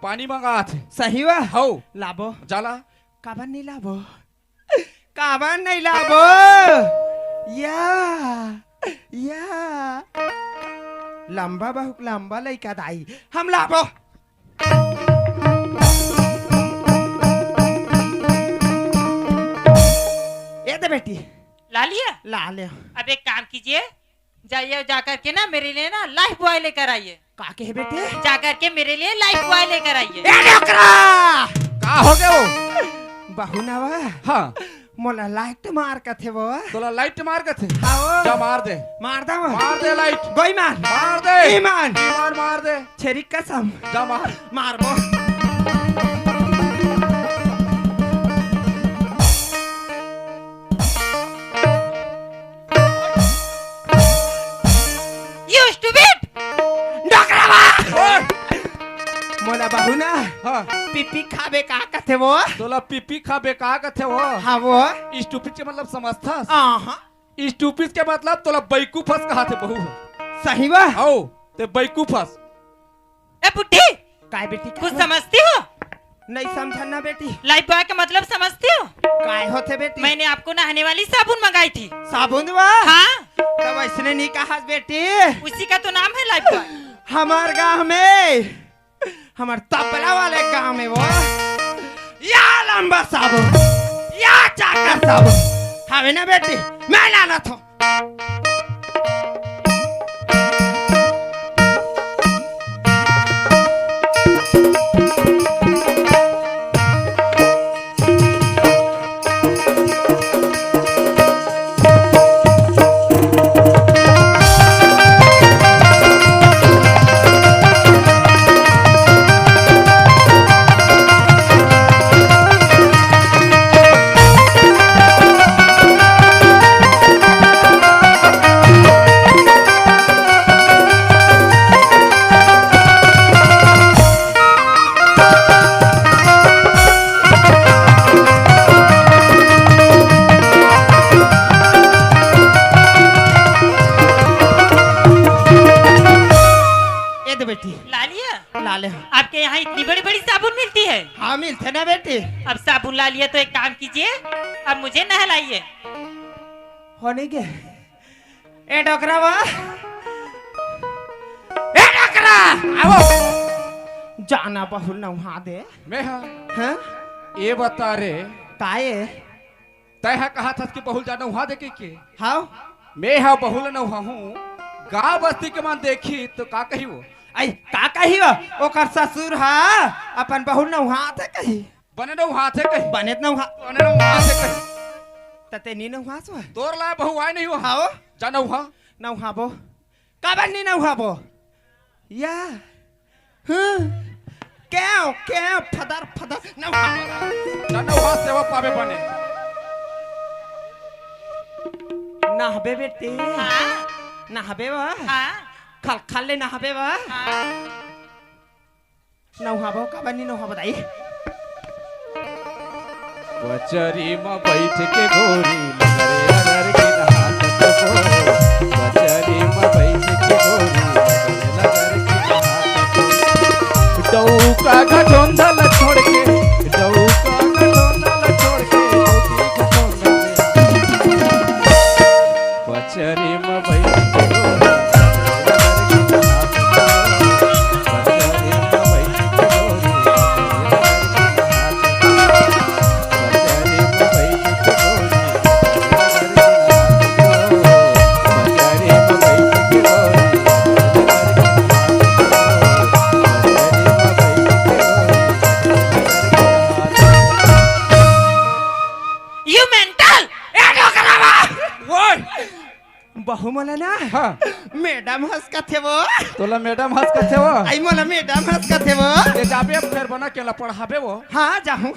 पानी मंगात हे। सही बा? हौ। लाबो। जाला। काबर नहीं लाबो? काबर नहीं लाबो? या, या। लंबा बहुत लंबा लइका दाई। हम लाबो। ए दे बेटी। ला लिया? ला ले। अब एक काम कीजिए, जाइए, जा करके ना मेरे लिए ना लाइफ बॉय लेकर आइए। का कहे बेटे? जा करके मेरे लिए लाइफ बॉय लेकर आइए। ए डोकरा! का हो गया वो? बहू ना बा? हाँ। मोला लाइट मार कथे वो। तोला लाइट मार कथे? हाँ वो। जा मार दे। मार दा वो। मार दे लाइट। बेईमान। मार दे। ईमान। ईमान मार दे। छेरी कसम। जा मार। मारबो। You stupid! डोकरा बा! ओए! मोला बहू ना हाँ। पीपी खाबे का कथे वो? तोला पीपी खाबे का कथे वो? हाँ वो। Stupid के मतलब समझथस? हाँ, हाँ। Stupid के मतलब तोला बैकूफ हस कहाथे बहू। सही बा? हौ, तैं बैकूफ हस। ए बुड्ढी, काय बेटी, कुछ समझती हो? नहीं समझन ना बेटी। लाइफ बॉय का मतलब समझती हो? काय होथे बेटी? मैंने आपको नहाने वाली साबुन मंगाई थी। साबुन बा? हाँ। तब ऐसने नहीं कहा बेटी। उसी का तो नाम है लाइफ बॉय। हमार गांव में, हमार तबला वाले गांव में वो या लंबा साबुन, या चाकर साबुन हवे ना बेटी, मैं लाना था। अले। आपके यहाँ इतनी बड़ी बड़ी साबुन मिलती है? हाँ, मिलथे ना बेटी। अब साबुन ला लिया तो एक काम कीजिए, अब मुझे नहलाइए। होने के। ए डोकरा वा। ए डोकरा, आवो। जाना बहू नहा दे। मैं हा। हाँ? ये बता रे। काये? तैं हा कहा था कि बहू ल जा नहा दे के, के? हाँ। मैं हा बहू ल नहाहूँ, गाँव बस्ती के मन देखी तो का कही वो? आई, का कही वो? ओकर ससुर हा अपन बहू ल नहा दे कही। बने नहाथे कही। बने त नहा। बने नहाथे कही। त तैं नी नहास वा? तोर ला बहू आय नहीं हो। हाँ। जा नहा। नहाबो। काबर नी नहाबो? या। हम्म। क्यों, क्यों, फदर, फदर, नहाबो। जा नहा, सेवा पाबे बने। नहाबे बेटी। हाँ। नहाबे वा? हाँ। खल, खल ले नहाबे वा? हाँ। नहाबो, काबर नी नहाबो दाई? पचरी म बइठ के गोरी, लगरे अगर के नहात हबो। पचरी म बइठ के गोरी, लगरे अगर के नहात हबो। डौका घटोंदा ल छोड़ के, डौका घटोंदा ल छोड़ के, डौकी घटोंदा ले। पचरी म बइठ के गोरी, You mental! ए डोकरा वा! ओए! बहू मोला ना, हाँ। मैडम हंस कथे वो। तोला मैडम हंस कथे वो? आई मोला मैडम हंस कथे वो। ए जाबे अब फेर बना के ला पढ़ाबे वो। हाँ, जाहूँ।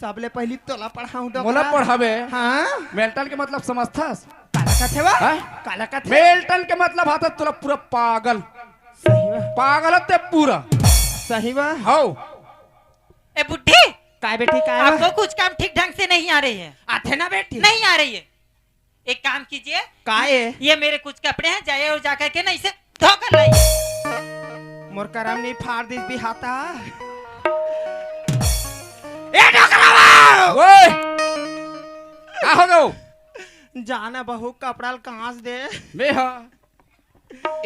सबले पहली तोला पढ़ाहूँ डोकरा। मोला पढ़ाबे? हाँ। मेंटल के मतलब समझथस? काला कथे वो? हाँ? काला कथे? मेंटल के मतलब हा त तोला पूरा पागल। सही बा। पागल हस तैं पूरा। सही बा। हौ। ए बुड्ढी। काय बेटी, काय बा? आपको कुछ काम ठीक ढंग से नहीं आ रही है। आथे ना बेटी। नहीं आ रही है। एक काम कीजिए। काय? ये मेरे कुछ कपड़े हैं, जाइए और जा करके ना इसे धो कर लाइए। मोर करम नी फाड़ दिस बिहाता। ए डोकरा वा! ओए! का हो गयो? जाना बहू कपड़ा ल कांस दे। मैं हा।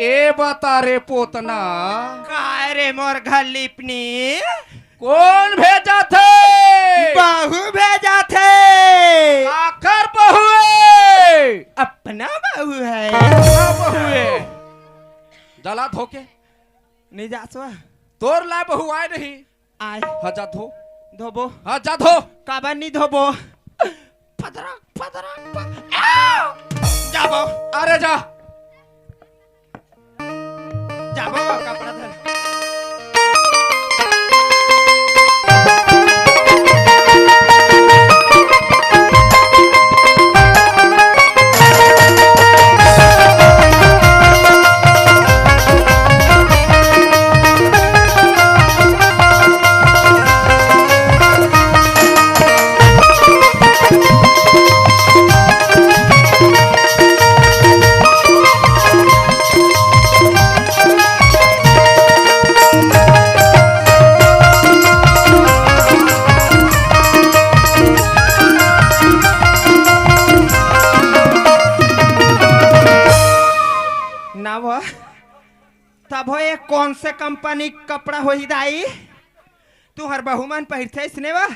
ए बता रे पोतना। काय रे मोर घर लिपनी? कोन भेजाथे? बहू भेजाथे। काकर बहू हे? अपना बहू हे। अपना बहू हे। जला धोके। नहीं जासवा। तोर ला बहू आय नहीं। आय। हाँ, जा धो। धोबो। हाँ, जा धो। काबर नी धोबो? फदरा, फदरा, फ-, आ! जाबो। अरे जा। जाबो, कपड़ा धर। ना वो, तब हो, ये कौन से कंपनी के कपड़ा होही दाई? तुहर बहू मन पहिरथे इसने वा?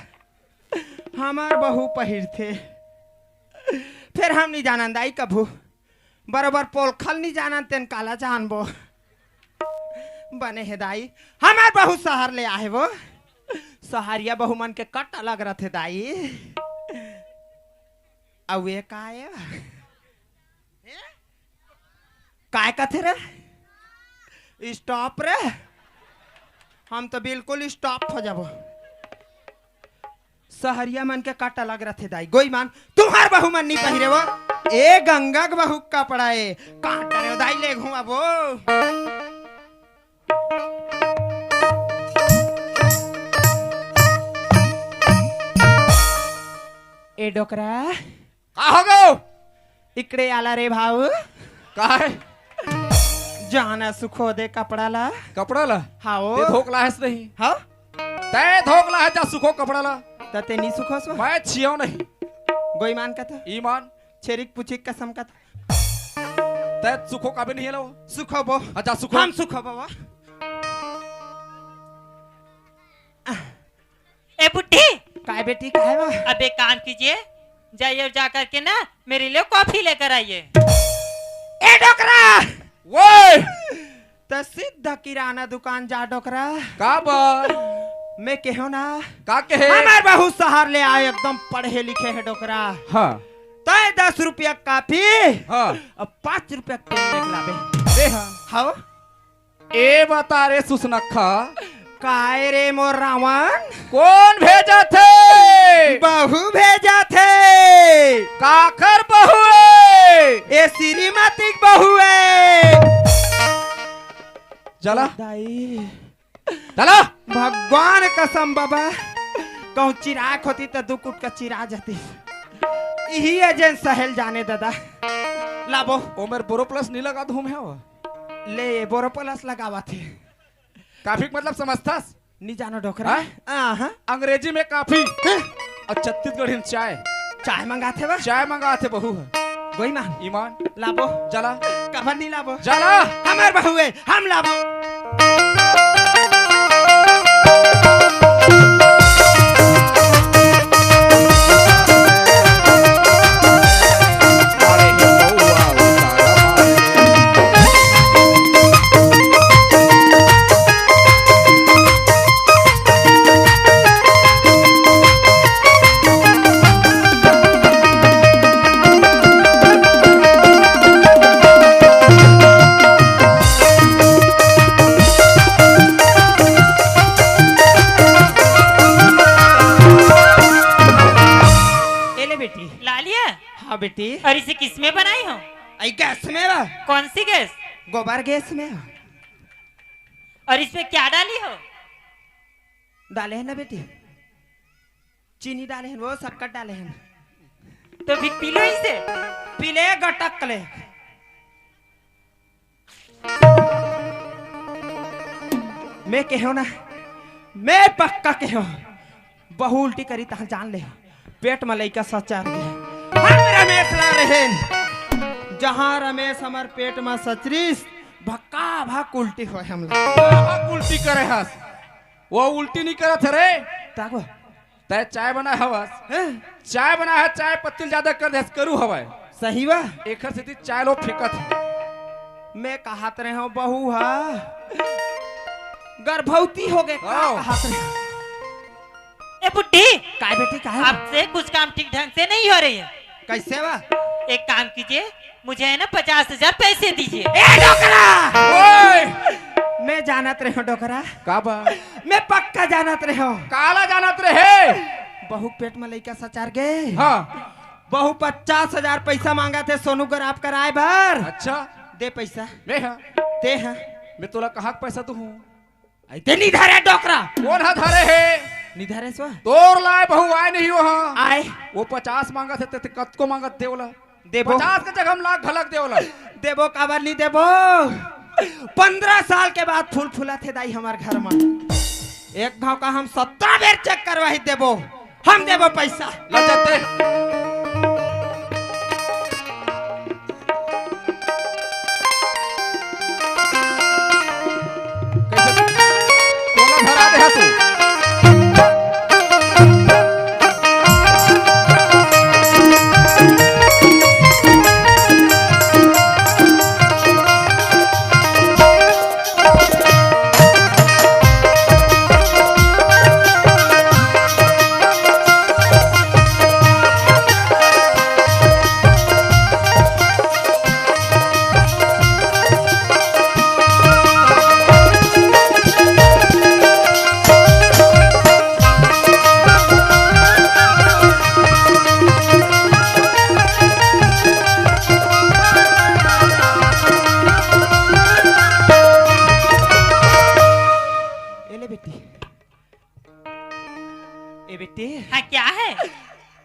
हमार बहू पहिरथे। फेर हम नी जानन दाई कभू। बरोबर पोलखल नी जानन तेन काला जानबो। बने हे दाई, हमार बहू सहर ले आहे वो। सहरिया बहू मन के कट अलग रथे दाई। अउ ये का हे? काय कथे रे? स्टॉप रे। हम तो बिल्कुल स्टॉप हो जाबो। सहरिया मन के कट अलग रथे दाई। गोई मान, तुहर बहू मन नी पहिरे वो। ए गंगा के बहू के कपड़ा ए। काट रे दाई ले घुमाबो। ए डोकरा। का हो गो? इकड़े आला रे भाऊ। काय? जाना सुखो दे कपड़ा ला। कपड़ा ला? हाँ, ओ। ते धोक ला हस नहीं? हाँ? ते धोक ला हस, जा सुखो कपड़ा ला। त ते नी सुखो सो? मैं छियो नहीं। गोईमान का त? ईमान। छेरिक पुछिक कसम का त? ते सुखो काबे नहीं लो? सुखो बो। अच्छा, सुखो। हम सुखो बो। ए बुड्ढी। काय बेटी, काय बा? अब एक काम कीजिए, जाइए और जा करके ना मेरे लिए कॉफी लेकर आइए। ए डोकरा! वो! त सीधा किराना दुकान जा डोकरा। का बा? मैं कहो ना। का कहे? हमार बहू शहर ले आए, एकदम पढ़े लिखे है डोकरा। हाँ। तय दस रुपया काफी। हाँ। अब पाँच रुपया पेन लेके लाबे। ए हाँ। हाँ। ए बता रे सुसनखा। काय रे मोर रावण? कोन भेजत हे? बहू भेजत हे। काकर बहू ए? ए श्रीमती के बहू ए। चला। दाई। चला। भगवान कसम बाबा, कहूँ चिराग होती त दू कुट का चिरा जाती। इही एजेंट सहेल जाने दादा। लाबो। ओमेर बोरो प्लस नहीं लगा दूँ मैं। ले, ये बोरो प्लस लगावत हे। काफी के मतलब समझथस? नी जानो डोकरा। हाँ? आहा। अंग्रेजी में काफी। हाँ? और छत्तीसगढ़ी में चाय। चाय मंगाथे बा? चाय मंगाथे बहू ह। गोईमान। ईमान। लाबो। चला। काबर नी लाबो? चला। हमार बहू ए, हम लाबो। ए ले बेटी। ला लिया? हाँ बेटी। और इसे किस में बनाई हो? आई गैस में बा। कौन सी गैस? गोबर गैस में। और इसमें क्या डाली हो? डाले हैं ना बेटी, चीनी डाले हैं, वो शक्कर डाले हैं। तो फिर पी लो इसे। पी ले, गटक ले। मैं कहो ना, मैं पक्का कहो, बहू उल्टी करी तहाँ जान ले, पेट में लइका सचार गे। हम रमेश ला रहेन, जहाँ रमेश हमर पेट में सचरिस, भक्का भक उल्टी होय हमला। भक उल्टी करे हस, वो उल्टी नहीं करत हरे। ताको। तय चाय बनाए हवस। हैं? चाय बनाए है, चाय पत्ती ल ज्यादा कर देस, करू हवय। सही बा। एखर सेती चाय लो फेंकत हे। मैं कहत रहे हूँ, बहू हा गर्भवती हो गए, का हाँ। कहत रहे? ए बुड्ढी, काय बेटी, काय? आपसे कुछ काम ठीक ढंग से नहीं हो रही है। कैसे बा? एक काम कीजिए, मुझे है ना पचास हजार पैसे दीजिए। ए डोकरा! ओए! मैं जानत रहे हूँ डोकरा। का बा? मैं पक्का जानत रहे हूँ। काला जानत रहे? बहू पेट में लइका सचार गे। हाँ। बहू पचास हजार पैसा मांगथे सोनोग्राफ कराए बर। अच्छा। दे पैसा। मैं हाँ। दे हाँ। मैं तोला कहाँ के पैसा दूँ? अइते नी धरे डोकरा। कोन ह धरे हे? नी धरे सो। तोर लाए बहू आए नहीं हो हाँ। आए। वो पचास मांगथे, ते, ते कतको मांगथे ओला। देबो। पचास के जगह हम लाख घलक दे ओला। देबो काबर नी देबो? पन्द्रह साल के बाद फूल फुलाथे दाई हमर घर में। एक घाव का हम सत्रह बेर चेक करवाही देबो। हम देबो पैसा। ला जाते। कैसे? तोला धरा दे हा तू।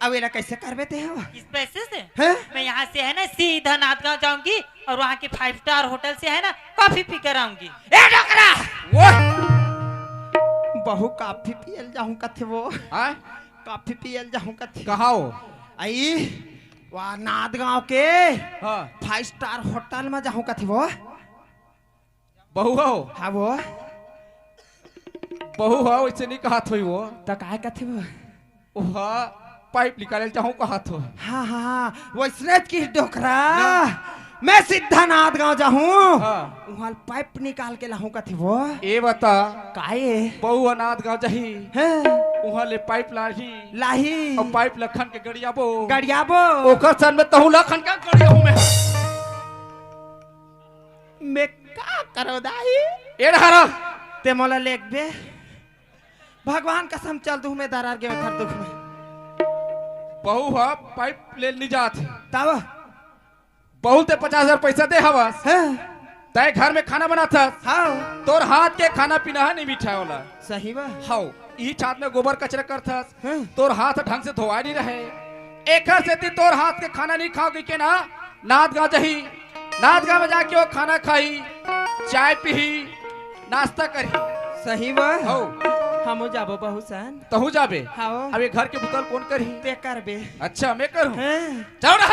अब एला कैसे करबे ते हव? इस पैसे से हैं? मैं यहाँ से है ना सीधा नांदगांव जाऊंगी और वहाँ के फाइव स्टार होटल से है ना कॉफी पी कर आऊंगी। ए डोकरा! वो बहू कॉफी पियल जाहूं कथे वो। हाँ? कॉफी पियल जाहूं कथे। कहाँ हो? आई, वहाँ नांदगांव के हाँ। फाइव स्टार होटल में जाहूं कथे वो। बहू हो? हाँ वो। बहू हो, वैसे नहीं कहत होई वो। त काय कथे वो? ओहा पाइप निकाले जाहूं कहत हो। हाँ, हाँ, हाँ, वैसने की डोकरा। ना। मैं सीधा नांदगांव जाहूं। हाँ। उहाँ पाइप निकाल के लाहूं कथे वो। ए बता। काये? बहू ह नांदगांव जाही। हैं। उहाँ ले पाइप लाही। लाही। अउ पाइप ल खन के गड़ियाबो। गड़ियाबो। ओकर सन में तहूं ल खन के गड़ियाहूं मैं। मैं का करो दाई? ए डहरा। ते मोला लेगबे? भगवान कसम चल दूं मैं दरार के ओखर दुख में। बहू ह पाइप ले नी जात हे। तब? बहू ते पचास हजार पैसा दे हवस। हैं? तय घर में खाना बनाथस। हाँ। तोर हाथ के खाना पीना ह नहीं मीठा होला। सही बा। हव, ई छात में गोबर कचरा करथस। हैं? तोर हाथ ढंग से धोवाय नहीं रहे। एकर सेती तोर हाथ के खाना नहीं खाओ कहिके ना, नांदगांव जाही। नांदगांव में जाके वो खाना खाही, चाय पीही, नाश्ता करही। सही बा। हव। हमू जाबो बहू सन। तहूं जाबे? हव। अब ये घर के बुता ल कोन करही? ते करबे। अच्छा, मैं करूं? हैं? जाओ ना।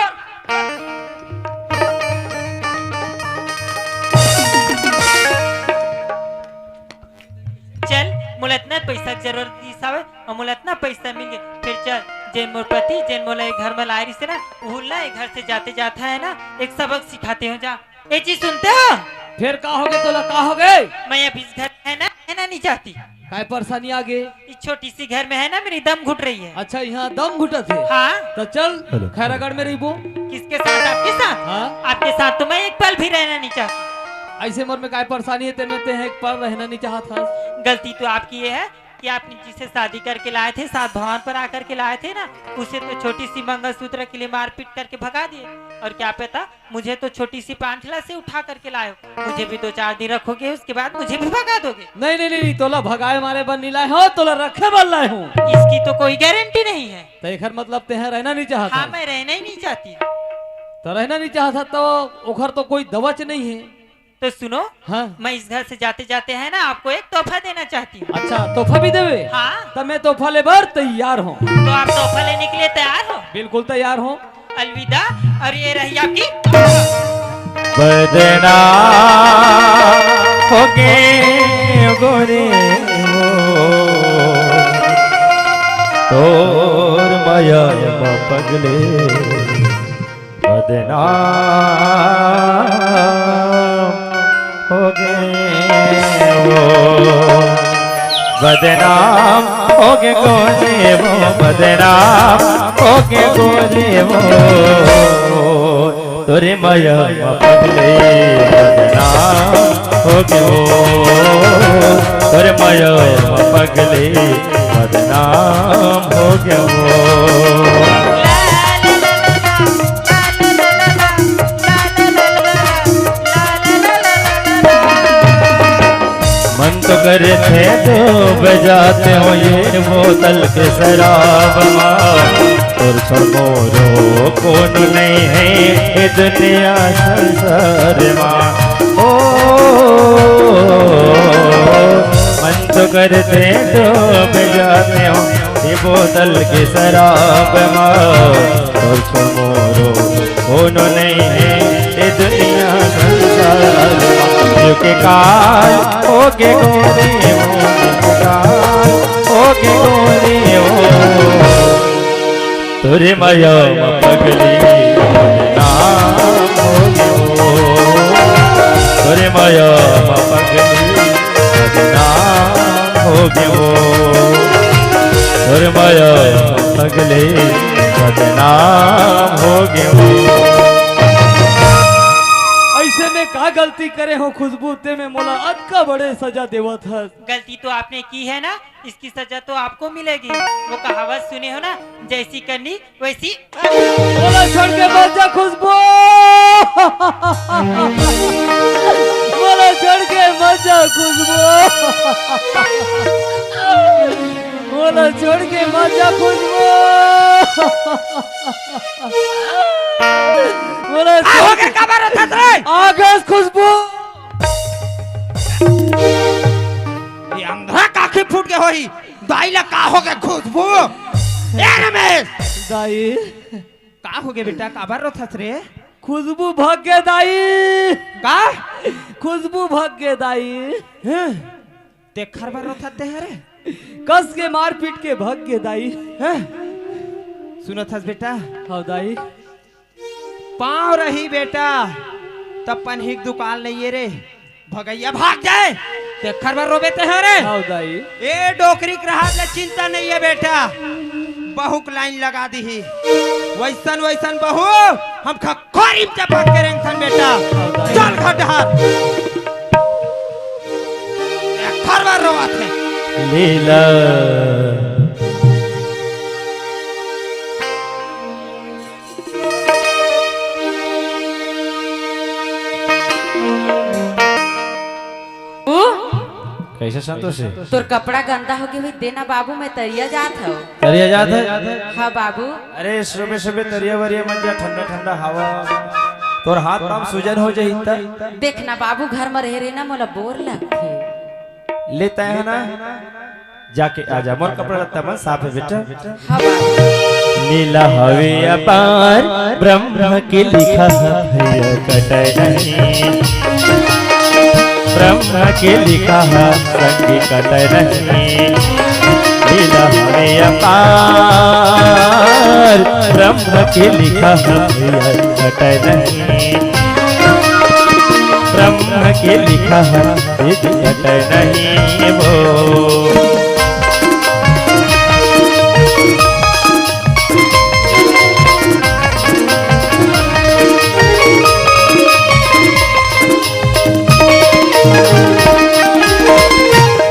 चल, मोला इतना पैसा के जरूरत दिस हवे, अउ मोला इतना पैसा मिल गे। फिर चल, जेन मोर पति, जेन मोला ये घर में लाए रिहिस हे ना, उहू ला ये घर से जाते जात है ना, एक सबक सिखाते हो जा। ए जी, सुनते हो? फिर का होगे तोला, का होगे? मैं अब इस घर में है ना, रहना नहीं चाहती। काय परेशानी आ गे? इस छोटी सी घर में है ना, मेरी दम घुट रही है। अच्छा, यहाँ दम घुटत हे? हाँ। तो चल, हेलो। खैरागढ़ में रहिबो। किसके साथ? आपके साथ? हाँ। आपके साथ तो मैं एक पल भी रहना नहीं चाहती। ऐसे मोर में काय परेशानी है, तेने ते एक पल रहना नहीं चाहत हस? गलती तो आपकी ये है कि आपने जिसे शादी करके लाए थे, सात भवन पर आकर के लाए थे ना, उसे तो छोटी सी मंगलसूत्र के लिए मारपीट करके भगा दिए। और क्या पता, मुझे तो छोटी सी पांठला से उठा करके लाए हो, मुझे भी दो चार दिन रखोगे, उसके बाद मुझे भी भगा दोगे। नहीं, नहीं, नहीं, नहीं, तोला भगाए मारे बर नहीं लाए हो, तोला रखे बर लाए हूँ। इसकी तो कोई गारंटी नहीं है। तो एकर मतलब ते ह रहना नहीं चाहत हाँ, है? मैं रहना ही नहीं चाहती। तो रहना नहीं चाहत है तो ओखर तो कोई दवच नहीं है। तो सुनो, हाँ। मैं इस घर से जाते जाते है ना, आपको एक तोहफा देना चाहती हूँ। अच्छा, तोहफा भी देवे? हाँ। तो मैं तोहफा ले बर तैयार हूँ। तो आप तोहफा लेने के लिए तैयार हो? बिल्कुल तैयार हूँ। अलविदा। और ये रही आपकी। बदनाम होगे गोरे वो, तोर मया म पगले। बदनाम होगे वो, बदनाम होगे गोरे वो, बदनाम होगे गोरे वो। तोरे मया म पगले बदनाम होगे वो, तोरे मया म पगले बदनाम होगे वो। मन तो करे थे तो बजाते हो ये बोतल के शराब मा। तोर छोड़ मोरो कोनो नहीं है ये दुनिया संसार मा। ओ, मन तो करे थे तो बजाते हो ये बोतल के शराब मा। तोर छोड़ मोरो कोनो नहीं है ये दुनिया संसार मा। क्योंकि काल होगे गोरे वो, काल होगे गोरे वो। तोरे मया म पगली बदनाम होगे वो, तोरे मया म पगली बदनाम होगे वो, तोरे मया म पगली बदनाम होगे वो। ऐसे में का गलती करे हो खुशबू, ते में मोला अतका बड़े सजा देवत हस? गलती तो आपने की है ना, इसकी सजा तो आपको मिलेगी। वो कहावत सुने हो ना, जैसी करनी वैसी। मोला छोड़ के मत जा खुशबू, मोला छोड़ के मत जा खुशबू। मोला छोड़ के मत जा खुशबू। मोला का छोड़ होगे, के काबर रोथस रे? आ गस खुशबू। ये अंधरा का आँखी फूट के होही। दाई ला का होगे खुशबू? ए रमेश! दाई। का होगे बेटा, काबर रोथस रे? खुशबू भग गे दाई। का? खुशबू भग गे दाई। हैं? तेखर बर रोथस ते हरे? कस के मार पीट के भग गे दाई। हैं? सुनत हस बेटा? हव दाई। पाँव रही बेटा, त पनही के दुकान नइये रे। भगइया भाग जाए, तेखर बर रोबे ते हरे? हव दाई। ए डोकरी के रहत ले चिंता नइये बेटा, बहू के लाइन लगा दिही। वइसन वइसन बहू हम खखोरी म चपक के रेंगथन बेटा। हव दाई। चल घर डहर। तेखर बर रोवत हे। लीला। ओ, कइसे संतोषी? तोर कपड़ा गंदा होगे होही, देना बाबू, मैं तरिया जात हव। तरिया जात हे? हाँ बाबू। अरे सुबह सुबह तरिया वरिया मत जा, ठंडा ठंडा हवा, तोर हाथ पाँव सूजन हो जाही त। देखना बाबू, घर म रहे रहे ना मोला बोर लगथे। ले तैं हे ना, जाके आ जा, मोर कपड़ा लत्ता मन साफ हे बेटा। हाँ बाबू। लीला हवे अपार, ब्रह्म के लिखा ह, भैया कटय नहीं। ब्रह्म के लिखा ह, संगी कटय नहीं। लीला हवे अपार, ब्रह्म के लिखा ह, भैया कटय नहीं। ब्रह्म के लिखा ह, भेद कटय नहीं वो।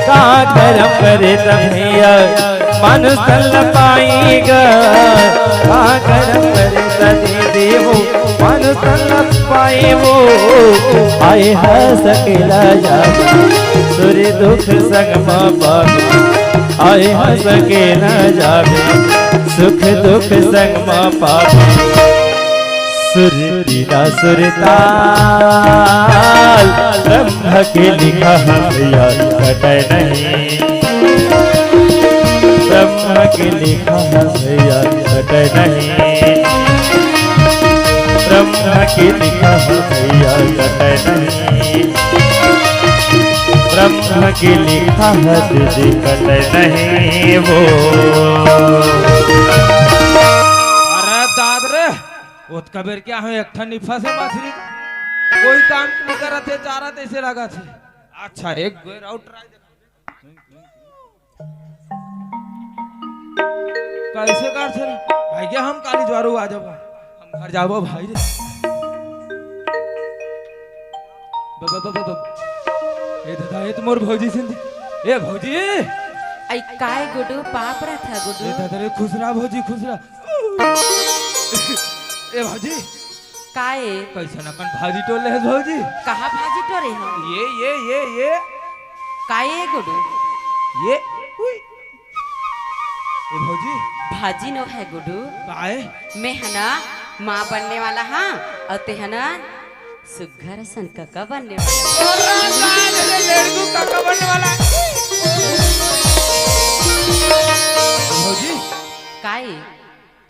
का करम करे त भैया, मानुष तन ल पाई गा। का करम करे त दे देवो, मानुष तन ल पाए वो। आए ह सकेला जाबे, सुर दुख संग म पाबे। आए ह सकेला जाबे, सुख दुख संग म पाबे। सुर बिना सुरताल, ब्रह्म के लिखा ह भैया कटय नहीं। ब्रह्म के लिखा ह भैया कटय नहीं। ब्रह्म के लिखा ह भैया कटय नहीं। ब्रह्म के लिखा ह दीदी कटय नहीं वो। अरे दाद रे, ओतका बेर के आहूं, एक ठन नइ फंसे मछरी। कोई काम नइ करत हे, चारा तइसे लागत हे। अच्छा, एक बेर अउ try दे। कइसे करथे रे? भाई के हम काली जुआरू आ जाबो। हम घर जाबो भाई रे। ब-, ब-, ब-, ब-, ब-, ए दादा, ए तो मोर भौजी सिंधी। ए भौजी। अई काय गुडू, पाँव परत हंव गुडू। ए दादा रे, खुश रह भौजी, खुश रह। ए भौजी। काय? कइसन अकन भाजी टोर ले हस भौजी? कहाँ भाजी टोरे हंव? ये, ये, ये, ये। काय ए गुडू? ये, उई। ए भौजी। भाजी नोहे गुडू। काय? मैं ह ना माँ बनने वाला हंव, अउ तें ह ना सुग्घर असन कका बनने वाला। अरे, काय रे, लेड़गू कका बनने वाला। भौजी। काय?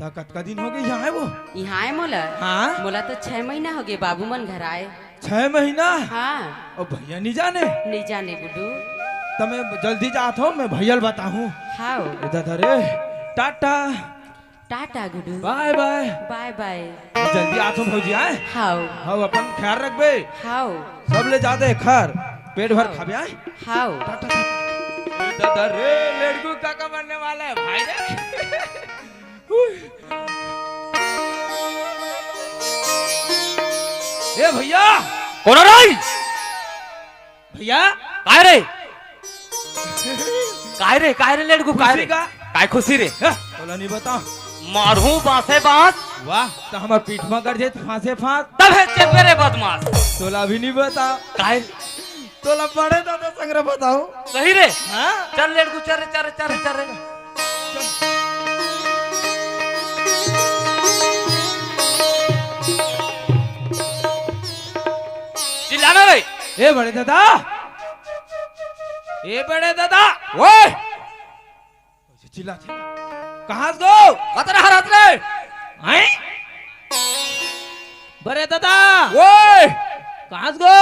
त कतका दिन होगे इहाँ आए वो? इहाँ आए मोला? हाँ? मोला तो छह महीना होगे बाबू मन घर आए। छह महीना? हाँ। अउ भैया नइ जाने? नइ जाने गुडू। त मैं जल्दी जात हंव, मैं भैया ल बताहूँ। हाव। ए दादा रे, टाटा। टाटा गुडू। बाय बाय। बाय बाय। जल्दी आत हंव भौजी, आय? हाव। हाव, अपन ख्याल रखबे। हाव। सबले जादा एखर पेट भर खाबे, आय? हाव। टाटा, टाटा। ए दादा रे, लेड़गू कका बनने वाला हे भाई रे। ए भैया। कोन हरे? भैया। काय रे? काय रे, काय रे लेड़गू, काय रे? खुशी का? काय खुशी रे? हे, तोला नइ बतांव। मारहूं बांसे बांस। वाह, त हमर पीठ म गड़ जाही त फांसे फांस। तब हे चेपे रे बदमाश। तोला अभी नइ बतांव। काय? तोला बड़े दादा संग ल बताहूं। सही रे? हाँ। चल लेड़गू, चल रे, चल रे, चल रे, चल रे। चिल्लाना रे। ए बड़े दादा, ए बड़े दादा, ओए, चिल्ला, चिल्ला। कहाँ से गो? कतरा हरत रे? हैं? बड़े दादा, ओए, कहाँ से गो?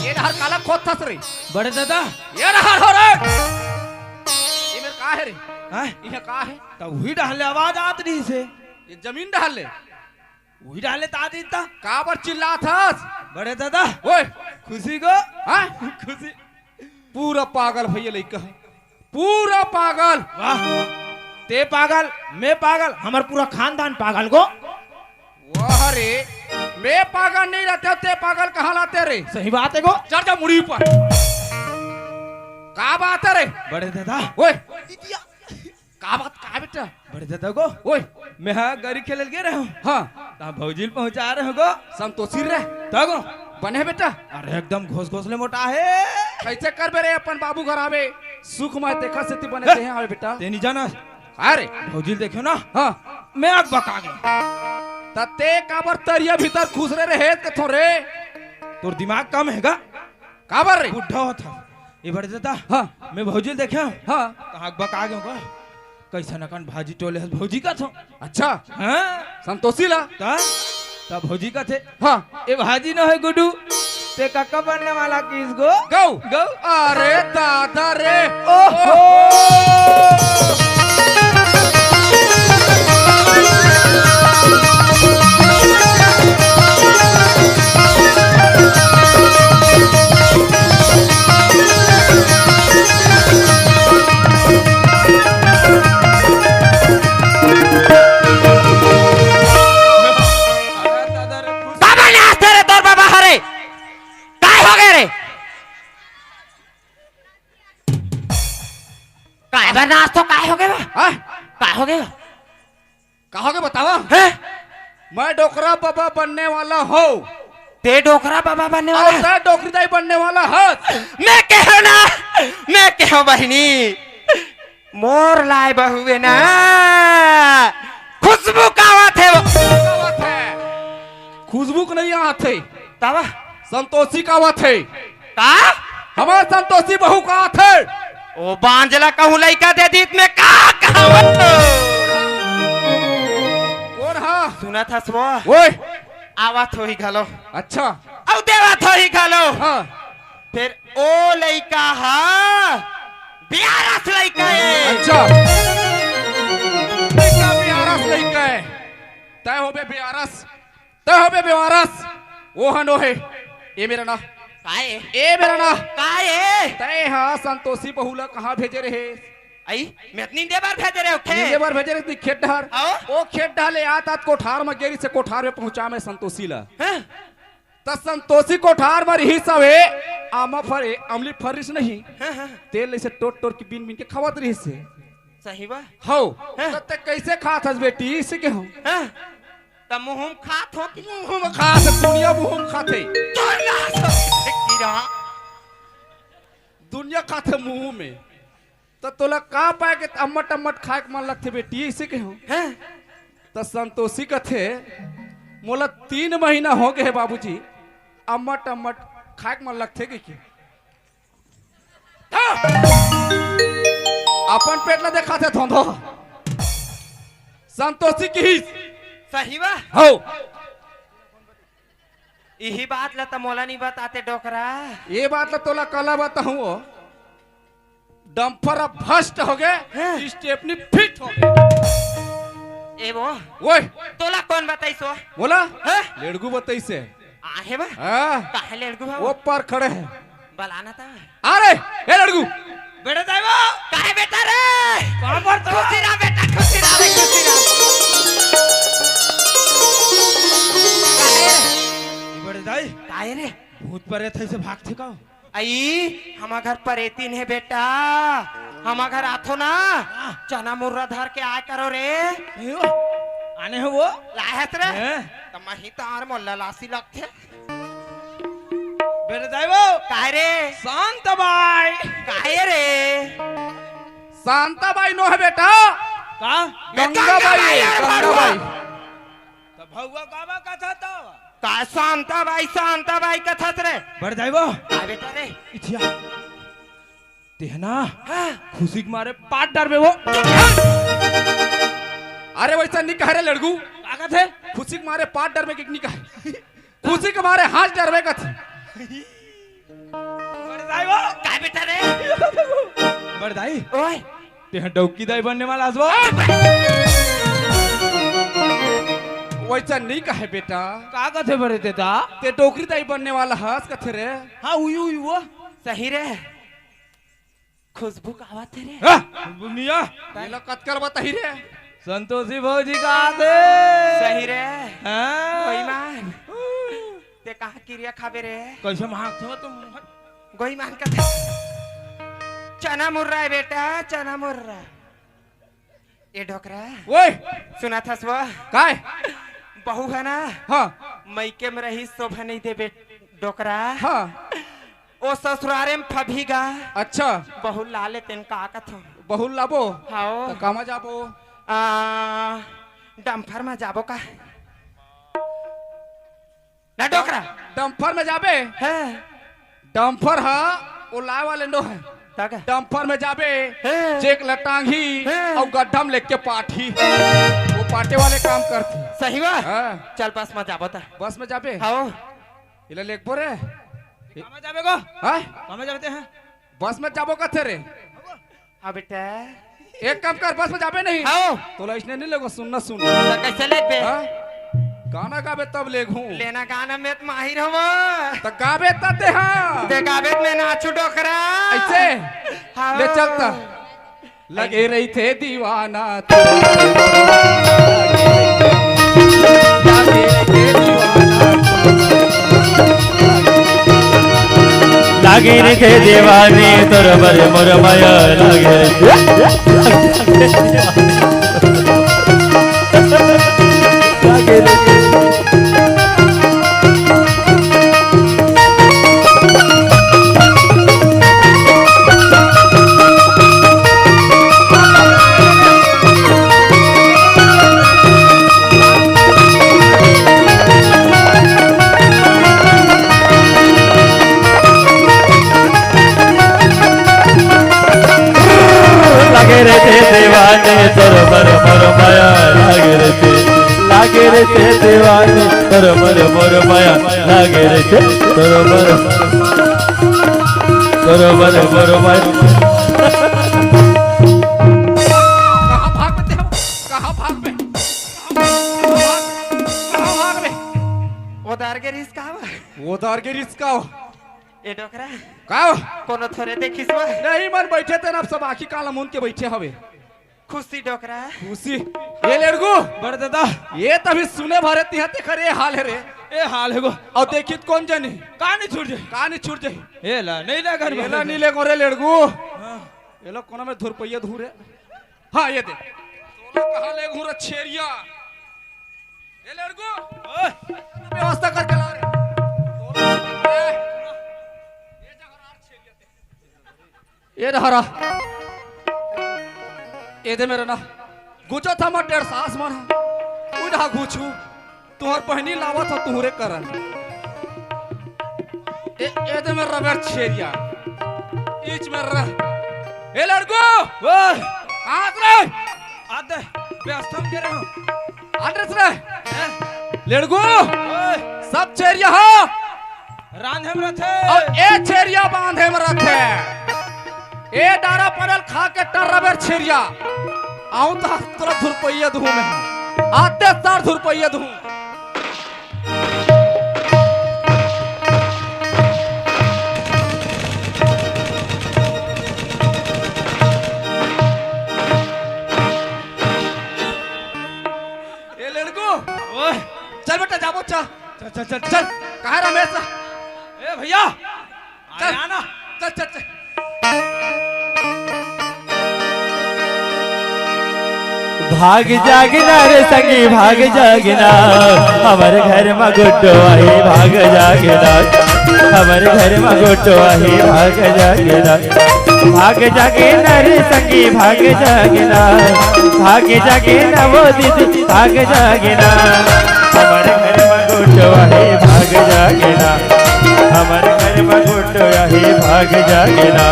ये डहर काला खोद थस रे। बड़े दादा, ये डहर हो रे। ये मेर का हे रे? हैं? ये का हे? त उही डहर ले आवाज आत रहिसे। ये जमीन डहर ले? उही डहर ले त आत रहिसे। काबर चिल्लात हस? बड़े दादा, ओए, खुशी गो? हाँ? खुशी। पूरा पागल भैया लइका हे, पूरा पागल। वाह, ते पागल, मैं पागल, हमर पूरा खानदान पागल गो। वाह रे, मैं पागल नहीं रहते, ते पागल कहाँ लाते रे? सही बात हे गो। चढ़ जा मुड़ी पर। का बात हे रे? बड़े दादा। ओए, इतिया। का बात, का बेटा? बड़े दादा गो। ओए। मैं हा गरी खेले ल गे रहेंव। हाँ। त भौजी ल पहुँचा रहेंव गो। संतोषी रे। त गो। बने बेटा? अरे एकदम घोस घोस ले मोटा हे। कइसे करबे रे, अपन बाबू घर आवे, सुख में देखा सेती बने देहे आवे बेटा। ते नहीं जाना। अरे। भौजी ल देखेंव ना। हाँ। मैं अकबका गेंव। त ते काबर तरिया भीतर खुसरे रहे कथों रे? तोर दिमाग कम हे गा? काबर रे? बुढ़ा होत हस। ए बड़े दादा, हाँ। मैं भौजी ल देखेंव। हाँ। त अकबका गेंव गो। कइसन अकन भाजी टोले हस भौजी कथों। अच्छा। हाँ। संतोषी ला? त, त भौजी कथे। हाँ। ए भाजी नोहे गुड्डू, ते कका बनने वाला किस गो? गऊ। गऊ। अरे दादा रे। ओहो। काबर नाचत हे रे तोर बाबा हरे? काय हो गे रे? काय बर नाचथो, काय हो गे बा? हाँ? काय हो गे बा? का हो गे बतावा? हैं? मैं डोकरा बाबा बनने वाला हूँ। ते डोकरा बाबा बनने वाला अउ हे? ते डोकरी दाई बनने वाला हस। मैं केहेंव ना, मैं केहेंव बहिनी, मोर लाय बहू हे ना, खुशबू कावत हे वो। कावत हे। खुशबू के नहीं आत हे। तब? संतोषी कावत हे। का? हमर संतोषी बहू कावत हे। ओ बांझ ला कहूँ लइका दे दीत मैं का कहवत? कोन हा? सुनत हस वो? ओए। आवत होही घलो। अच्छा। अउ देवत होही घलो। हाँ। फेर ओ लइका हा बेयारस लइका हे। अच्छा। लइका बेयारस लइका हे। तय होबे बेयारस। तय होबे बेवारस, ओह नोहे। ए मेर ना। काय? ए मेर ना। काय? तय हा संतोषी बहू ला कहाँ भेजे रहे? अई, मैं तो नींदे बर भेजे रहे हों। नींदे बर भेजे रहे तू खेत डहर। आओ। ओ खेत डहर ले आत आत कोठार म गे रिहिसे, कोठार में पहुंचा मैं संतोषी ला। हाँ। त संतोषी कोठार म रिहिस हवे, आमा फरे, अमली फरिस नहीं। हाँ, हाँ। तेल अइसे टोर टोर के बीन बीन के खवत रिहिसे। सही बा। हव। हाँ। त तैं कइसे खात हस बेटी, अइसे केहेंव। हाँ। त मुँह म खात हों कि मुँह म खात, दुनिया मुँह म खाथे। तोर लास हो, कीरा। दुनिया खाथे मुँह में। त तोला का पाय के अम्मट अम्मट खाय के मन लगथे बेटी, अइसे केहेंव। हैं? त संतोषी कथे, मोला तीन महीना हो गे हे बाबूजी, अम्मट अम्मट खाय के मन लगथे कहिके। हाँ। अपन पेट ला देखाथे धोंधो। संतोषी किहिस। सही बा? हव। इही बात ला त मोला नइ बताते डोकरा। ए बात ला तोला काला बताहूँ ओ। डंपर अब भ्रष्ट हो गे, हाँ। स्टेपनी फिट हो गे। ए वो। ओए। तोला कोन बताइस ओ? मोला? हाँ? लेड़गू बताइस हे। आहे बा? हाँ। काहे लेड़गू बा? ओ पार खड़े हे। बलाना त। अरे, ए लड़कू। बेटा दाई वो। काहे बेटा रे? बाबर तो। खुशी रह बेटा, खुशी रह रे, खुशी रह। काहे? ए बड़े दाई। काहे रे? भूत परेत हे से भागथे का? अई, हमा घर परेतिन हे बेटा। हमा घर आथो ना। हाँ। चना मुर्रा धर के आय करो रे। नहीं हो। आने हो वो? लाहत रे। हैं? त मही तार मोला लासी लगथे। बेटा दाई वो। काय रे? शांता बाई। काय रे? शांता बाई नो हे बेटा। का? गंगा बाई, गंगा बाई। त भउवा काबर कथस त? का शांता बाई, शांता बाई कथस रे? बड़दाई वो। काय बेटा रे? इठिया। तें ह ना, हाँ। खुशी के मारे पाट डरबे वो। अरे वइसन नइ कहे रे लेड़गू। का कथे? खुशी के मारे पाट डरबे के नइ कहे। खुशी के मारे हँस डरबे कथे। बड़दाई वो। काय बेटा रे? बड़दाई। ओए। तें ह डौकी दाई बनने वाला हस वो। वइसन नइ कहे बेटा। का कथे बड़े तें त? तें डौकी दाई बनने वाला हस कथे रे। हाँ, उही, उही वो। सही रे। खुशबू का आवत हे रे। हाँ, खुशबू नइ आय। ये ला कतका ल बताही रे। संतोषी भउजी का आथे। सही रे। हाँ। बेईमान। तें कहाँ किरिया खाबे रे? कइसे मांगथस तुम? बेईमान कथे। चना मुर्रा हे बेटा, चना मुर्रा। ए डोकरा। ओए। सुनथस वो? काय? बहू हे ना? हाँ। मइके म रही शोभा नइ देबे डोकरा। हाँ। ओ ससुरारे म फबही गा। अच्छा। बहू ला ले तेन का कथों। बहू लाबो? हाँ। त कामा जाबो? आ, डंफर म जाबो का? ना डोकरा। डंफर म जाबे? हाँ। डंफर ह, ओ लाय वाले नो हे। त का? डंफर म जाबे, हाँ। चेक ल टांगही, हाँ। अउ गड्ढा म लेके पाटही। वो पाटे वाले काम करथे। सही बा? हाँ। चल बस म जाबो त। बस म जाबे? हाँ। एला लेगबो रे। कामा जाबे गो? हाँ? कामा जाबे तें ह? बस म जाबो कथे रे। हाँ बेटा। एक काम कर, बस म जाबे नहीं। हाँ। तोला अइसने नइ लेगों, सुन ना, सुन। त कइसे लेगबे? हाँ? गाना गाबे तब लेगहूँ। लेना गाना म त माहिर हवँ। त गाबे त तें ह। तें गाबे त मैं नाचहूँ डोकरा। अइसे? हाँ। ले चल त। लगे रहिथे दीवाना तोर। लगे रहिथे दीवाना तोर। लागे रे ते देवानी तोर बर मोर मया लागे रे। लागे रे। लागे रे ते देवानी तोर बर मोर मया लागे रे ते। लागे रे ते देवानी तोर बर मोर मया लागे रे ते। तोर बर, तोर बर मोर मया। कहाँ भाग बे? कहाँ भाग बे? कहाँ भाग बे? ओदार गे रिहिस का बा? ओदार गे रिहिस का? ए डोकरा। का? कोनो थोरे देखिस बा? नहीं, मन बइठे तेन, अब सब आँखी काला मूंद के बइठे हवे। खुशी डोकरा। खुशी। ए लेड़गू। बड़े दादा। ए तभी सुने भरे तिहा तेखर ए हाल हे रे। ए हाल हे गो। अउ देखित कोन जनी। का नइ छूट जाही? का नइ छूट जाही? एला नइ लेगों रे। एला नइ लेगों रे लेड़गू। हाँ। एला कोनो में धुरपइया धुरे। हाँ, ए दे। तोला कहाँ लेगहूँ रे छेरिया? ए लेड़गू। ओए। व्यवस्था करके ला रे। तोला ए, ए जगह ला छेरिया। ए डहरा। ए दे मेरा ना। गुचो था मत डेढ़ सास मन। उड़ा गुचू। तुँहर बहिनी लावत हो तुँहरे करन। ए, ए दे मेर रबर छेरिया। ईच मेर रह। ए लेड़गू! ओए! कहाँ रे? आते, व्यवस्था में गे रहा हूँ। आते रे। हैं? लेड़गू! ओए! सब छेरिया हो। रांधे में रथे। अउ ए छेरिया बांधे में रथे। ए डारा पनल खा के टर्रा बेर छेरिया। आऊं त तोला धुरपइया दुहूं मैं। आते सार धुरपइया दुहूं। ए लेड़गू। ओए। चल बेटा, जाबो, चल। चल, चल, चल, चल। चल। कहाँ रमेश? ए भैया। चल। आया ना। चल, चल, चल। भाग जागना रे संगी, भाग जागना, हमर घर म गुड्डो आही, भाग जागना। हमर घर म गोठवा हे, भाग जागे ना, भाग जागे ना रे संगी, भाग जागे ना, भाग जागे ना वो दीदी, भाग जागे ना। हमर घर म गोठवा हे, भाग जागे ना, हमर घर म गोठवा हे, भाग जागे ना,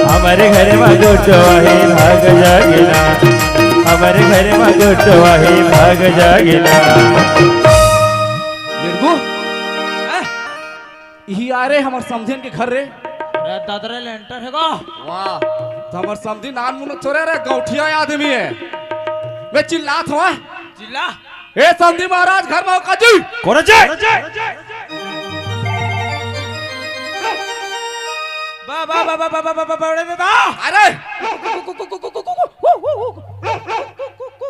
हमर घर म गोठवा हे, भाग जागे ना, हमर घर म गोठवा हे, भाग जागे ना। बिरगू, हैं? इही आय रे हमर समधिन के घर रे। अरे दादा रे, लेंटर हे गा। वाह, त हमर समधी नान मुनो थोरे रे, गौठिया आदमी हे। मैं चिल्लात हवं। चिल्ला। ए समधी महाराज, घर म हो का जी? कोन जी? बा, बा, बा, बड़े दादा। अरे,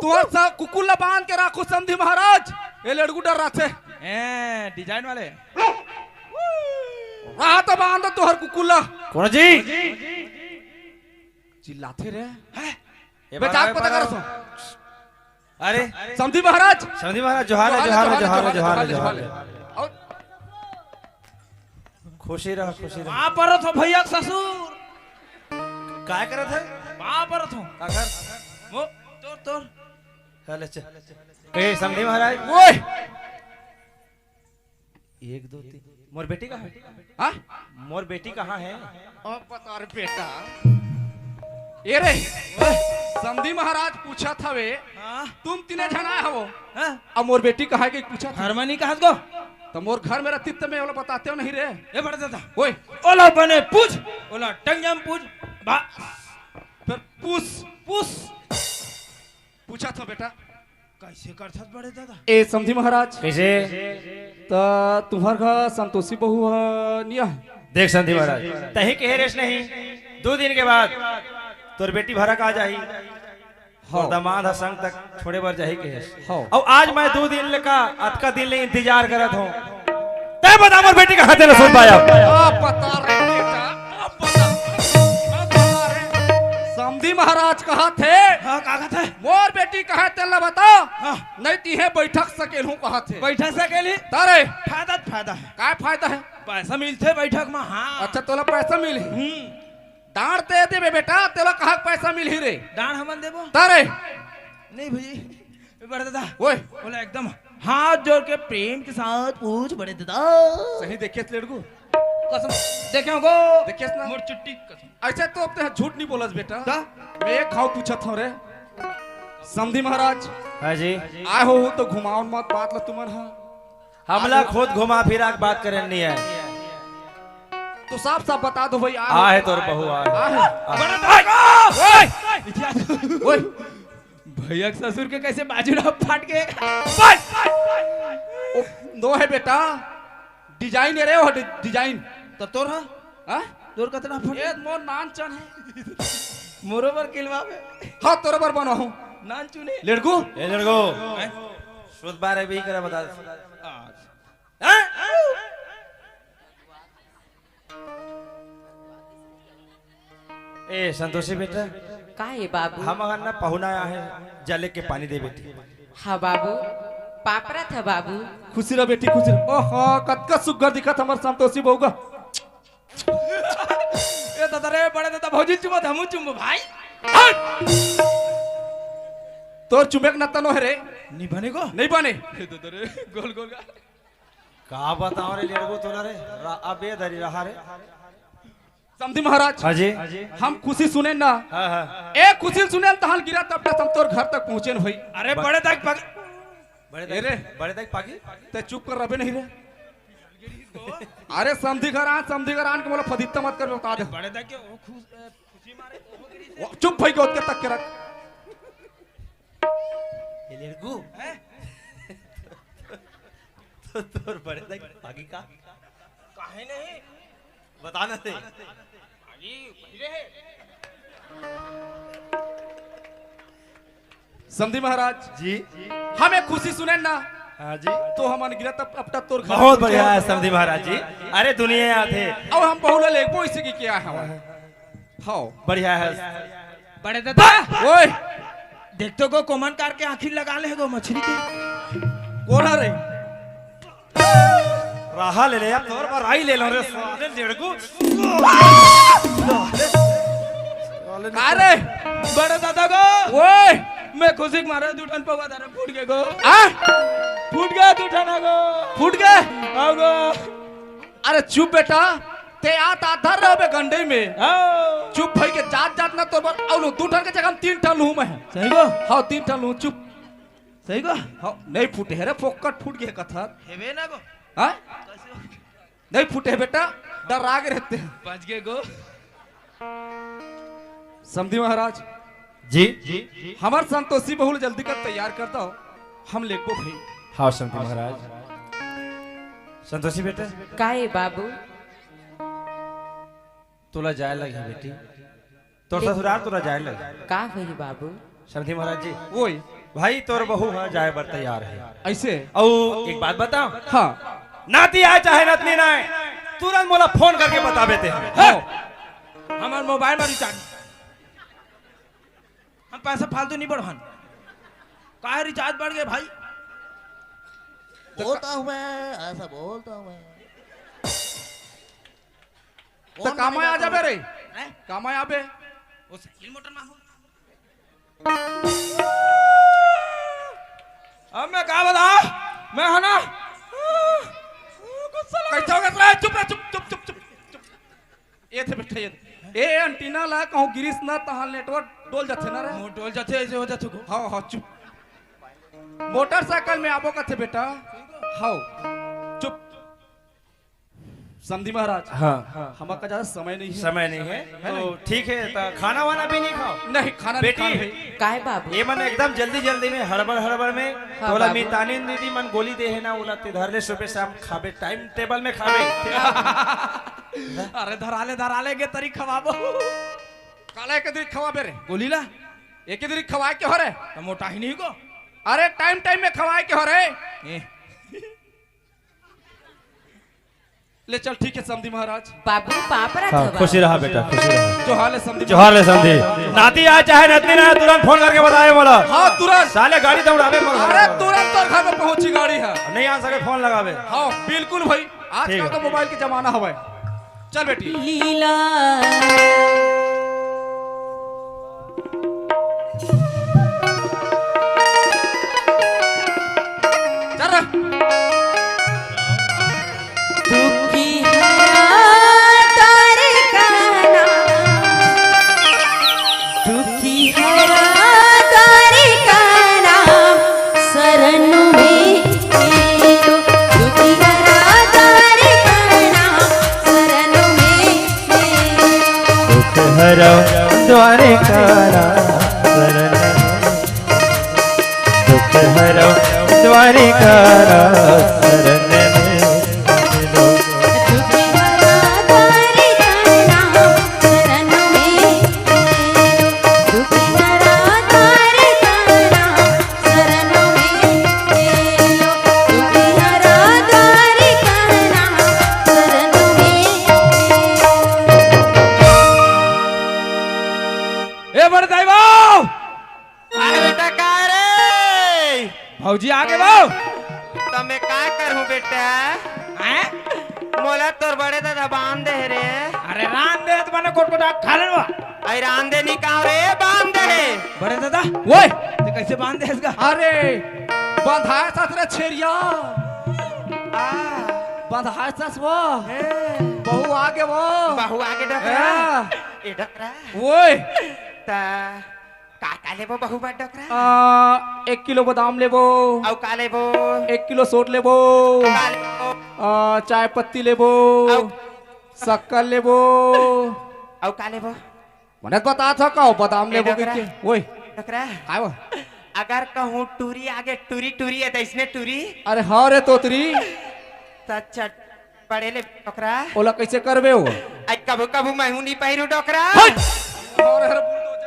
तुहर सब कुकुर ला बांध के राखो समधी महाराज। ए लेड़गू डर्राथे। ए, डिजाइन वाले। रहा त बांध दो तुहर कुकुर ला। कोन जी? चिल्लाथे रे। हैं? ए बे, बड़ा जाग पता बड़ा। कर सो। अरे। समधी महाराज। समधी महाराज, जोहार हे, जोहार हे, जोहार हे, जोहार हे, जोहार हे। अउ खुशी रह, खुशी रह। वहां पर तो भैया के ससुर। काय करत हे? वहां पर तो। का कर? वो, तोर, तोर। चल, चल। ए, समधी महाराज। ओए। एक, दो, तीन। मोर बेटी कहाँ हे? हाँ? मोर बेटी कहाँ हे? अब बता रे बेटा। ए रे, समधी महाराज पूछत हवे, हाँ? तुम तीने झन आय हवो, हाँ? अब मोर बेटी कहाँ हे कहिके पूछत हवे। घर म नहीं कहत गो। त मोर घर म रहितिस त मैं ओला बतातेंव नहीं रे। ए बड़े दादा। ओए। ओला बने पूछ, ओला टंगिया म पूछ, बा। फिर पूछ। पूछ। पूछत हंव बेटा। कइसे करथस बड़े दादा? ए समधी महाराज। कइसे? त तुम्हर घर संतोषी बहू ह निया? देख समधी महाराज, तहीं कहे रेहेस नहीं, दू दिन के बाद तोर बेटी भरक आ जाही, हाँ। तोर दमाद ह संग तक छोड़े बर जाही कहेस। हाँ। अउ आज मैं दू दिन ले का, अतका दिन ले इंतजार करत हंव। तैं बता मोर बेटी कहाँ हे तेला सुन पाया। अब बता रे बेटा, अब बता, अब बता रे। समधी महाराज कहत हे, हाँ, का कहत हे? मोर बेटी कहाँ हे तेला बता। हाँ। नहीं त इहें बइठक सकेलहूं कहत हे। बइठक सकेलही? त रे। फायदा त फायदा हे। काय फायदा हे? पैसा मिलथे बइठक म, हाँ। अच्छा, तोला पैसा मिलही? हम्म। दांड़ दे देबे बेटा, तेला कहाँ पैसा मिलही रे? दांड़ हमन देबो? त रे। नहीं भई, बड़े दादा। ओए। ओला एकदम हाथ जोड़ के प्रेम के साथ पूछ बड़े दादा। सही देखेस लेड़गू? कसम देखे हंव गो। देखेस ना? मोर चुट्टी कसम। अइसे तो अब तैं झूठ नहीं बोलस बेटा। त? मैं एक घांव पूछत हंव रे। समधी महाराज। हाँ जी। आय हो त घुमाव न मत बात ला तुमन हा। हमला खुद घुमा फिरा के बात करे नहीं हे। त साफ साफ बता दो भई, आ हे तोर बहू, आ हे। आ हे। बड़ा धक्का! ओए! ओए! भैया के ससुर के कइसे बाजू ला फाट गे? ओए! ओ, नो हे बेटा, डिजाइन ए रे, ओ डि-, डिजाइन। त तोर हा? हाँ? तोर कतना फट? ए, मोर नान चुन हे। मोरो बर किलवाबे। हाँ, तोरो बर बनाहूं। नान चुने। लेड़गू? ए लेड़गू। हैं? शुद्ध बारे भी करे बता दे। आज। हैं? ए, संतोषी बेटा। का हे बाबू? हमर घर न पहुना आय हे, जा लेके पानी दे बेटी। हाँ बाबू, पाँव परत हंव बाबू। खुशी रह बेटी, खुशी रह। ओहो, कतका सुग्घर दिखत हमर संतोषी बहू गा। ए दादा रे, बड़े दादा, भौजी चुमत, हमू चुमबो भाई। हट! तोर चुमे के नत्ता नो हे रे। नहीं बने गो? नहीं बने। ए दादा रे, गोल गोल गा। का बतावं रे लेड़गो तोला रे, रा-, अबे धरी रहा रे। समधी महाराज, हाँ जी। हम खुशी सुनेन ना। हाँ, हाँ। ए खुशी सुनेन तहन गिरत अपटेस हम तोर घर तक पहुँचेन भई। अरे बड़े दाई के पग, बड़े ए रे। दाई, बड़े दाई के पागी। तैं चुप कर रहबे नहीं रे। अरे समधी घर आन, समधी घर आन के मोला फदित्ता मत कर, बता दे। बड़े दाई के ओ खुश, ए, खुशी मारे ओ गिरी से। ओ, चुप भई के ओतके तक के रख। ए लेड़गू। हैं? तो तोर बड़े दाई पागी का? काहे नहीं? बता ना दे। पागी पहिले हे। समधी महाराज जी। हम ए खुशी सुनेन ना। हाँ जी। तो हमन गिरत अप-, अपटेस तोर घर बहुत पहुँचे बढ़िया हन। हे समधी महाराज जी। अरे दुनिया आथे। अब हम बहू ला लेगबो इसे की क्या हवा? हाँ। बढ़िया हे। बड़े दादा। ओए। देख तो गो कोमन कार के आँखी लगा ले गो मछली के। कोन हे रे? कहा ले ले यार, तोर बर आई ले लो रे, साले लेड़गू। का रे? बड़े दादा गो। ओए, मैं खुशी के मारे दू ठन पौवा धारे फूट गे गो। आ? फूट गे दू ठन गो। फूट गे? आओ गो। अरे चुप बेटा, ते आत आत धर रहे बे गंडई में। हाँ। चुप भई के जात जात ना तोर बर, अउ लो दू ठन के जगह में तीन ठन लूँ मैं। सही गो? हाँ, तीन ठन लूँ, चुप। सही गो? हाँ, नहीं फूटे हे रे, फोकट फूट गे कथर। हेबे ना गो। हाँ? कैसे? नहीं फूटे हे बेटा, डरा गे रहे ते। बच गे गो। समधी महाराज। जी। हमर संतोषी बहू ल जल्दी कर तैयार कर दो, हम लेगबो भई। हाँ, समधी महाराज। संतोषी बेटा। का ए बाबू? तोला जाए लगही बेटी, तोर ले- ससुराल तोला जाए लगही। का होही बाबू? समधी महाराज जी। ओए। भाई तोर बहू ह जाए बर तैयार हे। अइसे? अउ एक बात बताओ। हाँ। नाती आए चाहे नतनी ना आए, तुरंत मोला फोन करके बताबे ते। हाँ। हमर मोबाइल में रिचार्ज, हम पैसा फालतू नहीं बढ़ान। काहे रिचार्ज बढ़ गे भाई? बोलता हूँ मैं, ऐसा बोलता हूँ मैं। तो फोन कामा नहीं आ जाबे रे। हैं? कामा आबे। वो साइकिल मोटर में हो। अब मैं का बता, मैं है ना। कैसे हो गया? चुप रह, चुप, चुप, चुप, चुप, चुप। ये थे बैठे, ये थे। ए एंटीना ला कहूँ गिरिस ना, तहाँ नेटवर्क डोल जाथे ना रे। वो डोल जाथे, ऐसे हो जाथे को। हाँ, हाँ, चुप। मोटरसाइकिल में आबो कथे बेटा। हाँ, चुप। समधी महाराज। हाँ। हमर का ज्यादा समय नहीं है। समय नहीं है। है तो ना? ठीक है, तो खाना वाना भी नहीं खाओ? नहीं, खाना नहीं बेटी, खाना है। काय बाबू? ये मन एकदम जल्दी जल्दी में, हड़बड़ हड़बड़ में, हाँ, तोला बाबू। मितानिन दीदी मन गोली दे है ना, ओला ते धर ले, सुबह शाम खाबे, टाइम टेबल में खाबे। अरे धरा ले, धरा ले, के तरी खवाबो। काला एक दरी खवाबे रे। गोली ला। एक दरी खवाए के हो रे। तो मोटा ही नहीं को। अरे टाइम टाइम में खवाए के हो रे। ए। ले चल, ठीक है समधी महाराज। बाबू, पाँव परत हाँ, हवा। खुशी रहा बेटा, खुशी रहा। जोहार ले समधी। जोहार ले समधी। नाती आए चाहे नतनी ना आए, तुरंत फोन करके बताबे मोला। हाँ, तुरंत। साले गाड़ी दौड़ाबे मोला। अरे, तुरंत तोर घर में पहुंची गाड़ी है। नहीं आ सके, फोन लगाबे। हाँ, बिल्कुल भाई, आजकल ठीक है। तो मोबाइल के जमाना हवे। चल बेटी। लीला। चल रे। दुखी हरा द्वारिका ना, दुखी हरा द्वारिका ना, शरण में मेरो। दुखी हरा द्वारिका ना, शरण में मेरो। दुख हरा द्वारिका ना, शरण में। दुख हरा द्वारिका ना, शरण में मेरो। दुख हरा द्वारिका ना, शरण में मेरो। दुख हरा द्वारिका ना, शरण में मेरो। दुख हरा द्वारिका ना, शरण में मेरो। ए बड़े दाई बाबू! अरे बेटा, का रे? भौजी आगे बाबू। त मैं का करूं बेटा? हैं? मोला तोर बड़े दादा बांध दे रे। अरे रांध दे त मने कोटकोटा खा लेन बा। आई रांध दे नी का रे, बांध दे। बड़े दादा, ओए, ते कैसे बांध दे इसका? अरे, बंधाए साथ रे छेरिया। आ। बंधाए साथ वो। ए। बहू आगे वो। बहू आगे डकरा। ए। ए डकरा। ओए। ता का का लेबो बहू बर डोकरा? आ, एक किलो बादाम लेबो। अउ का लेबो? एक किलो सोंठ लेबो। का लेबो? आ, चाय पत्ती लेबो। अउ? शक्कर लेबो। अउ का लेबो? मने बता था का बादाम ए लेबो डोकरा। के? ओए। डोकरा। काय वो? अगर कहूँ टूरी आगे टूरी टूरी है त इसने टूरी? अरे हाँ रे तोतरी। त अच्छा बड़े ले डोकरा। ओला कैसे करबे हो? आज कभू कभू मैं हूँ नहीं पहिरू डोकरा। हट! और हर बुलडोजर।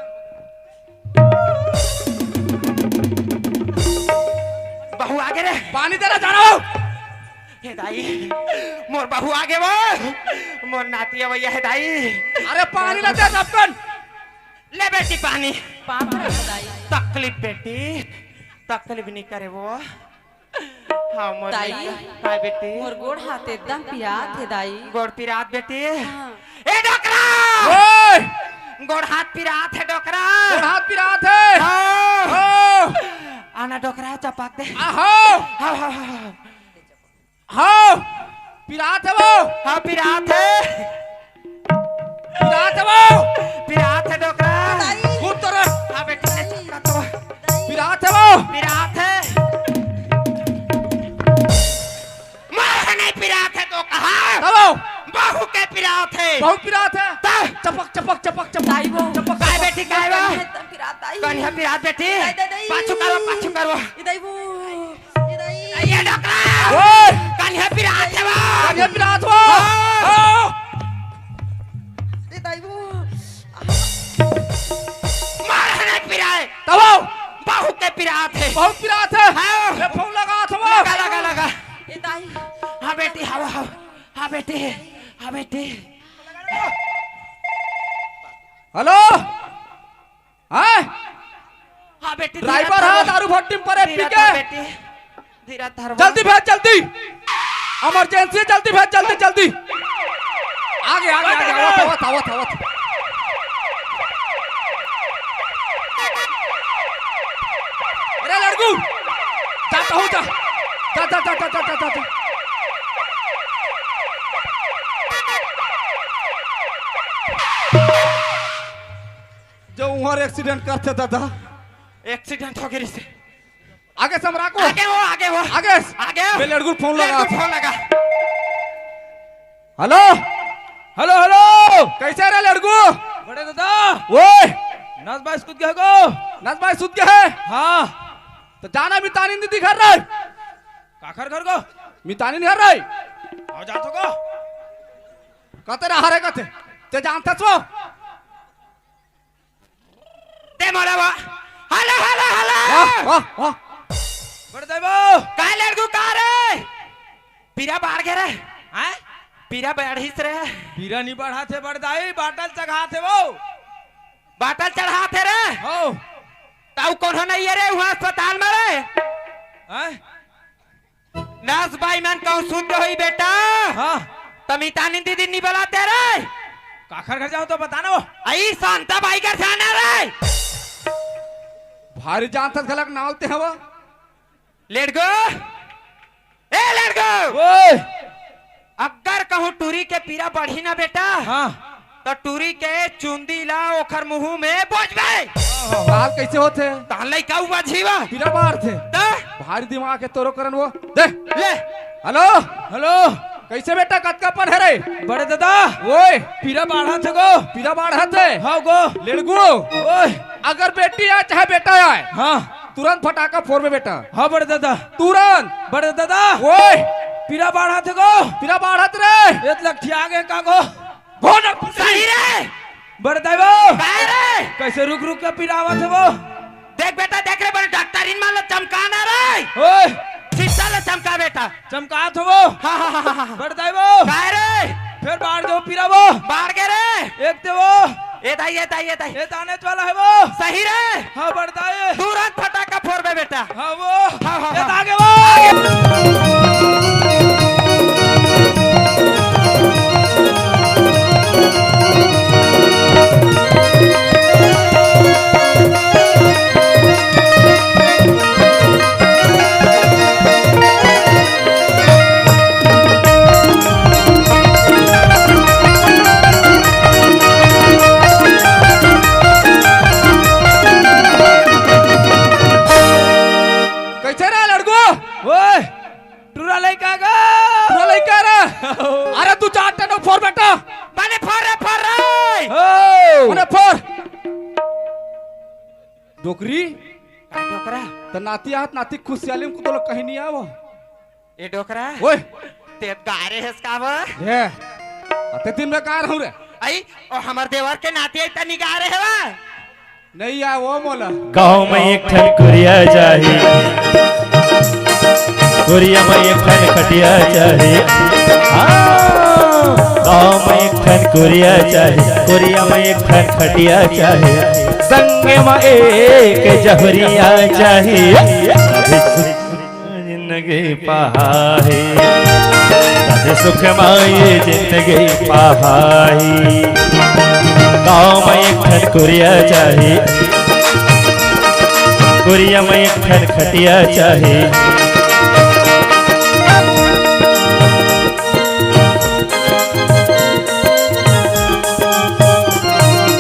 बहू आगे रे। पानी दे रे जानो। हे दाई, मोर बहू आगे वो। मोर नाती अवैया हे दाई। अरे पानी ला दे अपन। ले बेटी पानी। पाप रे दाई। तकलीफ बेटी, तकलीफ नहीं करे वो। हाँ, मोर दाई, लइका। हाँ, बेटी। मोर गोड़ हाथ एकदम पिरात हे, दाई। गोड़ पिरात, बेटी। हाँ। ए, डोकरा! ओए! गोड़ हाथ पिरात हे, डोकरा। गोड़ हाथ पिरात हे। हाँ। हाँ। आना, डोकरा, चपक दे। आहो। हाँ, हाँ, हाँ, हाँ। हाँ, पिरात हे वो। हाँ, पिरात हे। पिरात हे वो। पिरात हे, डोकरा। दाई। कूद तो रे। हाँ, बेटी, ले चपका तो। दाई। पिरात हे वो। पिरात हे। मार नहीं पिरात हे तो कहा। तब वो। बहू के पिरात हे। बहू पिरात हे। तब। चपक, चपक, चपक, चपक। दाई वो। चपक, काय चपक। बेटी, काय वो? एकदम पिरात, दाई। कनिहा पिरात, बेटी। दाई, दाई, दाई। पाछू करवा, पाछू करवा। ए दाई वो। ए दाई। ए डोकरा! ओए! कनिहा पिरात हे वो! कनिहा पिरात हे वो! हाँ। हाँ। ए दाई वो। मार नहीं पिराए। तब वो? बहू के पिरात हे। बहू पिरात हे? हाँ। ए, फोन लगात हे वो। लगा, लगा, लगा। ए दाई। हाँ बेटी, हाँ, हाँ। हाँ बेटी, हाँ बेटी। हेलो। हाँ? हाँ बेटी, ड्राइवर धीरज है, धर। दारू भट्टी में परे, धीरज पी के। धर बेटी, धीरज धर। जल्दी भेज, जल्दी। इमरजेंसी, जल्दी भेज, जल्दी, जल्दी। आगे, आगे, आगे, आवत, आवत, आवत, आवत। अरे लड़कू, जा, कहूँ जा। जा, जा, जा। जो उहर एक्सीडेंट करथे दादा। एक्सीडेंट हो गे रिहिसे। आगे समरा को। आगे वो, आगे वो। आगे। आगे। मैं लड़कू फोन लगा। लड़कू फोन लगा। हेलो। Hello, hello. कैसे रे लड़कू? बड़े दादा। ओए। नस बाई सुत गे हे गो। नस बाई सुत गे हे? हाँ। तो जाना मितानी दीदी घर रे। काखर घर गो? मितानी घर रे। आओ जा तो गो। कते रहा रे कते? ते जानथस वो? ते मोला वो। Hello, hello, hello. वाह, वाह, वाह। बड़े दाई वो। काय लड़कू का रे? पीरा बाढ़ गे रे। हैं? पीरा बढ़िस रे। पीरा नहीं बढ़ाथे बड़े दाई, बाटल चढ़ाथे वो। बाटल चढ़ाथे रे? हो। ताऊ कोनो नहीं हे रे, उहाँ अस्पताल में रे। हैं? नस बाई मन कहूँ सुत होई बेटा। हाँ। त मितानी दीदी नहीं बलाते रे। काखर घर जाओ तो बताना वो। आई शांता बाई घर जाना रे। भारी जानथस घलक नाव ते हवा। लेड़गो। ए लेड़गो। ओए। अगर कहूँ टूरी के पीरा बढ़ी ना बेटा। हाँ। त टूरी के चुंदी ला ओखर मुहूँ में बोझबे। बाल कैसे होथे? तहां लइका उबा झीवा। पीरा बाढ़थे। त? भारी दिमाग हे तोरो करन वो। दे। ले। हेलो। हेलो। कैसे बेटा, कतका पन हे रे? बड़े दादा। ओए। पीरा बाढ़थे गो। पीरा बाढ़थे? हाँ गो। लेड़गो। ओए। अगर बेटी आय चाहे बेटा आय। हाँ। तुरंत फटाका फोड़बे बेटा। हाँ बड़े दादा। तुरंत। बड़े दादा। ओए। पीरा बाढ़थे गो। पीरा बाढ़त रे। एत लठिया गे का गो। भोजन सही रे। बड़े दाई वो। काय रे? कैसे रुक रुक के पिरावत हे वो? देख बेटा, देख रे, बड़े डॉक्टरिन मन ला चमकाना रे। ओए। शीशा ला चमका बेटा। चमकात हे वो। हाँ, हाँ, हाँ, हाँ, हाँ। बड़े दाई वो। काय रे? फेर बाढ़ दे वो पीरा वो। बाढ़ गे रे। एक दे वो। ए दाई, ए दाई, ए दाई। ए दानेत वाला हे वो। सही रे। हाँ, बड़े दाई। तुरंत फटाका फोड़बे बेटा। हाँ, वो। हाँ, हाँ, ये हाँ। आगे वो। कैसे रे लड़को? ओए, टूरा लइका गा। टूरा लइका रे। अरे तू चार टन फोर बेटा। बने फोर रे, फोर रे। ओ। बने फोर। डोकरी। का डोकरा? त नाती आहत, नाती खुशियाली में कुतोल कहीं नहीं आवो। ए डोकरा। ओए। ते गाय रे हेस का बा? ये। अते दिन में गाय रहूं रे। आई, ओ हमर देवर के नाती आई त निगारे हेवा। नहीं आय वो मोला। गाँव में एक ठन कुरिया चाही, कुरिया में एक ठन खटिया चाही। हाँ, गाँव में एक ठन कुरिया चाही, कुरिया में एक ठन खटिया चाही, संग में एक जहुरिया चाही। जिंदगी पहाई, तब सुख माई जिंदगी पहाई। गाँव में एक ठन कुरिया चाही, कुरिया में एक ठन खटिया चाही।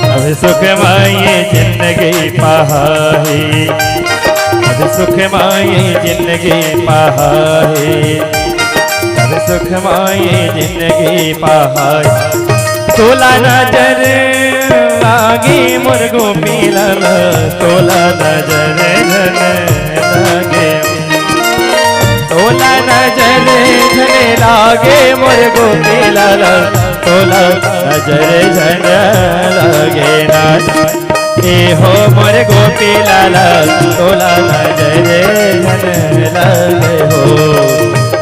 अब सुख माई जिंदगी पहाई, अब सुख माई जिंदगी पहाई, अब सुख माई जिंदगी पहाई। तोला नजर लागे मोर गोपी लाला, तोला नजर झन लागे। तोला नजर झन लागे मोर गोपी लाला, तोला नजर झन लागे ना। ए हो मोर गोपी लाला, तोला नजर झन लागे हो।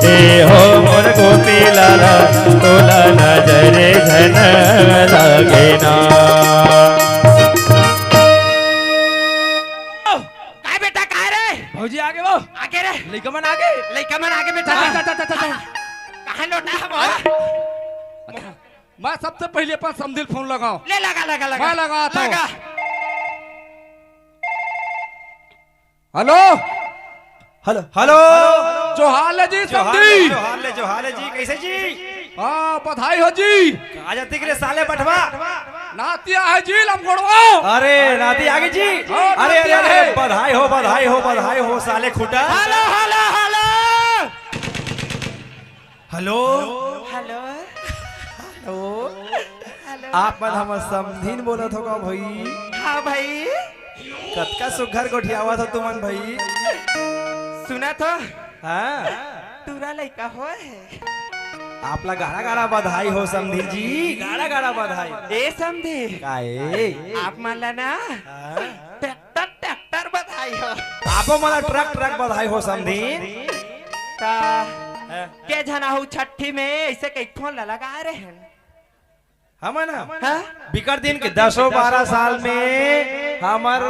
ए हो मोर गोपी लाला, तोला नजर झन लागे ना। काय बेटा, काय रे? भौजी आगे वो। आगे रे। लइका मन आगे। लइका मन आगे बेटा। चा, चा, चा, चा, चा, चा। कहाँ लोटा हम? मैं सबसे पहले अपन समधी ल फोन लगाओ। ले लगा, लगा, लगा। मैं लगाता हूँ। लगा। हेलो। Hello, hello. जोहार ले जी, जोहार समधी। ले, जोहार ले, जोहार ले जी, कैसे जी? हाँ, बधाई हो जी। आ जाती के रे साले बठवा। नाती आहे जी, लमगोड़वा। अरे, नाती आगे जी। हाँ, अरे, नाती अरे, अरे, आहे। बधाई हो, बधाई हो, बधाई हो, साले खुटा। Hello, hello, hello. Hello. Hello. Hello. Hello. आप मन हमर समधिन बोलत हो का भई? हाँ भई। कतका सुघर गोठियावत हो तुमन भई। सुनत हो? हाँ। टूरा लइका होय। आप ला गाड़ा गाड़ा बधाई हो समधी जी, गाड़ा गाड़ा बधाई। ए समधी। काए? आप मन ला ना हाँ। ट्रैक्टर ट्रैक्टर बधाई हो। आपो मन ला ट्रक ट्रक बधाई हो समधी। ता हाँ। के झन आहू छट्ठी में ऐसे कई फोन ला लगा रहे हैं। हमन ह हाँ? बिकट दिन के दसों बारह साल में हमर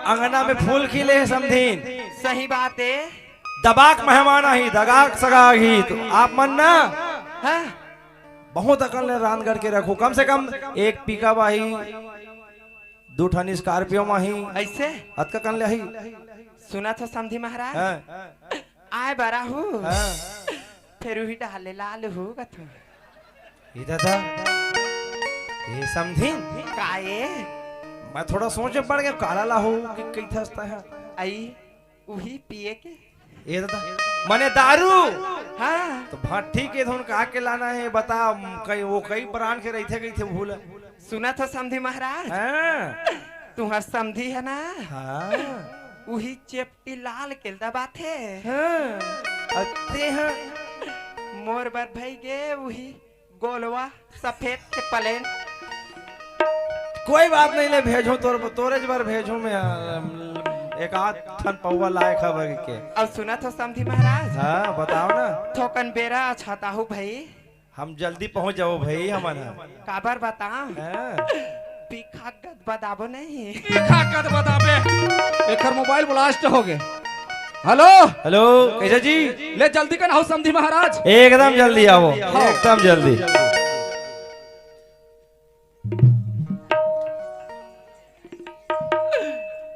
अंगना में फूल खिले हे समधिन। सही बात है। दबाक मेहमान आही, दगाक सगा आही, तो आप मन ना हाँ? बहुत अकन ले रांध गढ़ के रखो, कम से कम एक पिकअप आही, दू ठन स्कॉर्पियो म आही। ऐसे? अतका कन ले आही। सुनत हो समधी महाराज? हाँ। आए बर आहू। हाँ। फेर उही डहर ले लाल हो कथो। ए दादा, ए समधिन। काए? मैं थोड़ा सोचे पड़ गया, काला लाहू कि कइथस तैं ह। आई, उही पिए के। ए दादा, मने दारू? हाँ। तो भट्ठी के धुन कहा के लाना हे, बता, कई, वो कई ब्रांड के रहिथे, कहिथे भूल। सुनत हो समधी महाराज? हाँ। तुहर समधी हे ना? हाँ। उही चेपटी लाल के दबाथे। हाँ। अते हाँ। मोर बर भई गे उही गोलवा सफेद के प्लेन। कोई बात नहीं, ले भेजो तोर, तोरे बर भेजो मैं, अम, एक आध ठन पौवा लाए खाबर के। अब सुनत हो समधी महाराज? हाँ, बताओ ना। थोकन बेरा अछताहू भई। हम जल्दी पहुंच जाओ भई, हमन ह। काबर बताओ? हाँ। पीखा गदबदाबो नहीं। पीखा गदबदाबे। एकर मोबाइल ब्लास्ट हो गे। हेलो। हेलो, कैसे जी? ले जल्दी कर, आओ समधी महाराज। एकदम जल्दी आओ, हाँ। एकदम जल्दी।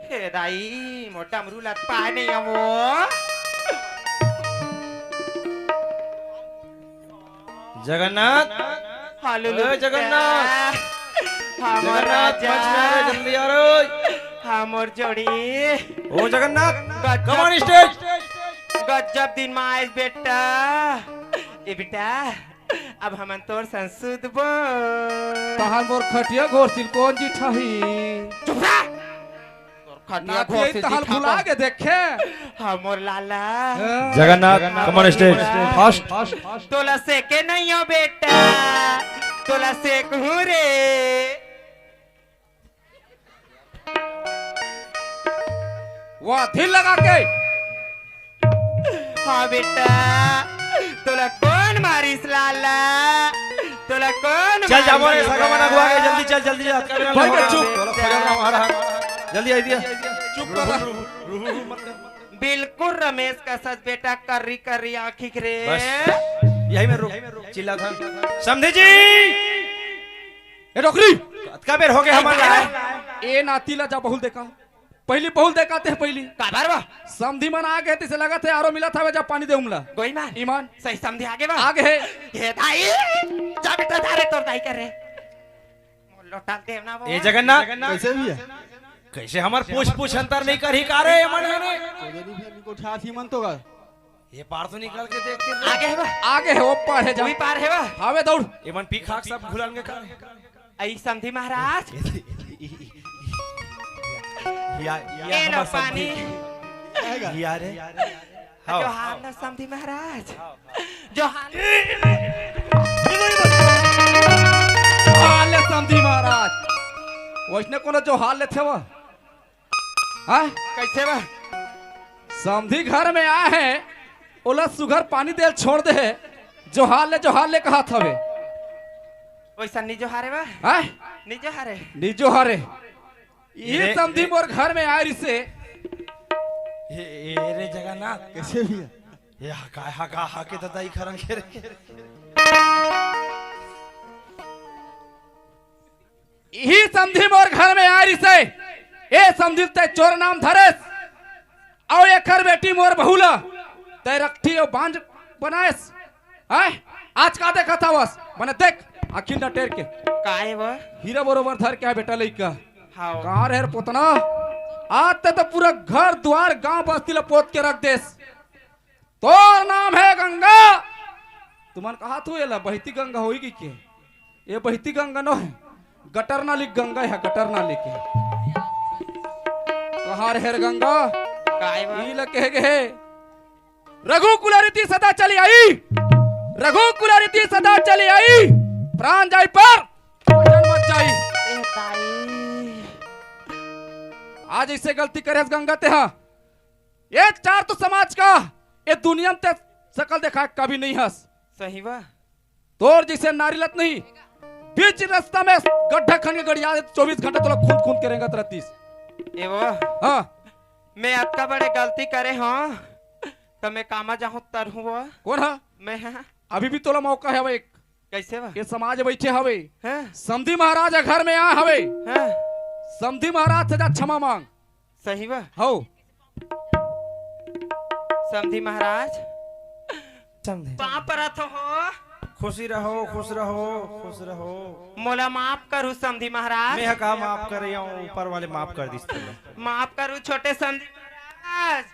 हे दाई, मोर डमरू लत पाए नहीं आवो। जगन्नाथ। हालेलुया। ए, जगन्नाथ। हाँ, मोर जगन्नाथ, राजा। मच मारे, जल्दी आ रे। हाँ, मोर जोड़ी। ओ जगन्नाथ, गजब। Come on stage। गजब दिन में आए बेटा। ए बेटा, अब हमन तोर संग सुतबो। तहार मोर खटिया घोरसिल कोन जी ठाही? चुप रह। तोर खटिया नाती घोरसिल तहार जी भुला ठाही। के देखे। हाँ, मोर लाला। हाँ। Jagannath, come on stage। First। तोला सेके नहीं हो बेटा, तोला सेकहूँ रे। वाह, दिल लगा के। हाँ बेटा, तोला कोन मारिस लाला? तोला कोन चल जाबो रे, मारिस? सगा मन अगुआ के, जल्दी चल, जल्दी जा। भाई के चुप। तोला खोजत रहा हमारा। जल्दी आई दिया। चुप कर। बिल्कुल रमेश कस बेटा, कर्री कर्री आँखी के रे। बस, यही में रुक, चिल्ला था। समधी जी, ए डोकरी, कतका बेर हो गए हमन ला? ए नाती ला जा बहू ल देखा, पहिली बहू ल देखा ते पहिली। काबर बा? समधी मन आ गे, तइसे लगत हे आरो मिलत हवे, जा पानी दे उमला। गोई मान। ईमान। सही समधी आगे बा। आगे हे। हे दाई, जा बेटा, जा रे, तोर दाई कर रे। मोर लोटा ल देव ना वो। ए जगन्नाथ, कइसे भैया? कइसे हमर पूछ पूछ अंतर नइ करही का रे, ए मन हे ने? कोई नहीं भैया, निको ठाठ ही मन तो का। ये पार तो निकल के देख के। आगे हे बा। आगे हे, ओ पार हे, जा। उही पार हे बा। हावे दौड़। ए मन पी खा के सब भुलान के का। अई समधी महाराज। या, या ए लो हमर पानी। समधी। या रे। हाँ। जोहार लो समधी महाराज। जोहार। जोहार ले समधी महाराज। वइसने कोनो जोहार लेथे वो? हाँ? कइसे बा? समधी घर में आए हे, ओला सुघर पानी देल छोड़ दे हे, जोहार ले, जोहार ले कहत हवे। वइसन नी जोहारे बा? हाँ? नी जोहारे। नी जोहारे। ये ये रे, समधी ये मोर घर में आए रिसे। ये, ये रे जगन्नाथ। कइसे भैया? ये हका, हका, हके ददा ई खरन के रे। इही समधी मोर घर में आए रिसे। ए समधी, तैं चोर नाम धरेस, अउ एकर बेटी मोर बहू ला तैं रखठी अउ बांझ बनाएस। हैं? आज का देखत हवस? मने देख, आँखी ल टेर के। काय वो? हीरा बरोबर धर के आ बेटा लइका। हाँ। कहाँ रहे रे पोतना? आज तैं तो पूरा घर दुआर गांव बस्ती ला पोत के रख देस। तोर नाम हे गंगा। तुमन कहा तू एला बहती गंगा होई कि के? ये बहती गंगा नो हे, गटर नाली के गंगा हे, गटर नाली के। कहाँ रहे रे गंगा? काय बा? ई ल कहे गे हे, रघुकुल रीति सदा चली आई, रघुकुल रीति सदा चली आई, प्राण जाई पर वचन मत जाई। ए दाई। आज अइसे गलती करेस गंगा तेहा। ये चार तो समाज का, ये दुनिया में ते सकल देखा कभी नहीं हस। सही बा। तोर जइसे नारी लत नहीं, बीच रस्ता में गड्ढा खन के गड़िया दे, चौबीस घंटा तोला खूंद खूंद के रेंगत रहतीस। ए वो, हाँ। मैं अतका बड़े गलती करे हंव, त मैं कामा जाहूं तरहूं वो? कोन हा? मैं हा। अभी भी तोला मौका हे एक। कइसे बा? ये समाज बइठे हवे। हाँ। समधी महाराज घर में आए हवे। हाँ। समधी महाराज से जा क्षमा मांग। सही बा? हौ। समधी महाराज, समधी। पाँव परत हो। खुशी रहो, खुश रहो, खुश रहो। मोला माफ करू समधी महाराज। मैं का माफ करे हूँ, ऊपर वाले माफ कर दिस तोला। माफ करू छोटे समधी महाराज।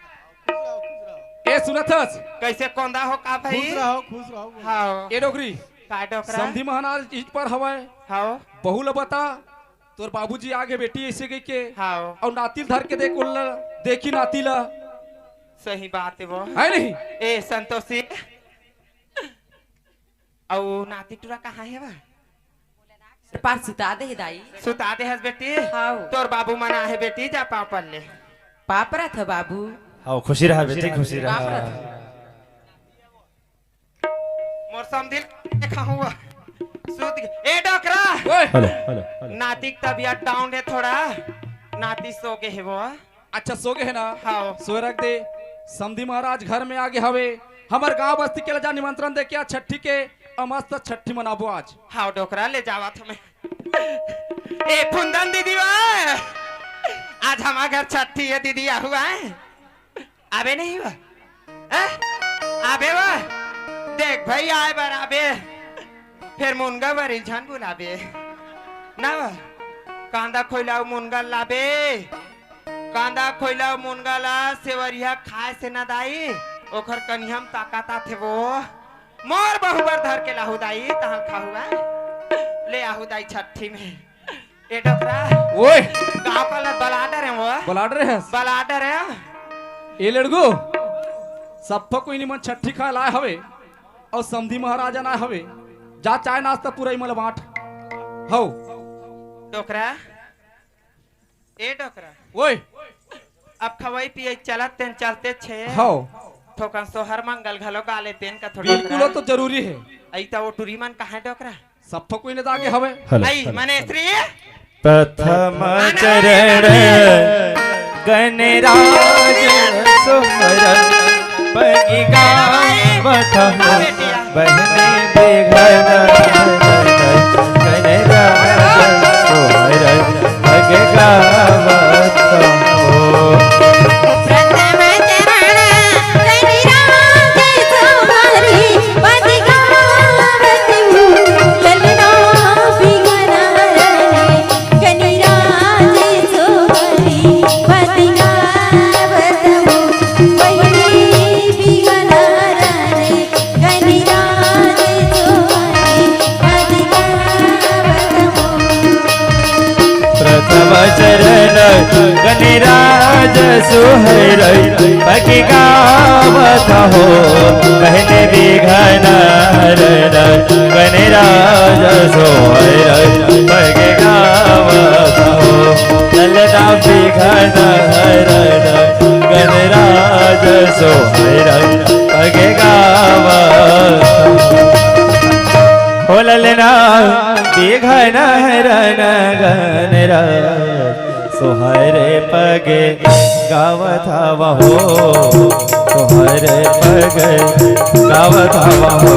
ए सुनत हस? कइसे कोंदा हो का भाई? खुश रहो, खुश रहो। हाँ। ए डोकरी। का डोकरा? समधी महाराज इही पर हवय। हाँ। बहू ल बता, तोर बाबूजी आगे बेटी अइसे कहिके। हाँ। अउ नाती ल धर के देख, ओला देखी नाती ला। सही बात हे वो। हे नहीं? ए संतोषी, अउ नाती टुरा कहाँ हे बा? पार सुता दे हे दाई। सुता दे हस बेटी? हाँ। तोर बाबू मन आहे बेटी, जा पाँव पर ले। पाँव परत हो बाबू। हाँ, खुशी रहा बेटी, खुशी रहा। पाँव परत हो। मोर समधिल खाहूँ। सूत गे। ए डोकरा। ओए। Hello, hello, hello. नाती के तबीयत down हे थोड़ा। नाती सो गे हे वो। अच्छा, सो गे हे ना? हाँ। सोए रख दे। समधी महाराज घर में आगे हवे। हमर गांव बस्ती के ला जा निमंत्रण दे के आ छट्ठी के। अउ मस्त छट्ठी मनाबो आज। हाँ डोकरा, ले जावत हँव मैं। ए फुंदन दीदी वा, आज हमर घर छट्ठी हे दीदी, आहू आए। आबे नहीं बा? हैं? आबे बा? देख भाई, आए बर आबे, फेर मुनगा बर झन बुलाबे। ना बा? कांदा खोइला अउ मुनगा लाबे। कांदा खोइला अउ मुनगा ला सेवरिया खाए से ना दाई, ओखर कनिहा म ताकत आथे वो। मोर बहू बर धर के लाहू दाई, तहन खाहू आए। ले आहू दाई छट्ठी में। ए डोकरा। ओए। गाँव का ला बला डरे वो। बला डरे हस? बला डरे। ए लड़गू, सफ्फा कोई निमन छट्ठी खाए लाए हवे, अउ समधी महाराज आए हवे, जा चाय नाश्ता पूरा इमन ला बांट। हौ। डोकरा। ए डोकरा। ओए। अब खवई पियई चलत तेन चलते छे। हौ। थोकन सोहर मंगल घलो गा ले तेन का थोड़ा बिल्कुल, डोकरा। वो तो जरूरी हे। अई त वो टुरी मन कहाँ हे डोकरा? सफ्फा कोई ने दागे हवे। हेलो, आई, हेलो, मने हेलो। श्री? प्रथम आने, चरण। आने। गणराज सोहर पग गावत हो, बहिनी बिघन हरन। गणराज सोहर पग गावत हो। प्रथम चरण गणराज सोहर पग गावत हो, ललना बिघन हरन। गणराज सोहर पग गावत हो, बहिनी बिघन हरन। गणराज सोहर पग गावत हो। प्रथम चरण गणराज सोहर पग गावत हो, बहिनी बिघन हरन। गणराज सोहर पग गावत हो, ललना बिघन हरन। गणराज सोहर पग गावत हो, ललना बिघन हरन। गणराज सोहर पग गावत हवं हो, सोहर पग गावत हवं हो।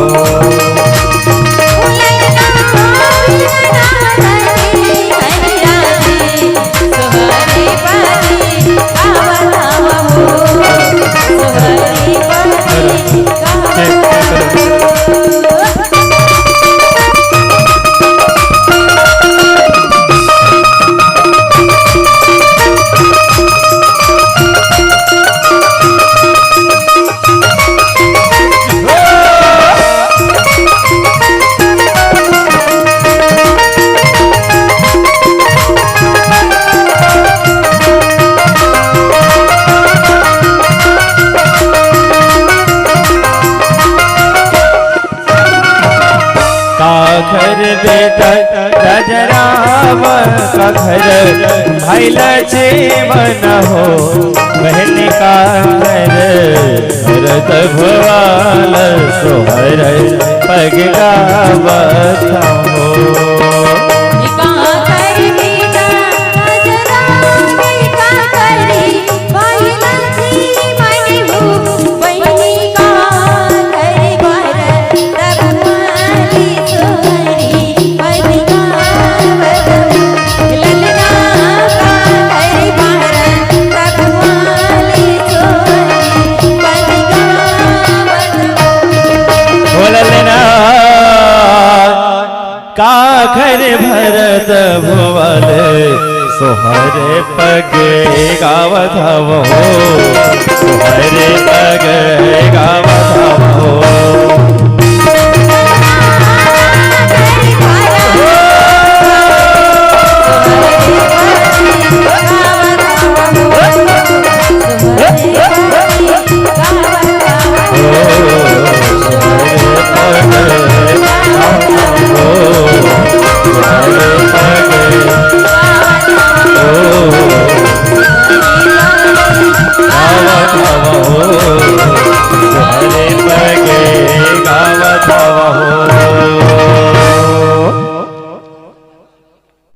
काखर बेटा राजराम, काखर भाई लक्ष्मण हो, बहिनी काखर भरत भुआल सोहर पग गावत हो। काखर बेटा राजराम, काखर भाई लक्ष्मण हो, बहिनी काखर भरत भुआल सोहर पग गावत हो। ललना काखर भरत भुआल सोहर पग गावत हो। ओ ललना काखर भरत भुआल सोहर पग गावत हवं हो, सोहर पग गावत हवं हो।